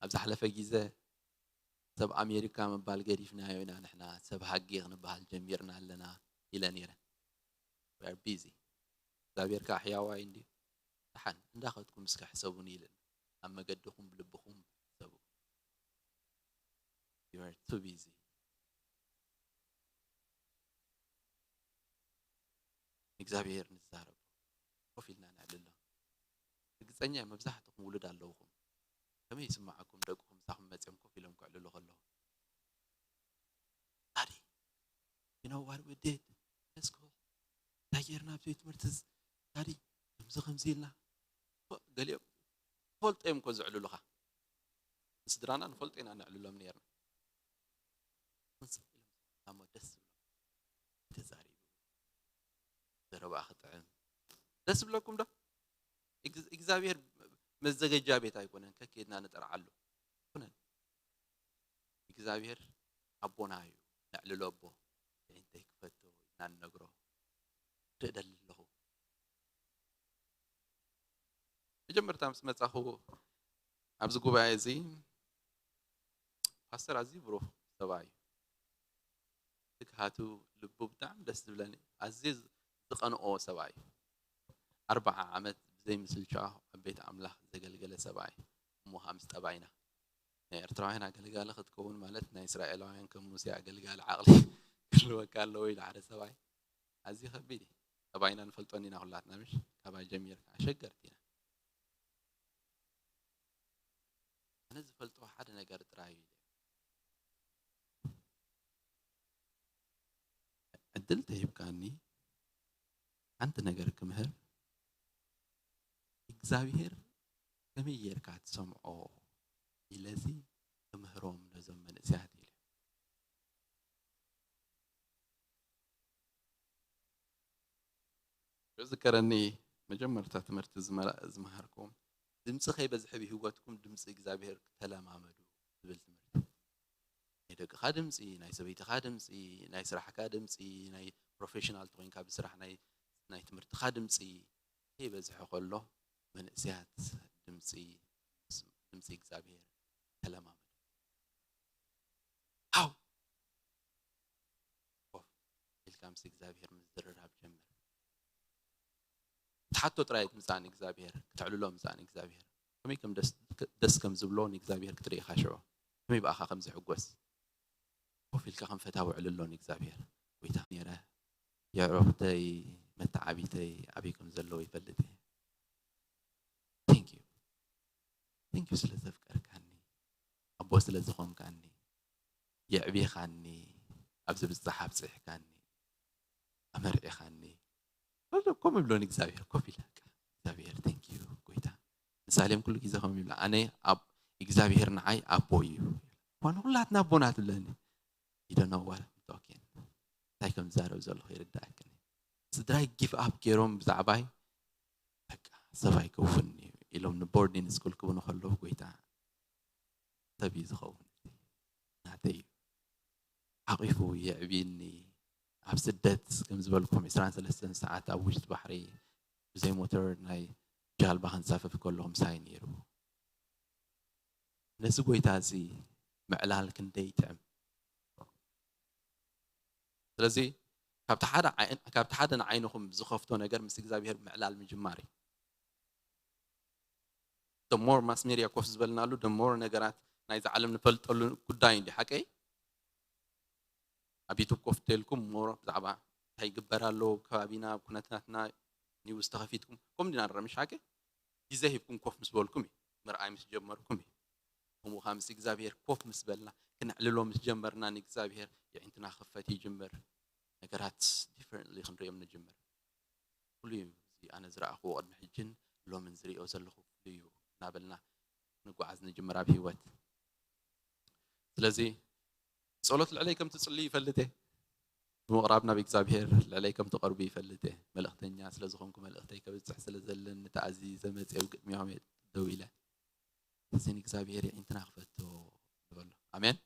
ኣብ ዝሓለፈ ግዜ ሰብ ኣሜሪካ ምባል ገዲፍናዮ ኢና ንሕና፣ ሰብ ሃጌ ክንበሃል ጀሚርና ኣለና ኢለ ነይረ። We are busy። እግዚኣብሔር ከኣ ሕያዋይ እንድዩ። ደሓን እንዳኸድኩም እስከ ሕሰቡኒ ኢልና። ኣብ መገድኹም ብልብኹም ሕሰቡ። You are too busy። እግዚኣብሔር ንዛረቦ። ኮፍ ኢልና ነዕልሎ። ርግጸኛ እየ መብዛሕትኹም ውሉድ ኣለውኹም። ከመይ ይስምዓኩም ደቅኹም ምሳኹም መጺኦም ኮፍ ኢሎም ከዕልሉ ከለዉ? Daddy, you know what we did? Let's go. እንታይ ጌርና ኣብዚ ቤት ትምህርቲ እዚ? Daddy, ከምዚ ከምዚ ኢልና። እኮ ገሊኦም ፈልጦ እዮም እኮ ዘዕልሉኻ። ንስድራና ንፈልጦ ኢና ነዕልሎም ነይርና። እሞ ደስ ዝብሎ ተዛሪቡ ዘረባ ክጥዕም ደስ ዝብለኩም ዶ? እግ-፣ እግዚኣብሔር መዘገጃ ቤት ኣይኮነን፣ ከከይድና ንጠርዓሉ ኣይኮነን። እግዚኣብሔር ኣቦና እዩ፣ ነዕልሎ ኣቦ። የዒንተይ ክፈቶ ኢልና ንነግሮ። ርእደሊ ኣለኹ። መጀመርታ ምስ መጻኹ ኣብዚ ጉባኤ እዚ ፓስተር ኣዝዩ ብሩህ ሰብኣይ እዩ። ትግሃቱ ልቡ ብጣዕሚ ደስ ዝብለኒ፣ ኣዝየ ዝቐንኦ ሰብኣይ እዩ። ኣርብዓ ዓመት ብዘይ ምስልቻ ኣብ ቤት ኣምላኽ ዘገልገለ ሰብኣይ እሞ ምስ ጠባይና ናይ ኤርትራውያን ኣገልጋሊ ክትከውን ማለት ናይ እስራኤላውያን ከም ሙሴ ኣገልጋሊ ዓቕሊ ክህልወካ ኣለዎ ኢሉ ሓደ ሰብኣይ። ኣዝዩ ከቢድ እዩ። ጠባይና ንፈልጦ እንዲና ኩላትና፣ ምሽ? ካባይ ጀሚርካ ኣሸገርቲ ኢና። ኣነ ዝፈልጦ ሓደ ነገር ጥራይ እዩ። ዕድል ተሂብካኒ ሓንቲ ነገር ክምህር፣ እግዚኣብሔር ከመይ ጌርካ ትሰምዖ ኢለሲ ክምህሮም ነዞም መንእሰያት ኢለ። ዝከረኒ መጀመርታ ትምህርቲ ዝመ-፣ ዝመሃርኩም፣ "ድምፂ ከይበዝሕ ብህይወትኩም ድምፂ እግዚኣብሔር ተለማመዱ" ዝብል ትምህርቲ። ናይ ደቅኻ ድምፂ፣ ናይ ሰበይትኻ ድምፂ፣ ናይ ስራሕካ ድምፂ፣ ናይ ፕሮፌሽናል ተኮይንካ ብስራሕ ናይ፣ ናይ ትምህርትኻ ድምፂ ከይበዝሐ ከሎ፣ መንእሰያት ድምፂ፣ ድምፂ እግዚኣብሔር ተለማመዱ። ሃው! ኮፍ ኢልካ ምስ እግዚኣብሔር ምዝርራብ ጀምር። ትሓቶ ጥራይ ምጻእ ንእግዚኣብሔር፣ ክተዕልሎ ምጻእ ንእግዚኣብሔር። ከመይ ከም ደስ፣ ደስ ከም ዝብሎ ንእግዚኣብሔር ክትርኢ ኢኻ ሽዑ። ከመይ ብኣኻ ከም ዝሕጎስ። ኮፍ ኢልካ ከም ፈታዊ ዕልሎ ንእግዚኣብሔር። ጎይታ ነይረ፣ የዕሩኽተይ፣ መተዓቢተይ ኣበይ ከም ዘለዉ ይፈልጥ እየ። Thank you። Thank you ስለ ዘፍቀርካኒ፣ ኣቦ ስለ ዝኾንካኒ፣ የዕቢኻኒ፣ ኣብዚ ብጻሕ ኣብጽሕካኒ፣ ኣመርዒኻኒ። ከምኡ ብሎ ንእግዚኣብሔር ኮፍ ኢለ፣ በቃ፣ እግዚኣብሔር፣ thank you ጎይታ። ንሳሌም ኩሉ ግዜ ከምኡ ይብላ፣ "ኣነ ኣብ እግዚኣብሔር ንዓይ ኣቦ እዩ። እኳ ንኹላትና ኣቦና ትብለኒ። You don't know what I'm talking." እንታይ ከም ዝዛረብ ዘለኹ ይርዳእክን። ስድራይ ጊቭ ኣፕ ገይሮም ብዛዕባይ፣ በቃ፣ ሰብ ኣይከውፍን እዩ ኢሎም ንቦርዲንግ ስኩል ክብኑ ከለዉ፣ ጎይታ ሰብ እዩ ዝኸውን። ናተይ እዩ። ሓቂፉ የዕብየኒ። ኣብ ስደት ከም ዝበልኩም ዕስራን ሰለስተን ሰዓት ኣብ ውሽጢ ባሕሪ ብዘይ ሞተር ናይ ጃልባ ክንሳፈፍ ከለኹ ምሳይ ነይሩ። ነዚ ጎይታ እዚ ምዕላል ክንደይ ይጥዕም። ስለዚ ካብቲ ሓደ ዓይን-፣ ካብቲ ሓደ ንዓይንኹም ዝኸፍቶ ነገር ምስ እግዚኣብሔር ምዕላል ምጅማር እዩ። The more ማስ ሜድያ ኮፍ ዝበልናሉ፣ the more ነገራት ናይዚ ዓለም ንፈልጠሉ ጉዳይ እንዲ ሓቀይ። ኣብ ዩቱብ ኮፍ ተልኩም ሞሮ ብዛዕባ እንታይ ይግበር ኣሎ ኣብ ከባቢና፣ ኣብ ኩነታትና ኒውስ ተኸፊትኩም፣ ከምኡ ዲና ንረአ፣ ምሽ ሓቂ? ግዜ ሂብኩም ኮፍ ምስ በልኩም እዩ፣ ምርኣይ ምስ ጀመርኩም እዩ። ከምኡ ኸዓ ምስ እግዚኣብሔር ኮፍ ምስ በልና፣ ክነዕልሎ ምስ ጀመርና፣ ንእግዚኣብሔር የዒንትና ክኽፈት ይጅምር። ነገራት ዲፈረንትሊ ክንሪኦም ንጅምር። ፍሉይ እዩ፣ እዚ ኣነ ዝረኣኽዎ ቅድሚ ሕጅን ሎምን ዝሪኦ ዘለኹ ፍሉይ እዩ እናበልና ንጓዓዝ ንጅምር ኣብ ህይወት። ስለዚ ጸሎት ልዕለይ ከም ትጽልዩ ይፈልጥ እየ። ብምቕራብ ናብ እግዚኣብሔር ልዕለይ ከም ትቐርቡ ይፈልጥ እየ። መልእኽተኛ ስለ ዝኾንኩ፣ መልእኽተይ ከብጽሕ ስለ ዘለኒ፣ ተኣዚዘ መጽየ ኣብ ቅድሚኦም እየ ደው ኢለ። እዚ ንእግዚኣብሔር የዒንትና ክፈቶ ንበሎ። ኣሜን።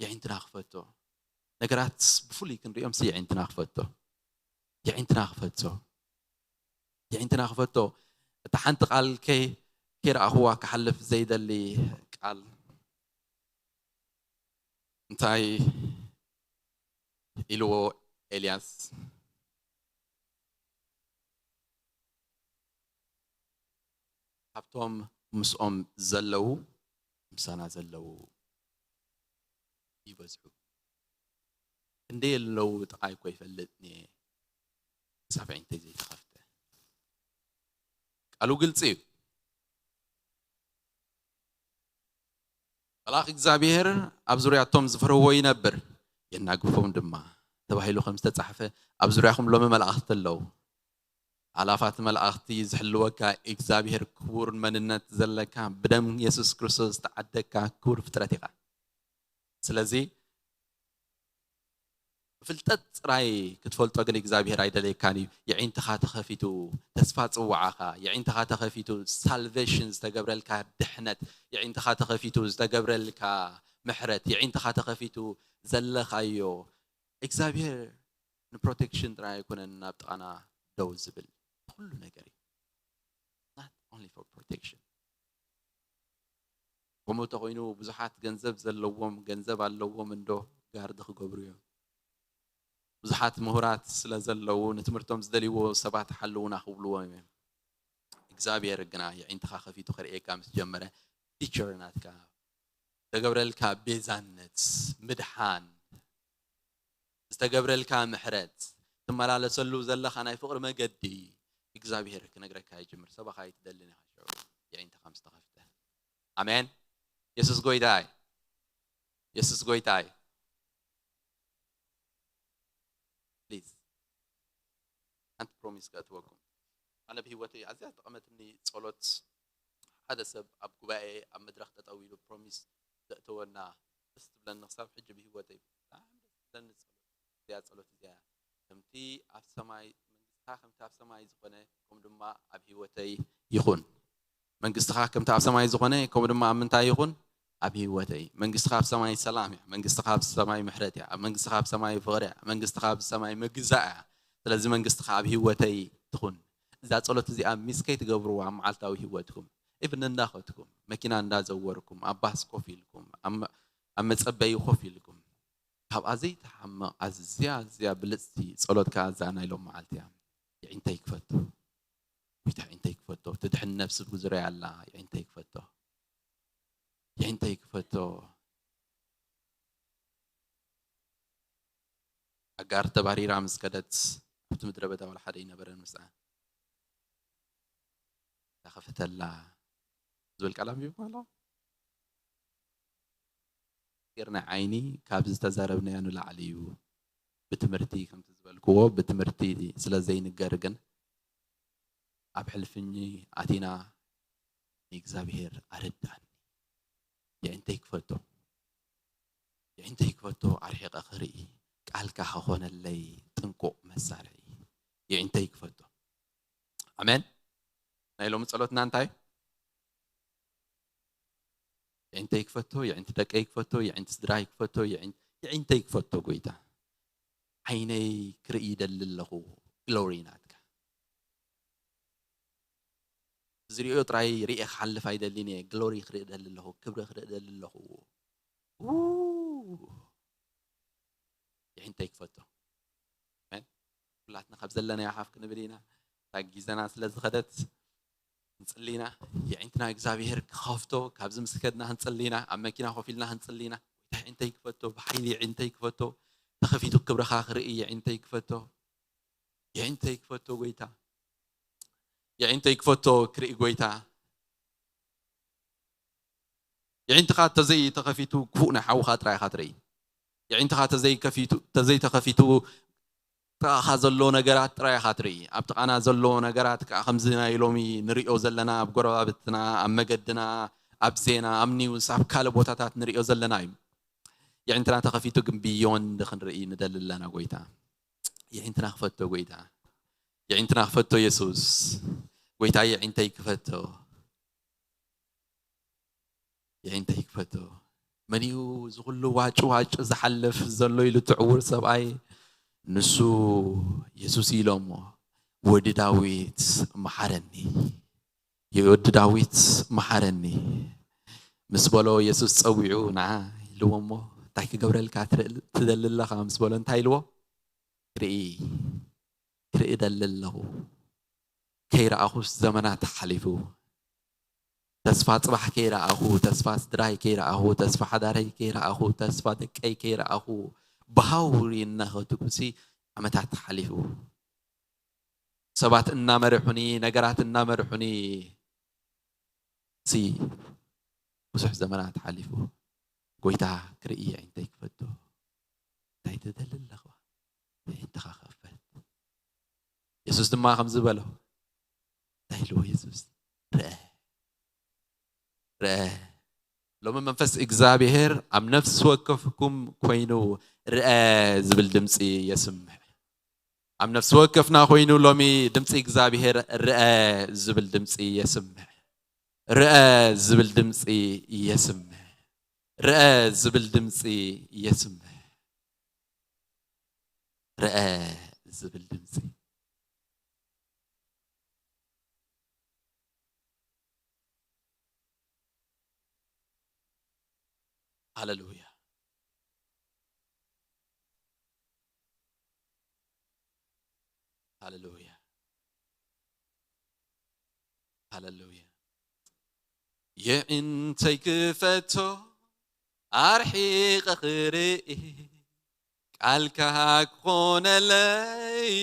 የዒንትና ክፈቶ። ነገራት ብፍሉይ ክንሪኦም ሲ የዒንትና ክፈቶ። የዒንትና ክፈቶ። የዒንትና ክፈቶ። እታ ሓንቲ ቃል ከይ-፣ ከይረኣኽዋ ክሓልፍ ዘይደሊ ቃል እንታይ ኢልዎ ኤልያስ? "ካብቶም ምስኦም ዘለዉ፣ ምሳና ዘለዉ ይበዝሑ። ክንደይ ኣለዉ ጥቓይ እኮ ይፈልጥን እየ፣ ክሳብ ኣዒንተይ ዘይተኸፍተ።" ቃሉ ግልጺ እዩ። መልኣኽ እግዚኣብሔር ኣብ ዙርያቶም ዝፈርህዎ ይነብር፣ የናግፎም ድማ ተባሂሉ ከም ዝተጻሕፈ፣ ኣብ ዙርያኹም ሎሚ መላእኽቲ ኣለዉ። ኣላፋት መላእኽቲ ዝሕልወካ እግዚኣብሔር ክቡር መንነት ዘለካ፣ ብደም የሱስ ክርስቶስ ዝተዓደግካ ክቡር ፍጥረት ኢኻ። ስለዚ ብፍልጠት ጥራይ ክትፈልጦ ግን እግዚኣብሔር ኣይደልየካን እዩ። የዒንትኻ ተኸፊቱ ተስፋ ጽዋዓኻ፣ የዒንትኻ ተኸፊቱ ሳልቬሽን ዝተገብረልካ ድሕነት፣ የዒንትኻ ተኸፊቱ ዝተገብረልካ ምሕረት፣ የዒንትኻ ተኸፊቱ ዘለኻዮ እግዚኣብሔር ንፕሮቴክሽን ጥራይ ኣይኮነን ናብ ጥቓና ደው ዝብል፣ ንኹሉ ነገር እዩ። Not only for protection። ከምኡ እንተኾይኑ ብዙሓት ገንዘብ ዘለዎም፣ ገንዘብ ኣለዎም እንዶ ጋርድ ክገብሩ እዮም። ብዙሓት ምሁራት ስለ ዘለዉ ንትምህርቶም ዝደልይዎ ሰባት ሓልዉና ክብልዎም እዮም። እግዚኣብሔር ግና የዒንትኻ ከፊቱ ከርእየካ ምስ ጀመረ ፊቸር ናትካ ዝተገብረልካ ቤዛነት፣ ምድሓን፣ ዝተገብረልካ ምሕረት፣ ትመላለሰሉ ዘለኻ ናይ ፍቕሪ መገዲ እግዚኣብሔር ክነግረካ ይጅምር። ሰባኻ ኣይትደልን ኢኻ ሽዑ የዒንትኻ ምስ ተኸፍተ። ኣሜን። የሱስ ጎይታይ፣ የሱስ ጎይታይ። ፕሊዝ፣ ሓንቲ ፕሮሚስ ከእትወኩም። ኣነ ብህይወተይ ኣዝያ ዝጠቐመትኒ ጸሎት፣ ሓደ ሰብ ኣብ ጉባኤ ኣብ መድረኽ ጠጠው ኢሉ ፕሮሚስ ዘእተወና ደስ ትብለኒ። ክሳብ ሕጂ ብህይወተይ ብጣዕሚ ደስ ትብለኒ ጸሎት እዚኣ፣ ጸሎት እዚኣ። ከምቲ ኣብ ሰማይ መንግስትኻ ከምቲ ኣብ ሰማይ ዝኾነ፣ ከምኡ ድማ ኣብ ህይወተይ ይኹን። መንግስትኻ ከምቲ ኣብ ሰማይ ዝኾነ፣ ከምኡ ድማ ኣብ ምንታይ ይኹን? ኣብ ህይወተይ። መንግስትኻ ኣብ ሰማይ ሰላም እያ። መንግስትኻ ኣብ ሰማይ ምሕረት እያ። ኣብ መንግስትኻ ኣብ ሰማይ ፍቕሪ እያ። መንግስትኻ ኣብ ሰማይ ምግዛእ እያ። ስለዚ መንግስትኻ ኣብ ህይወተይ ትኹን። እዛ ጸሎት እዚኣ ሚስ ከይትገብርዋ ኣብ መዓልታዊ ህይወትኩም፣ ኢቭን እንዳኸድኩም፣ መኪና እንዳዘወርኩም፣ ኣብ ባስ ኮፍ ኢልኩም፣ ኣብ መ-፣ ኣብ መጸበዪ ኮፍ ኢልኩም፣ ካብኣ ዘይትሓምቕ ኣዝያ ኣዝያ ብልጽቲ ጸሎት ከኣ እዛ ናይ ሎም መዓልቲ እያ። የዒንተይ ክፈቶ፣ ጎይታ የዒንተይ ክፈቶ፣ ትድሕን ነፍሲ ብዙርያ ኣላ። የዒንተይ ክፈቶ፣ የዒንተይ ክፈቶ። ኣጋር ተባሪራ ምስ ከደት፣ ኣብቲ ምድረ በዳ ዋላ ሓደ ኣይነበረን ምስኣ። ተኸፈተላ ዝብል ቃል ኣንቢብኩም ኣለኹም? ምስጢር ናይ ዓይኒ ካብ ዝተዛረብናዮ ንላዕሊ እዩ። ብትምህርቲ ከምቲ ዝበልክዎ፣ ብትምህርቲ ስለ ዘይንገር ግን፣ ኣብ ሕልፍኝ ኣቲና፣ ንእግዚኣብሔር ኣረዳኒ። የዒንተይ ክፈቶ፣ የዒንተይ ክፈቶ፣ ኣርሒቐ ክርኢ፣ ቃልካ ክኾነለይ ጥንቁቕ መሳርሒ። የዒንተይ ክፈቶ። ኣሜን። ናይ ሎሚ ጸሎትና እንታይ? የዒንተይ ክፈቶ፣ የዒንቲ ደቀይ ክፈቶ፣ የዒንቲ ስድራይ ክፈቶ፣ የዒን-፣ የዒንተይ ክፈቶ ጎይታ። ዓይነይ ክርኢ ይደሊ ኣለኹ ግሎሪ ናትካ። ዝሪኦ ጥራይ ሪኤ ክሓልፍ ኣይደልን እየ። ግሎሪ ክርኢ ደሊ ኣለኹ፣ ክብሪ ክርኢ ደሊ ኣለኹ። ው! የዒንተይ ክፈቶ። ኣሜን። ኩላትና ካብ ዘለናዮ ሓፍ ክንብል ኢና። እታ ግዜና ስለ ዝኸደት፣ ክንጽሊ ኢና። የዒንትና እግዚኣብሄር ክኸፍቶ፣ ካብዚ ምስ ከድና ክንጽሊ ኢና። ኣብ መኪና ኮፍ ኢልና ክንጽሊ ኢና። ጎይታ የዒንተይ ክፈቶ፣ ብሓይሊ የዒንተይ ክፈቶ፣ ተኸፊቱ ክብርኻ ክርኢ የዒንተይ ክፈቶ። የዒንተይ ክፈቶ ጎይታ። የዒንተይ ክፈቶ ክርኢ ጎይታ። የዒንትኻ ተዘይ ተኸፊቱ ክፉእ ናይ ሓውኻ ጥራይ ኢኻ ትርኢ። የዒንትኻ ተዘይ ከፊቱ፣ ተዘይ ተኸፊቱ ጥቓኻ ዘሎ ነገራት ጥራይ ኢኻ ትርኢ። ኣብ ጥቓና ዘሎ ነገራት ከኣ ከምዚ ናይ ሎሚ ንርእዮ ዘለና ኣብ ጎረባብትና፣ ኣብ መገድና፣ ኣብ ዜና፣ ኣብ ኒውስ፣ ኣብ ካልእ ቦታታት ንርእዮ ዘለና እዩ። የዒንትና ተኸፊቱ ግን ብዮንድ ክንርኢ ንደሊ ኣለና ጎይታ። የዒንትና ክፈቶ ጎይታ። የዒንትና ክፈቶ የሱስ። ጎይታ የዒንተይ ክፈቶ። የዒንተይ ክፈቶ። መን እዩ እዚ ኩሉ ዋጭ ዋጭ ዝሓልፍ ዘሎ ኢሉ እቲ ዕዉር ሰብኣይ? ንሱ የሱስ ኢሎሞ፣ "ወዲ ዳዊት መሓረኒ፣ ወዲ ዳዊት መሓረኒ" ምስ በሎ የሱስ ጸዊዑ ንዓ ኢልዎ እሞ፣ "እንታይ ክገብረልካ ትደሊ ኣለኻ?" ምስ በሎ እንታይ ኢልዎ? "ክርኢ፣ ክርኢ እደሊ ኣለኹ። ከይረኣኹስ ዘመናት ሓሊፉ። ተስፋ ጽባሕ ከይረኣኹ፣ ተስፋ ስድራይ ከይረኣኹ፣ ተስፋ ሓዳረይ ከይረኣኹ፣ ተስፋ ደቀይ ከይረኣኹ፣ ብሃውሪ እናኸድኩሲ ዓመታት ሓሊፉ። ሰባት እናመርሑኒ፣ ነገራት እናመርሑኒ፣ ሲ ብዙሕ ዘመናት ሓሊፉ። ጎይታ ክርኢ የዒንተይ ክፈቶ። እንታይ ትደሊ ኣለኻ? የዒንትኻ ክኸፈት." የሱስ ድማ ከምዚ በሎ። እንታይ ኢልዎ የሱስ? "ርአ፣ ርአ።" ሎሚ መንፈስ እግዚኣብሔር ኣብ ነፍሲ ወከፍኩም ኮይኑ "ርአ" ዝብል ድምፂ የስምዕ። ኣብ ነፍሲ ወከፍና ኮይኑ ሎሚ ድምፂ እግዚኣብሔር "ርአ" ዝብል ድምፂ የስምዕ። "ርአ" ዝብል ድምፂ የስምዕ። "ርአ" ዝብል ድምፂ የስምዕ። "ርአ" ዝብል ድምፂ። ሃሌሉያ። ሃሌሉያ። ሃሌሉያ። የዒንተይ ክፈቶ፣ ኣርሒቐ ክርኢ ቃልካ ክኾነለይ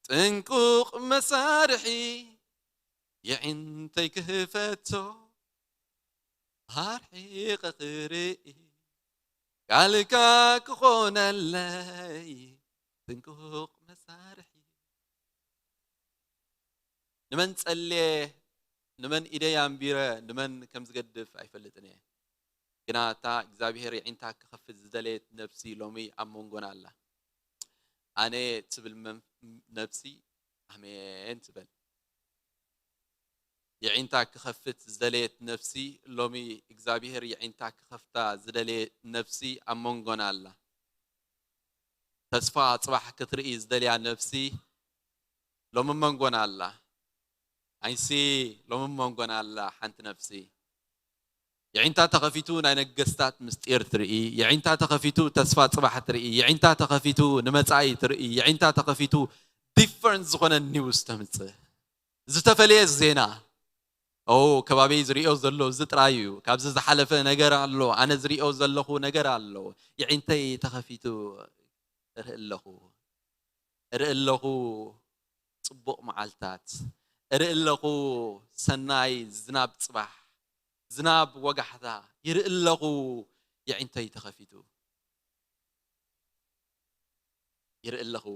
ጥንቁቕ መሳርሒ የዒንተይ ክህፈቶ ኣርሒቐ ክርኢ ቃልካ ክኾነለይ ጥንቁቕ መሳርሒ። ንመን ጸልየ ንመን ኢደይ ኣንቢረ ንመን ከም ዝገድፍ ኣይፈልጥን እየ። ግና እታ እግዚኣብሔር የዒንታ ክኸፍት ዝደለየት ነፍሲ ሎሚ ኣብ መንጎና ኣላ። ኣነ ትብል መን- ነፍሲ ኣሜን ትበል። የዒንታ ክኸፍት ዝደለየት ነፍሲ ሎሚ እግዚኣብሔር የዒንታ ክኸፍታ ዝደለየ ነፍሲ ኣብ መንጎና ኣላ። ተስፋ ጽባሕ ክትርኢ ዝደልያ ነፍሲ ሎሚ መንጎና ኣላ። ኣይሲ ሎሚ መንጎና ኣላ ሓንቲ ነፍሲ። የዒንታ ተኸፊቱ ናይ ነገስታት ምስጢር ትርኢ። የዒንታ ተኸፊቱ ተስፋ ጽባሕ ትርኢ። የዒንታ ተኸፊቱ ንመጻኢ ትርኢ። የዒንታ ተኸፊቱ ዲፈረንት ዝኾነ ኒውስ ተምጽእ። ዝተፈለየ ዜና። ኦ ከባቢ ዝሪኦ ዘሎ እዚ ጥራይ እዩ። ካብዚ ዝሓለፈ ነገር ኣሎ። ኣነ ዝሪኦ ዘለኹ ነገር ኣሎ። የዒንተይ ተኸፊቱ እርኢ ኣለኹ። እርኢ ኣለኹ ጽቡቕ መዓልታት። እርኢ ኣለኹ ሰናይ ዝናብ ጽባሕ። ዝናብ ወጋሕታ። ይርኢ ኣለኹ የዒንተይ ተኸፊቱ። ይርኢ ኣለኹ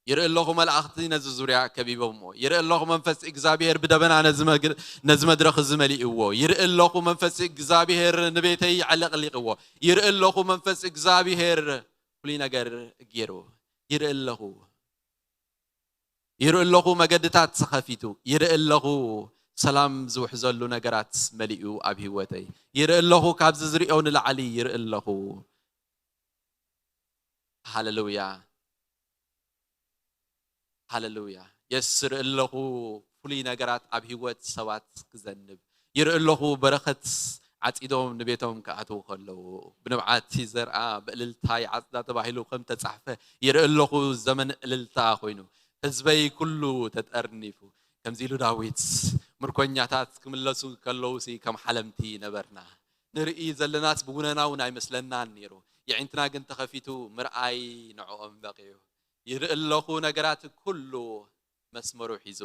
ይርኢ ኣለኹ መላእኽቲ ነዚ ዙርያ ከቢቦምዎ። ይርኢ ኣለኹ መንፈስ እግዚኣብሔር ብደበና ነዚ መግ- ነዚ መድረኽ እዚ መሊእዎ። ይርኢ ኣለኹ መንፈስ እግዚኣብሔር ንቤተይ ኣዕለቕሊቕዎ። ይርኢ ኣለኹ መንፈስ እግዚኣብሔር ፍሉይ ነገር ገይሩ። ይርኢ ኣለኹ ይርኢ ኣለኹ መገድታት ተኸፊቱ። ይርኢ ኣለኹ ሰላም ዝውሕዘሉ ነገራት መሊኡ ኣብ ህይወተይ። ይርኢ ኣለኹ ካብዚ ዝሪኦ ንላዕሊ ይርኢ ኣለኹ። ሃለሉያ ሃለሉያ። የስ ርኢ ኣለኹ ፍሉይ ነገራት ኣብ ህይወት ሰባት ክዘንብ። ይርኢ ኣለኹ በረኸት ዓጺዶም ንቤቶም ክኣትዉ ከለዉ። ብንብዓት ይዘርኣ ብእልልታ ይዓጽዳ ተባሂሉ ከም ተጻሕፈ ይርኢ ኣለኹ። ዘመን እልልታ ኮይኑ ህዝበይ ኩሉ ተጠርኒፉ። ከምዚ ኢሉ ዳዊት ምርኮኛታት ክምለሱ ከለዉ ሲ ከም ሓለምቲ ነበርና። ንርኢ ዘለናስ ብውነና እውን ኣይመስለናን ነይሩ። የዒንትና ግን ተኸፊቱ ምርኣይ ንዕኦም በቂዑ። ይርኢ ኣለኹ ነገራት ኩሉ መስመሩ ሒዙ።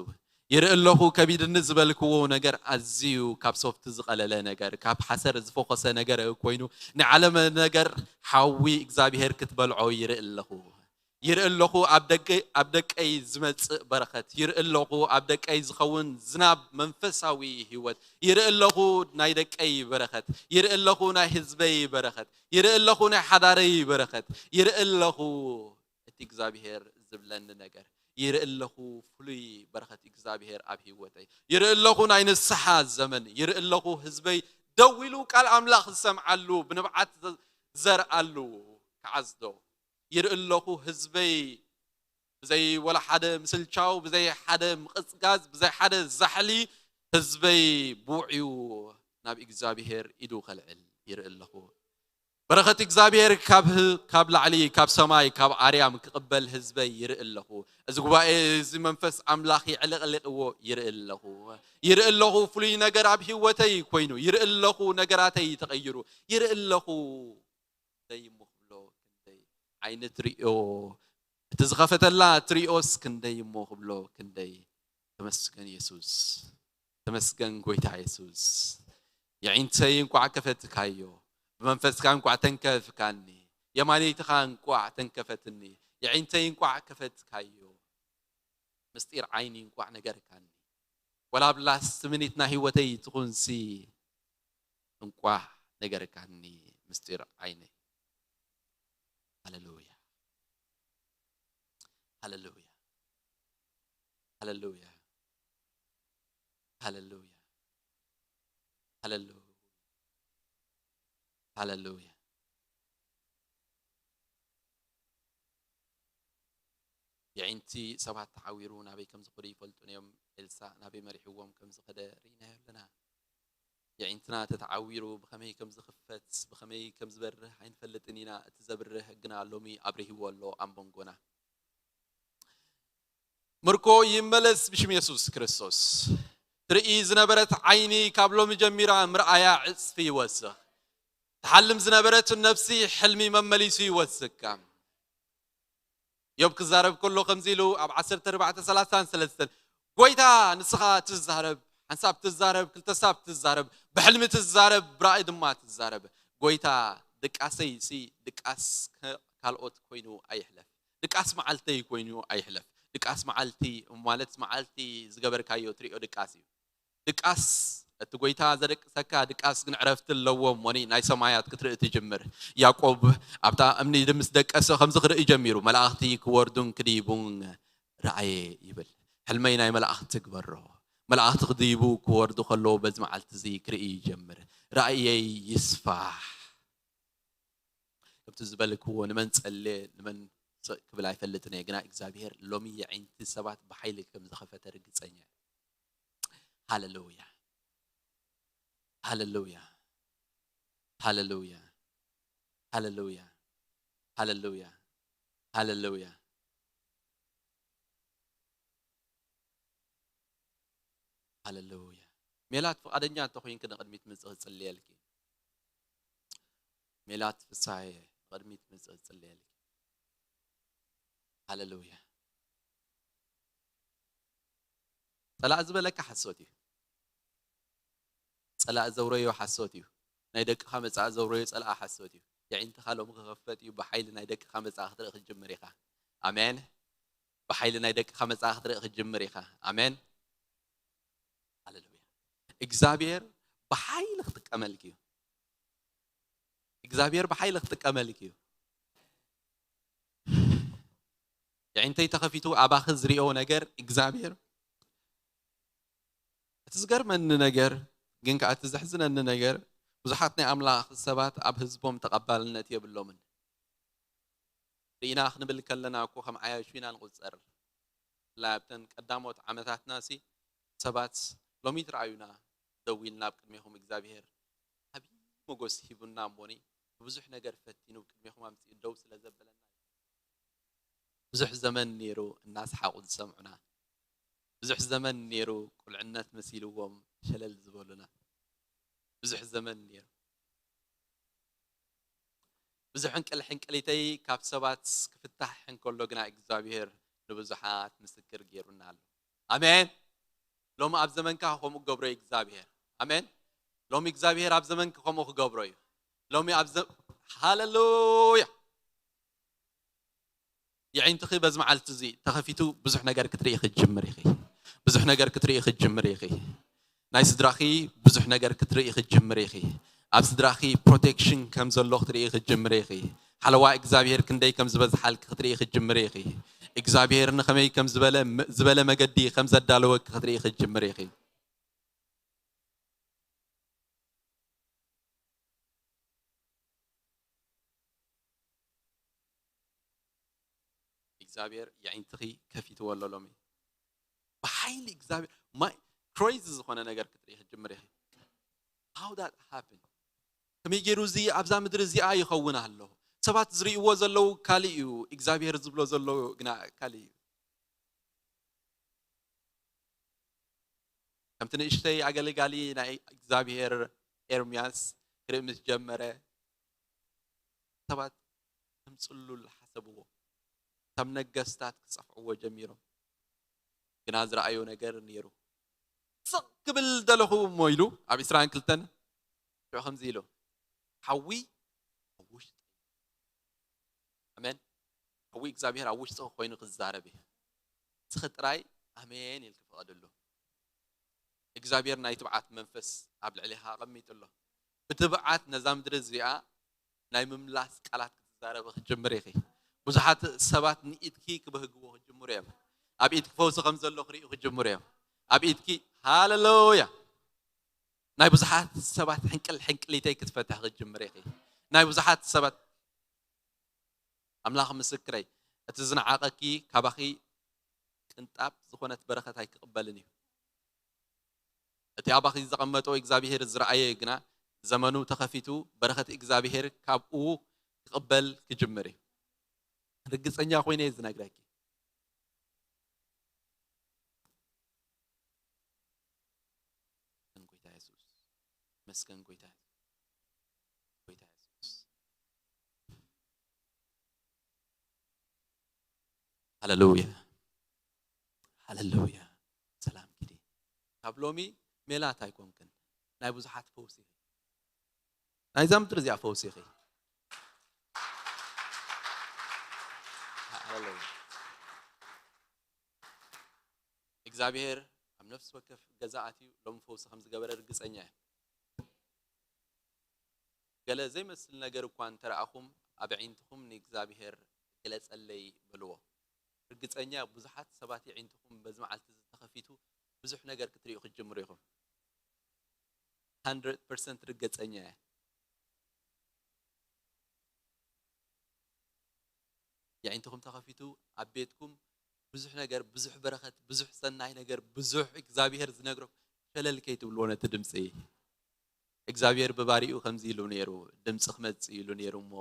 ይርኢ ኣለኹ ከቢድኒ ዝበልክዎ ነገር ኣዝዩ ካብ ሶፍቲ ዝቐለለ ነገር፣ ካብ ሓሰር ዝፈኾሰ ነገር ኮይኑ ንዓለም ነገር ሓዊ እግዚኣብሔር ክትበልዖ ይርኢ ኣለኹ። ይርኢ ኣለኹ ኣብ ደገ- ኣብ ደቀይ ዝመጽእ በረኸት። ይርኢ ኣለኹ ኣብ ደቀይ ዝኸውን ዝናብ መንፈሳዊ ህይወት። ይርኢ ኣለኹ ናይ ደቀይ በረኸት። ይርኢ ኣለኹ ናይ ህዝበይ በረኸት። ይርኢ ኣለኹ ናይ ሓዳረይ በረኸት። ይርኢ ኣለኹ እቲ እግዚኣብሔር ዝብለኒ ነገር። ይርኢ ኣለኹ ፍሉይ በረኸት እግዚኣብሔር ኣብ ህይወተይ። ይርኢ ኣለኹ ናይ ንስሓ ዘመን። ይርኢ ኣለኹ ህዝበይ ደው ኢሉ ቃል ኣምላኽ ዝሰምዓሉ ብንብዓት ዘ- ዘርኣሉ ክዓዝዶ። ይርኢ ኣለኹ ህዝበይ ብዘይ ወላ ሓደ ምስልቻው ብዘይ ሓደ ምቕጽጋዝ ብዘይ ሓደ ዛሕሊ ህዝበይ ብውዕዩ ናብ እግዚኣብሔር ኢዱ ከልዕል ይርኢ ኣለኹ። በረኸት እግዚኣብሔር ካብ ህ- ካብ ላዕሊ ካብ ሰማይ ካብ ኣርያም ክቕበል ህዝበይ ይርኢ ኣለኹ። እዚ ጉባኤ እዚ መንፈስ ኣምላኽ የዕለቕልቕዎ ይርኢ ኣለኹ። ይርኢ ኣለኹ ፍሉይ ነገር ኣብ ህይወተይ ኮይኑ ይርኢ ኣለኹ። ነገራተይ ተቐይሩ ይርኢ ኣለኹ። ክንደይ እሞ ክብሎ ክንደይ ዓይኒ ትርእዮ እቲ ዝኸፈተላ ትርእዮስ ክንደይ እሞ ክብሎ ክንደይ። ተመስገን የሱስ። ተመስገን ጎይታ የሱስ። የዒንተይ እንቋዕ ከፈትካዮ። ብመንፈስካ እንቋዕ ተንከፍካኒ። የማነይትኻ እንቋዕ ተንከፈትኒ። የዒንተይ እንቋዕ ከፈትካዮ። ምስጢር ዓይኒ እንቋዕ ነገርካኒ። ወላ ኣብ ላስት ሚኒት ናይ ህይወተይ ትኹንሲ እንቋዕ ነገርካኒ ምስጢር ዓይነይ። ሃለሉያ ሃለሉያ ሃለሉያ ሃለሉያ ሃለሉያ ሃለሉያ። የዒንቲ ሰባት ተዓዊሩ ናበይ ከም ዝኸዱ ይፈልጡን እዮም። ኤልሳእ ናበይ መሪሕዎም ከም ዝኸደ ርኢናዮ ኣለና። የዒንትና ተተዓዊሩ ብኸመይ ከም ዝኽፈት ብኸመይ ከም ዝበርህ ኣይንፈልጥን ኢና። እቲ ዘብርህ ግና ሎሚ ኣብሪህዎ ኣሎ ኣብ መንጎና። ምርኮ ይመለስ ብሽም የሱስ ክርስቶስ። ትርኢ ዝነበረት ዓይኒ ካብ ሎሚ ጀሚራ ምርኣያ ዕጽፊ ይወስኽ። ትሓልም ዝነበረት ነፍሲ ሕልሚ መመሊሱ ይወስካ። ዮብ ክዛረብ ከሎ ከምዚ ኢሉ ኣብ ዓሰርተ ኣርባዕተ ሰላሳን ሰለስተን፣ ጎይታ ንስኻ ትዛረብ፣ ሓንሳብ ትዛረብ፣ ክልተሳብ ትዛረብ፣ ብሕልሚ ትዛረብ፣ ብራእይ ድማ ትዛረብ። ጎይታ ድቃሰይ ሲ ድቃስ ከ-፣ ካልኦት ኮይኑ ኣይሕለፍ። ድቃስ መዓልተይ ኮይኑ ኣይሕለፍ። ድቃስ መዓልቲ ማለት መዓልቲ ዝገበርካዮ ትሪኦ ድቃስ እዩ። ድቃስ እቲ ጎይታ ዘደቅሰካ ድቃስ ግን ዕረፍቲ ኣለዎ እሞኒ ናይ ሰማያት ክትርኢ ትጅምር። ያዕቆብ ኣብታ እምኒ ምስ ደቀሰ ከምዚ ክርኢ ጀሚሩ፣ መላእኽቲ ክወርዱን ክድይቡን ረኣየ ይብል። ሕልመይ ናይ መላእኽቲ ግበሮ። መላእኽቲ ክድይቡ ክወርዱ ከለዉ በዚ መዓልቲ እዚ ክርኢ ይጀምር። ራእየይ ይስፋሕ። ከምቲ ዝበልክዎ ንመን ጸልየ ንመን ስቕ ክብል ኣይፈልጥን እየ፣ ግና እግዚኣብሔር ሎሚ የዒንቲ ሰባት ብሓይሊ ከም ዝኸፈተ ርግጸኛ እየ። ሃለሉያ፣ ሃለሉያ፣ ሃለሉያ፣ ሃለሉያ፣ ሃለሉያ፣ ሃለሉያ፣ ሃለሉያ። ሜላት ፍቓደኛ እንተኾይንኪ ንቕድሚት ምጽእ ክጽልየልኪ። ሜላት ፍሳሐ ንቕድሚት ምጽእ ክጽልየልኪ። ሃለሉያ። ጸላእ ዝበለካ ሓሶት እዩ። ጸላእ ዘውረዮ ሓሶት እዩ። ናይ ደቅኻ መጻኢ ዘውረዮ ጸላእ ሓሶት እዩ። የዒንትኻ ሎሚ ክኸፈት እዩ። ብሓይሊ ናይ ደቅኻ መጻኢ ክትርኢ ክትጅምር ኢኻ። ኣሜን። ብሓይሊ ናይ ደቅኻ መጻኢ ክትርኢ ክትጅምር ኢኻ። ኣሜን። ሃለሉያ። እግዚኣብሔር ብሓይሊ ክጥቀመልኪ እዩ። እግዚኣብሔር ብሓይሊ ክጥቀመልኪ እዩ። የዒንተይ ተኸፊቱ ኣባኺ ዝሪኦ ነገር እግዚኣብሔር፣ እቲ ዝገርመኒ ነገር ግን ከኣ እቲ ዘሕዝነኒ ነገር፣ ብዙሓት ናይ ኣምላኽ ሰባት ኣብ ህዝቦም ተቐባልነት የብሎምን። ርኢና ክንብል ከለና እኮ ከም ዓያሹ ኢና ንቑጸር። ብፍላይ ኣብተን ቀዳሞት ዓመታትና ሲ ሰባት ሎሚ ትረኣዩና፣ ደው ኢልና ኣብ ቅድሜኹም እግዚኣብሔር ዓብዪ ሞገስ ሂቡና እሞኒ፣ ብብዙሕ ነገር ፈቲኑ ኣብ ቅድሜኹም ኣምጺኡ ደው ስለ ዘበለና። ብዙሕ ዘመን ነይሩ እናሰሓቑ ዝሰምዑና። ብዙሕ ዘመን ነይሩ ቁልዕነት መሲልዎም ሸለል ዝበሉና። ብዙሕ ዘመን ነይሩ። ብዙሕ ሕንቅል ሕንቅሊተይ ካብ ሰባት ክፍታሕ እንከሎ ግና እግዚኣብሔር ንብዙሓት ምስክር ገይሩና ኣሎ። ኣሜን። ሎሚ ኣብ ዘመንካ ከምኡ ክገብሮ እዩ እግዚኣብሔር። ኣሜን። ሎሚ እግዚኣብሔር ኣብ ዘመንኪ ከምኡ ክገብሮ እዩ። ሎሚ ኣብ ዘ-፣ ሃሌሉያ። የዒንትኺ በዚ መዓልቲ እዚ ተኸፊቱ ብዙሕ ነገር ክትርኢ ክትጅምር ኢኺ። ብዙሕ ነገር ክትርኢ ክትጅምር ኢኺ። ናይ ስድራኺ ብዙሕ ነገር ክትርኢ ክትጅምር ኢኺ። ኣብ ስድራኺ ፕሮቴክሽን ከም ዘሎ ክትርኢ ክትጅምር ኢኺ። ሓለዋ እግዚኣብሔር ክንደይ ከም ዝበዝሓልኪ ክትርኢ ክትጅምር ኢኺ። እግዚኣብሔር ንኸመይ ከም ዝበለ፣ ዝበለ መገዲ ከም ዘዳለወኪ ክትርኢ ክትጅምር ኢኺ። እግዚኣብሔር የዒንትኺ ከፊትዎ ኣሎ ሎሚ። ብሓይሊ እግዚኣብሔር ማይ ክሬዚ ዝኾነ ነገር ክትርኢ ክትጅምር ኢኺ። How that happen? ከመይ ገይሩ እዚ ኣብዛ ምድሪ እዚኣ ይኸውን ኣሎ? ሰባት ዝርእይዎ ዘለዉ ካልእ እዩ፣ እግዚኣብሔር ዝብሎ ዘለዉ ግና ካልእ እዩ። ከምቲ ንእሽተይ ኣገልጋሊ ናይ እግዚኣብሔር ኤርምያስ ክርኢ ምስ ጀመረ፣ ሰባት ከም ጽሉል ሓሰብዎ፣ ከም ነገስታት ክጸፍዕዎ ጀሚሮም። ግና ዝረኣዮ ነገር ነይሩ። ስቕ ክብል ደለኹ እሞ ኢሉ ኣብ ዕስራን ክልተን ሽዑ ከምዚ ኢሉ፣ ሓዊ ኣብ ውሽጢ፣ ኣሜን። ሓዊ እግዚኣብሔር ኣብ ውሽጢ ኮይኑ ክዛረብ እዩ። ንስኺ ጥራይ ኣሜን ኢልኪ ፍቐድሉ። እግዚኣብሔር ናይ ትብዓት መንፈስ ኣብ ልዕሌኻ ኣቐሚጡ ኣሎ። ብትብዓት ነዛ ምድሪ እዚኣ ናይ ምምላስ ቃላት ክትዛረቢ ክትጅምሪ ኢኺ። ብዙሓት ሰባት ንኢድኪ ክብህግዎ ክጅምሩ እዮም። ኣብ ኢድኪ ፈውሲ ከም ዘሎ ክርእዩ ክጅምሩ እዮም። ኣብ ኢድኪ፣ ሃሌሉያ። ናይ ብዙሓት ሰባት ሕንቅል ሕንቅሊተይ ክትፈትሕ ክትጅምሪ ኢኺ። ናይ ብዙሓት ሰባት፣ ኣምላኽ ምስክረይ፣ እቲ ዝነዓቐኪ ካባኺ ቅንጣብ ዝኾነት በረኸት ኣይክቕበልን እዩ። እቲ ኣባኺ ዘቐመጦ እግዚኣብሔር ዝረኣየ ግና ዘመኑ ተኸፊቱ በረኸት እግዚኣብሔር ካብኡ ክቕበል ክጅምር እዩ። ርግጸኛ ኮይነ እየ ዝነግረኪ። የሱስ። መስገን ጎይታ፣ ጎይታ የሱስ። ሃለሉያ፣ ሃለሉያ። ሰላም ኪዲ። ካብ ሎሚ ሜላት ኣይኮንክን፣ ናይ ብዙሓት ፈውሲ ኢኺ። ናይዛ ምድሪ እዚኣ ፈውሲ ኢኺ። ሃለሉያ። እግዚኣብሔር ኣብ ነፍሲ ወከፍ ገዛ ኣትዩ ሎም ፈውሲ ከም ዝገበረ ርግጸኛ እየ። ገለ ዘይመስል ነገር እኳ እንተረኣኹም፣ ኣብ ኣዒንትኹም ንእግዚኣብሔር ግለጸለይ በልዎ። ርግጸኛ፣ ብዙሓት ሰባት የዒንትኹም በዚ መዓልቲ እዚ ተኸፊቱ ብዙሕ ነገር ክትርእዩ ክትጅምሩ ኢኹም። ሃንድረድ ፐርሰንት ርግጸኛ እየ። የዒንትኹም ተኸፊቱ፣ ኣብ ቤትኩም ብዙሕ ነገር፣ ብዙሕ በረኸት፣ ብዙሕ ሰናይ ነገር፣ ብዙሕ እግዚኣብሔር ዝነግረኩም፣ ሸለል ከይትብልዎ ነቲ ድምፂ። እግዚኣብሔር ብባሪኡ ከምዚ ኢሉ ነይሩ፣ ድምፂ ክመፅእ ኢሉ ነይሩ እሞ፣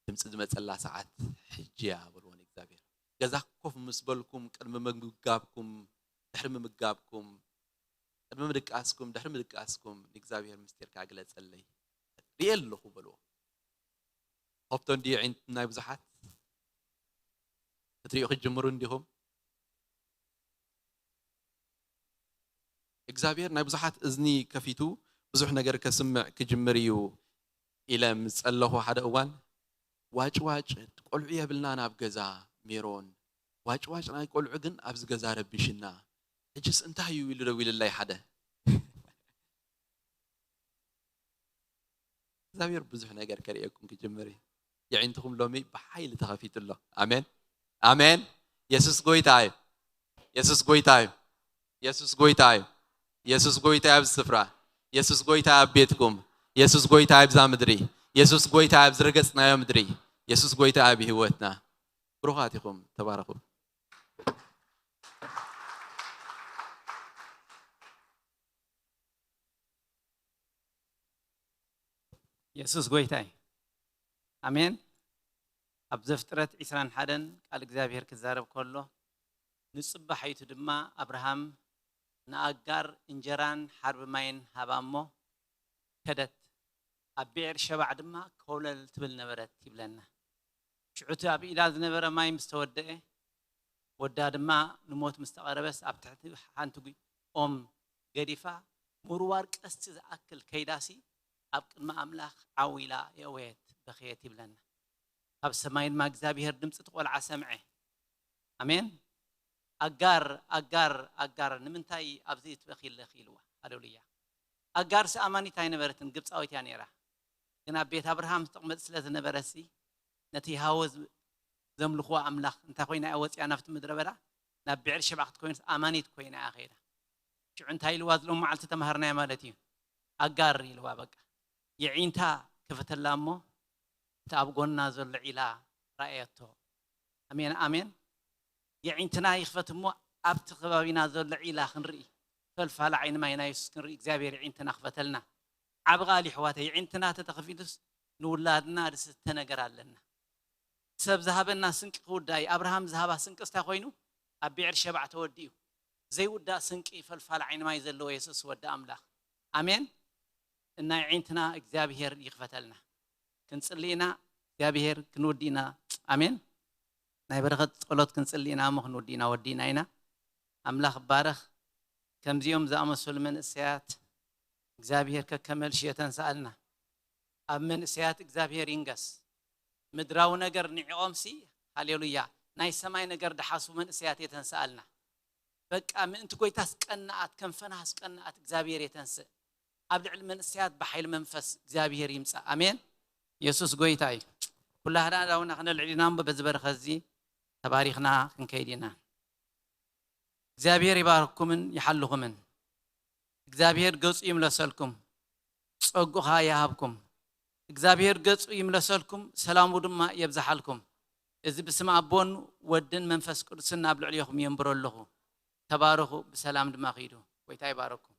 ድምፂ ዝመፀላ ሰዓት ሕጂ እያ በልዎ ንእግዚኣብሔር። ገዛ ኮፍ ምስ በልኩም፣ ቅድሚ ምምጋብኩም፣ ድሕሪ ምምጋብኩም፣ ቅድሚ ምድቃስኩም፣ ድሕሪ ምድቃስኩም፣ ንእግዚኣብሔር ምስጢርካ ግለፀለይ። ሪኤ ኣለኹ በልዎ። ኦፕቶን ድዩ ዒንት ናይ ብዙሓት ክትሪኡ ክትጅምሩ እንዲኹም? እግዚኣብሔር ናይ ብዙሓት እዝኒ ከፊቱ ብዙሕ ነገር ከስምዕ ክጅምር እዩ ኢለ ምስ ጸለኹ ሓደ እዋን፣ ዋጭ ዋጭ ቆልዑ የብልናን ኣብ ገዛ ሜሮን፣ ዋጭ ዋጭ ናይ ቆልዑ ግን ኣብዚ ገዛ ረቢሽና፣ ሕጅስ እንታይ እዩ ኢሉ ደዊልለይ ሓደ። እግዚኣብሔር ብዙሕ ነገር ከርእየኩም ክጅምር እዩ። የዒንትኹም ሎሚ ብሓይሊ ተኸፊቱ ኣሎ። ኣሜን፣ ኣሜን። የሱስ ጎይታ እዩ። የሱስ ጎይታ እዩ። የሱስ ጎይታ እዩ። የሱስ ጎይታ እዩ ኣብዚ ስፍራ። የሱስ ጎይታ እዩ ኣብ ቤትኩም። የሱስ ጎይታ እዩ ኣብዛ ምድሪ። የሱስ ጎይታ እዩ ኣብ ዝረገጽናዮ ምድሪ። የሱስ ጎይታ እዩ ኣብ ህይወትና። ብሩኻት ኢኹም። ተባረኹ። የሱስ ጎይታ እዩ። ኣሜን። ኣብ ዘፍጥረት ዒስራን ሓደን ቃል እግዚኣብሔር ክዛረብ ከሎ፣ ንጽባሒቱ ድማ ኣብርሃም ንኣጋር እንጀራን ሓርቢ ማይን ሃባ እሞ ከደት፣ ኣብ ብኤር ሸባዕ ድማ ኮብለል ትብል ነበረት ይብለና። ሽዑ እቲ ኣብ ኢዳ ዝነበረ ማይ ምስ ተወደአ፣ ወዳ ድማ ንሞት ምስ ተቐረበስ፣ ኣብ ትሕቲ ሓንቲ ጉ- ኦም ገዲፋ፣ ምውርዋር ቀስቲ ዝኣክል ከይዳሲ፣ ኣብ ቅድሚ ኣምላኽ ዓው ኢላ የእወየት፣ በኸየት ይብለና። ካብ ሰማይ ድማ እግዚኣብሄር ድምፂ እቲ ቆልዓ ሰምዐ። ኣሜን። ኣጋር፣ ኣጋር፣ ኣጋር፣ ንምንታይ ኣብዚ ትበኺ ኣለኺ? ኢልዋ። ሃሌሉያ። ኣጋርሲ ኣማኒት ኣይነበረትን፣ ግብፃዊት እያ ነይራ። ግን ኣብ ቤት ኣብርሃም ትቕመጥ ስለ ዝነበረሲ፣ ነቲ ይሃወ ዝ- ዘምልኽዎ ኣምላኽ እንታይ ኮይና እያ ወፂኣ ናብቲ ምድረ በዳ? ናብ ብዕር ሸባዕ ክትኮይንስ ኣማኒት ኮይና እያ ከይዳ። ሽዑ እንታይ ኢልዋ? ዝሎም መዓልቲ ተማሃርናዮ ማለት እዩ። ኣጋር ኢልዋ። በቃ የዒንታ ከፈተላ እሞ እቲ ኣብ ጎና ዘሎ ዒላ ረኣየቶ። ኣሜን፣ ኣሜን። የዒንትና ይኽፈት እሞ ኣብቲ ከባቢና ዘሎ ዒላ ክንርኢ፣ ፈልፋላ ዓይኒ ማይና የሱስ ክንርኢ እግዚኣብሔር የዒንትና ክፈተልና። ዓቢ ቃል እዩ ኣሕዋተይ። የዒንትና ተተኸፊቱስ ንውላድና ዝስተ ነገር ኣለና። ሰብ ዝሃበና ስንቂ ክውዳእ እዩ። ኣብርሃም ዝሃባ ስንቂ እንታይ ኮይኑ? ኣብ ብዕር ሸባዕ ተወዲኡ። ዘይውዳእ ስንቂ ፈልፋል ዓይኒ ማይ ዘለዎ የሱስ ወዲ ኣምላኽ። ኣሜን። እና የዒንትና እግዚኣብሔር ይኽፈተልና። ክንጽሊ ኢና፣ እግዚኣብሔር ክንውዲ ኢና። ኣሜን። ናይ በረኸት ጸሎት ክንጽሊ ኢና እሞ ክንውዲ ኢና፣ ወዲና ኢና። ኣምላኽ ይባረኽ። ከምዚኦም ዝኣመሰሉ መንእሰያት እግዚኣብሔር ከከመልሽ የተንስኣልና። ኣብ መንእሰያት እግዚኣብሔር ይንገስ። ምድራዊ ነገር ንዒቖምሲ፣ ሃሌሉያ፣ ናይ ሰማይ ነገር ድሓሱ መንእሰያት የተንስኣልና። በቃ ምእንቲ ጎይታስ ቀናኣት፣ ከም ፈናስ ቀናኣት እግዚኣብሔር የተንስእ። ኣብ ልዕሊ መንእሰያት ብሓይሊ መንፈስ እግዚኣብሔር ይምጻእ። ኣሜን። የሱስ ጎይታ እዩ። ኩላህና ዳውና ክነልዕል ኢና እሞ በዚ በረኸት እዚ ተባሪኽና ክንከይድ ኢና። እግዚኣብሔር ይባርክኩምን ይሓልኹምን። እግዚኣብሔር ገጹ ይምለሰልኩም፣ ጸጉኻ ይሃብኩም። እግዚኣብሔር ገጹ ይምለሰልኩም፣ ሰላሙ ድማ የብዝሓልኩም። እዚ ብስም ኣቦን ወድን መንፈስ ቅዱስን ኣብ ልዕሌኹም የንብሮ ኣለኹ። ተባረኹ፣ ብሰላም ድማ ኺዱ። ጎይታ ይባረኩም።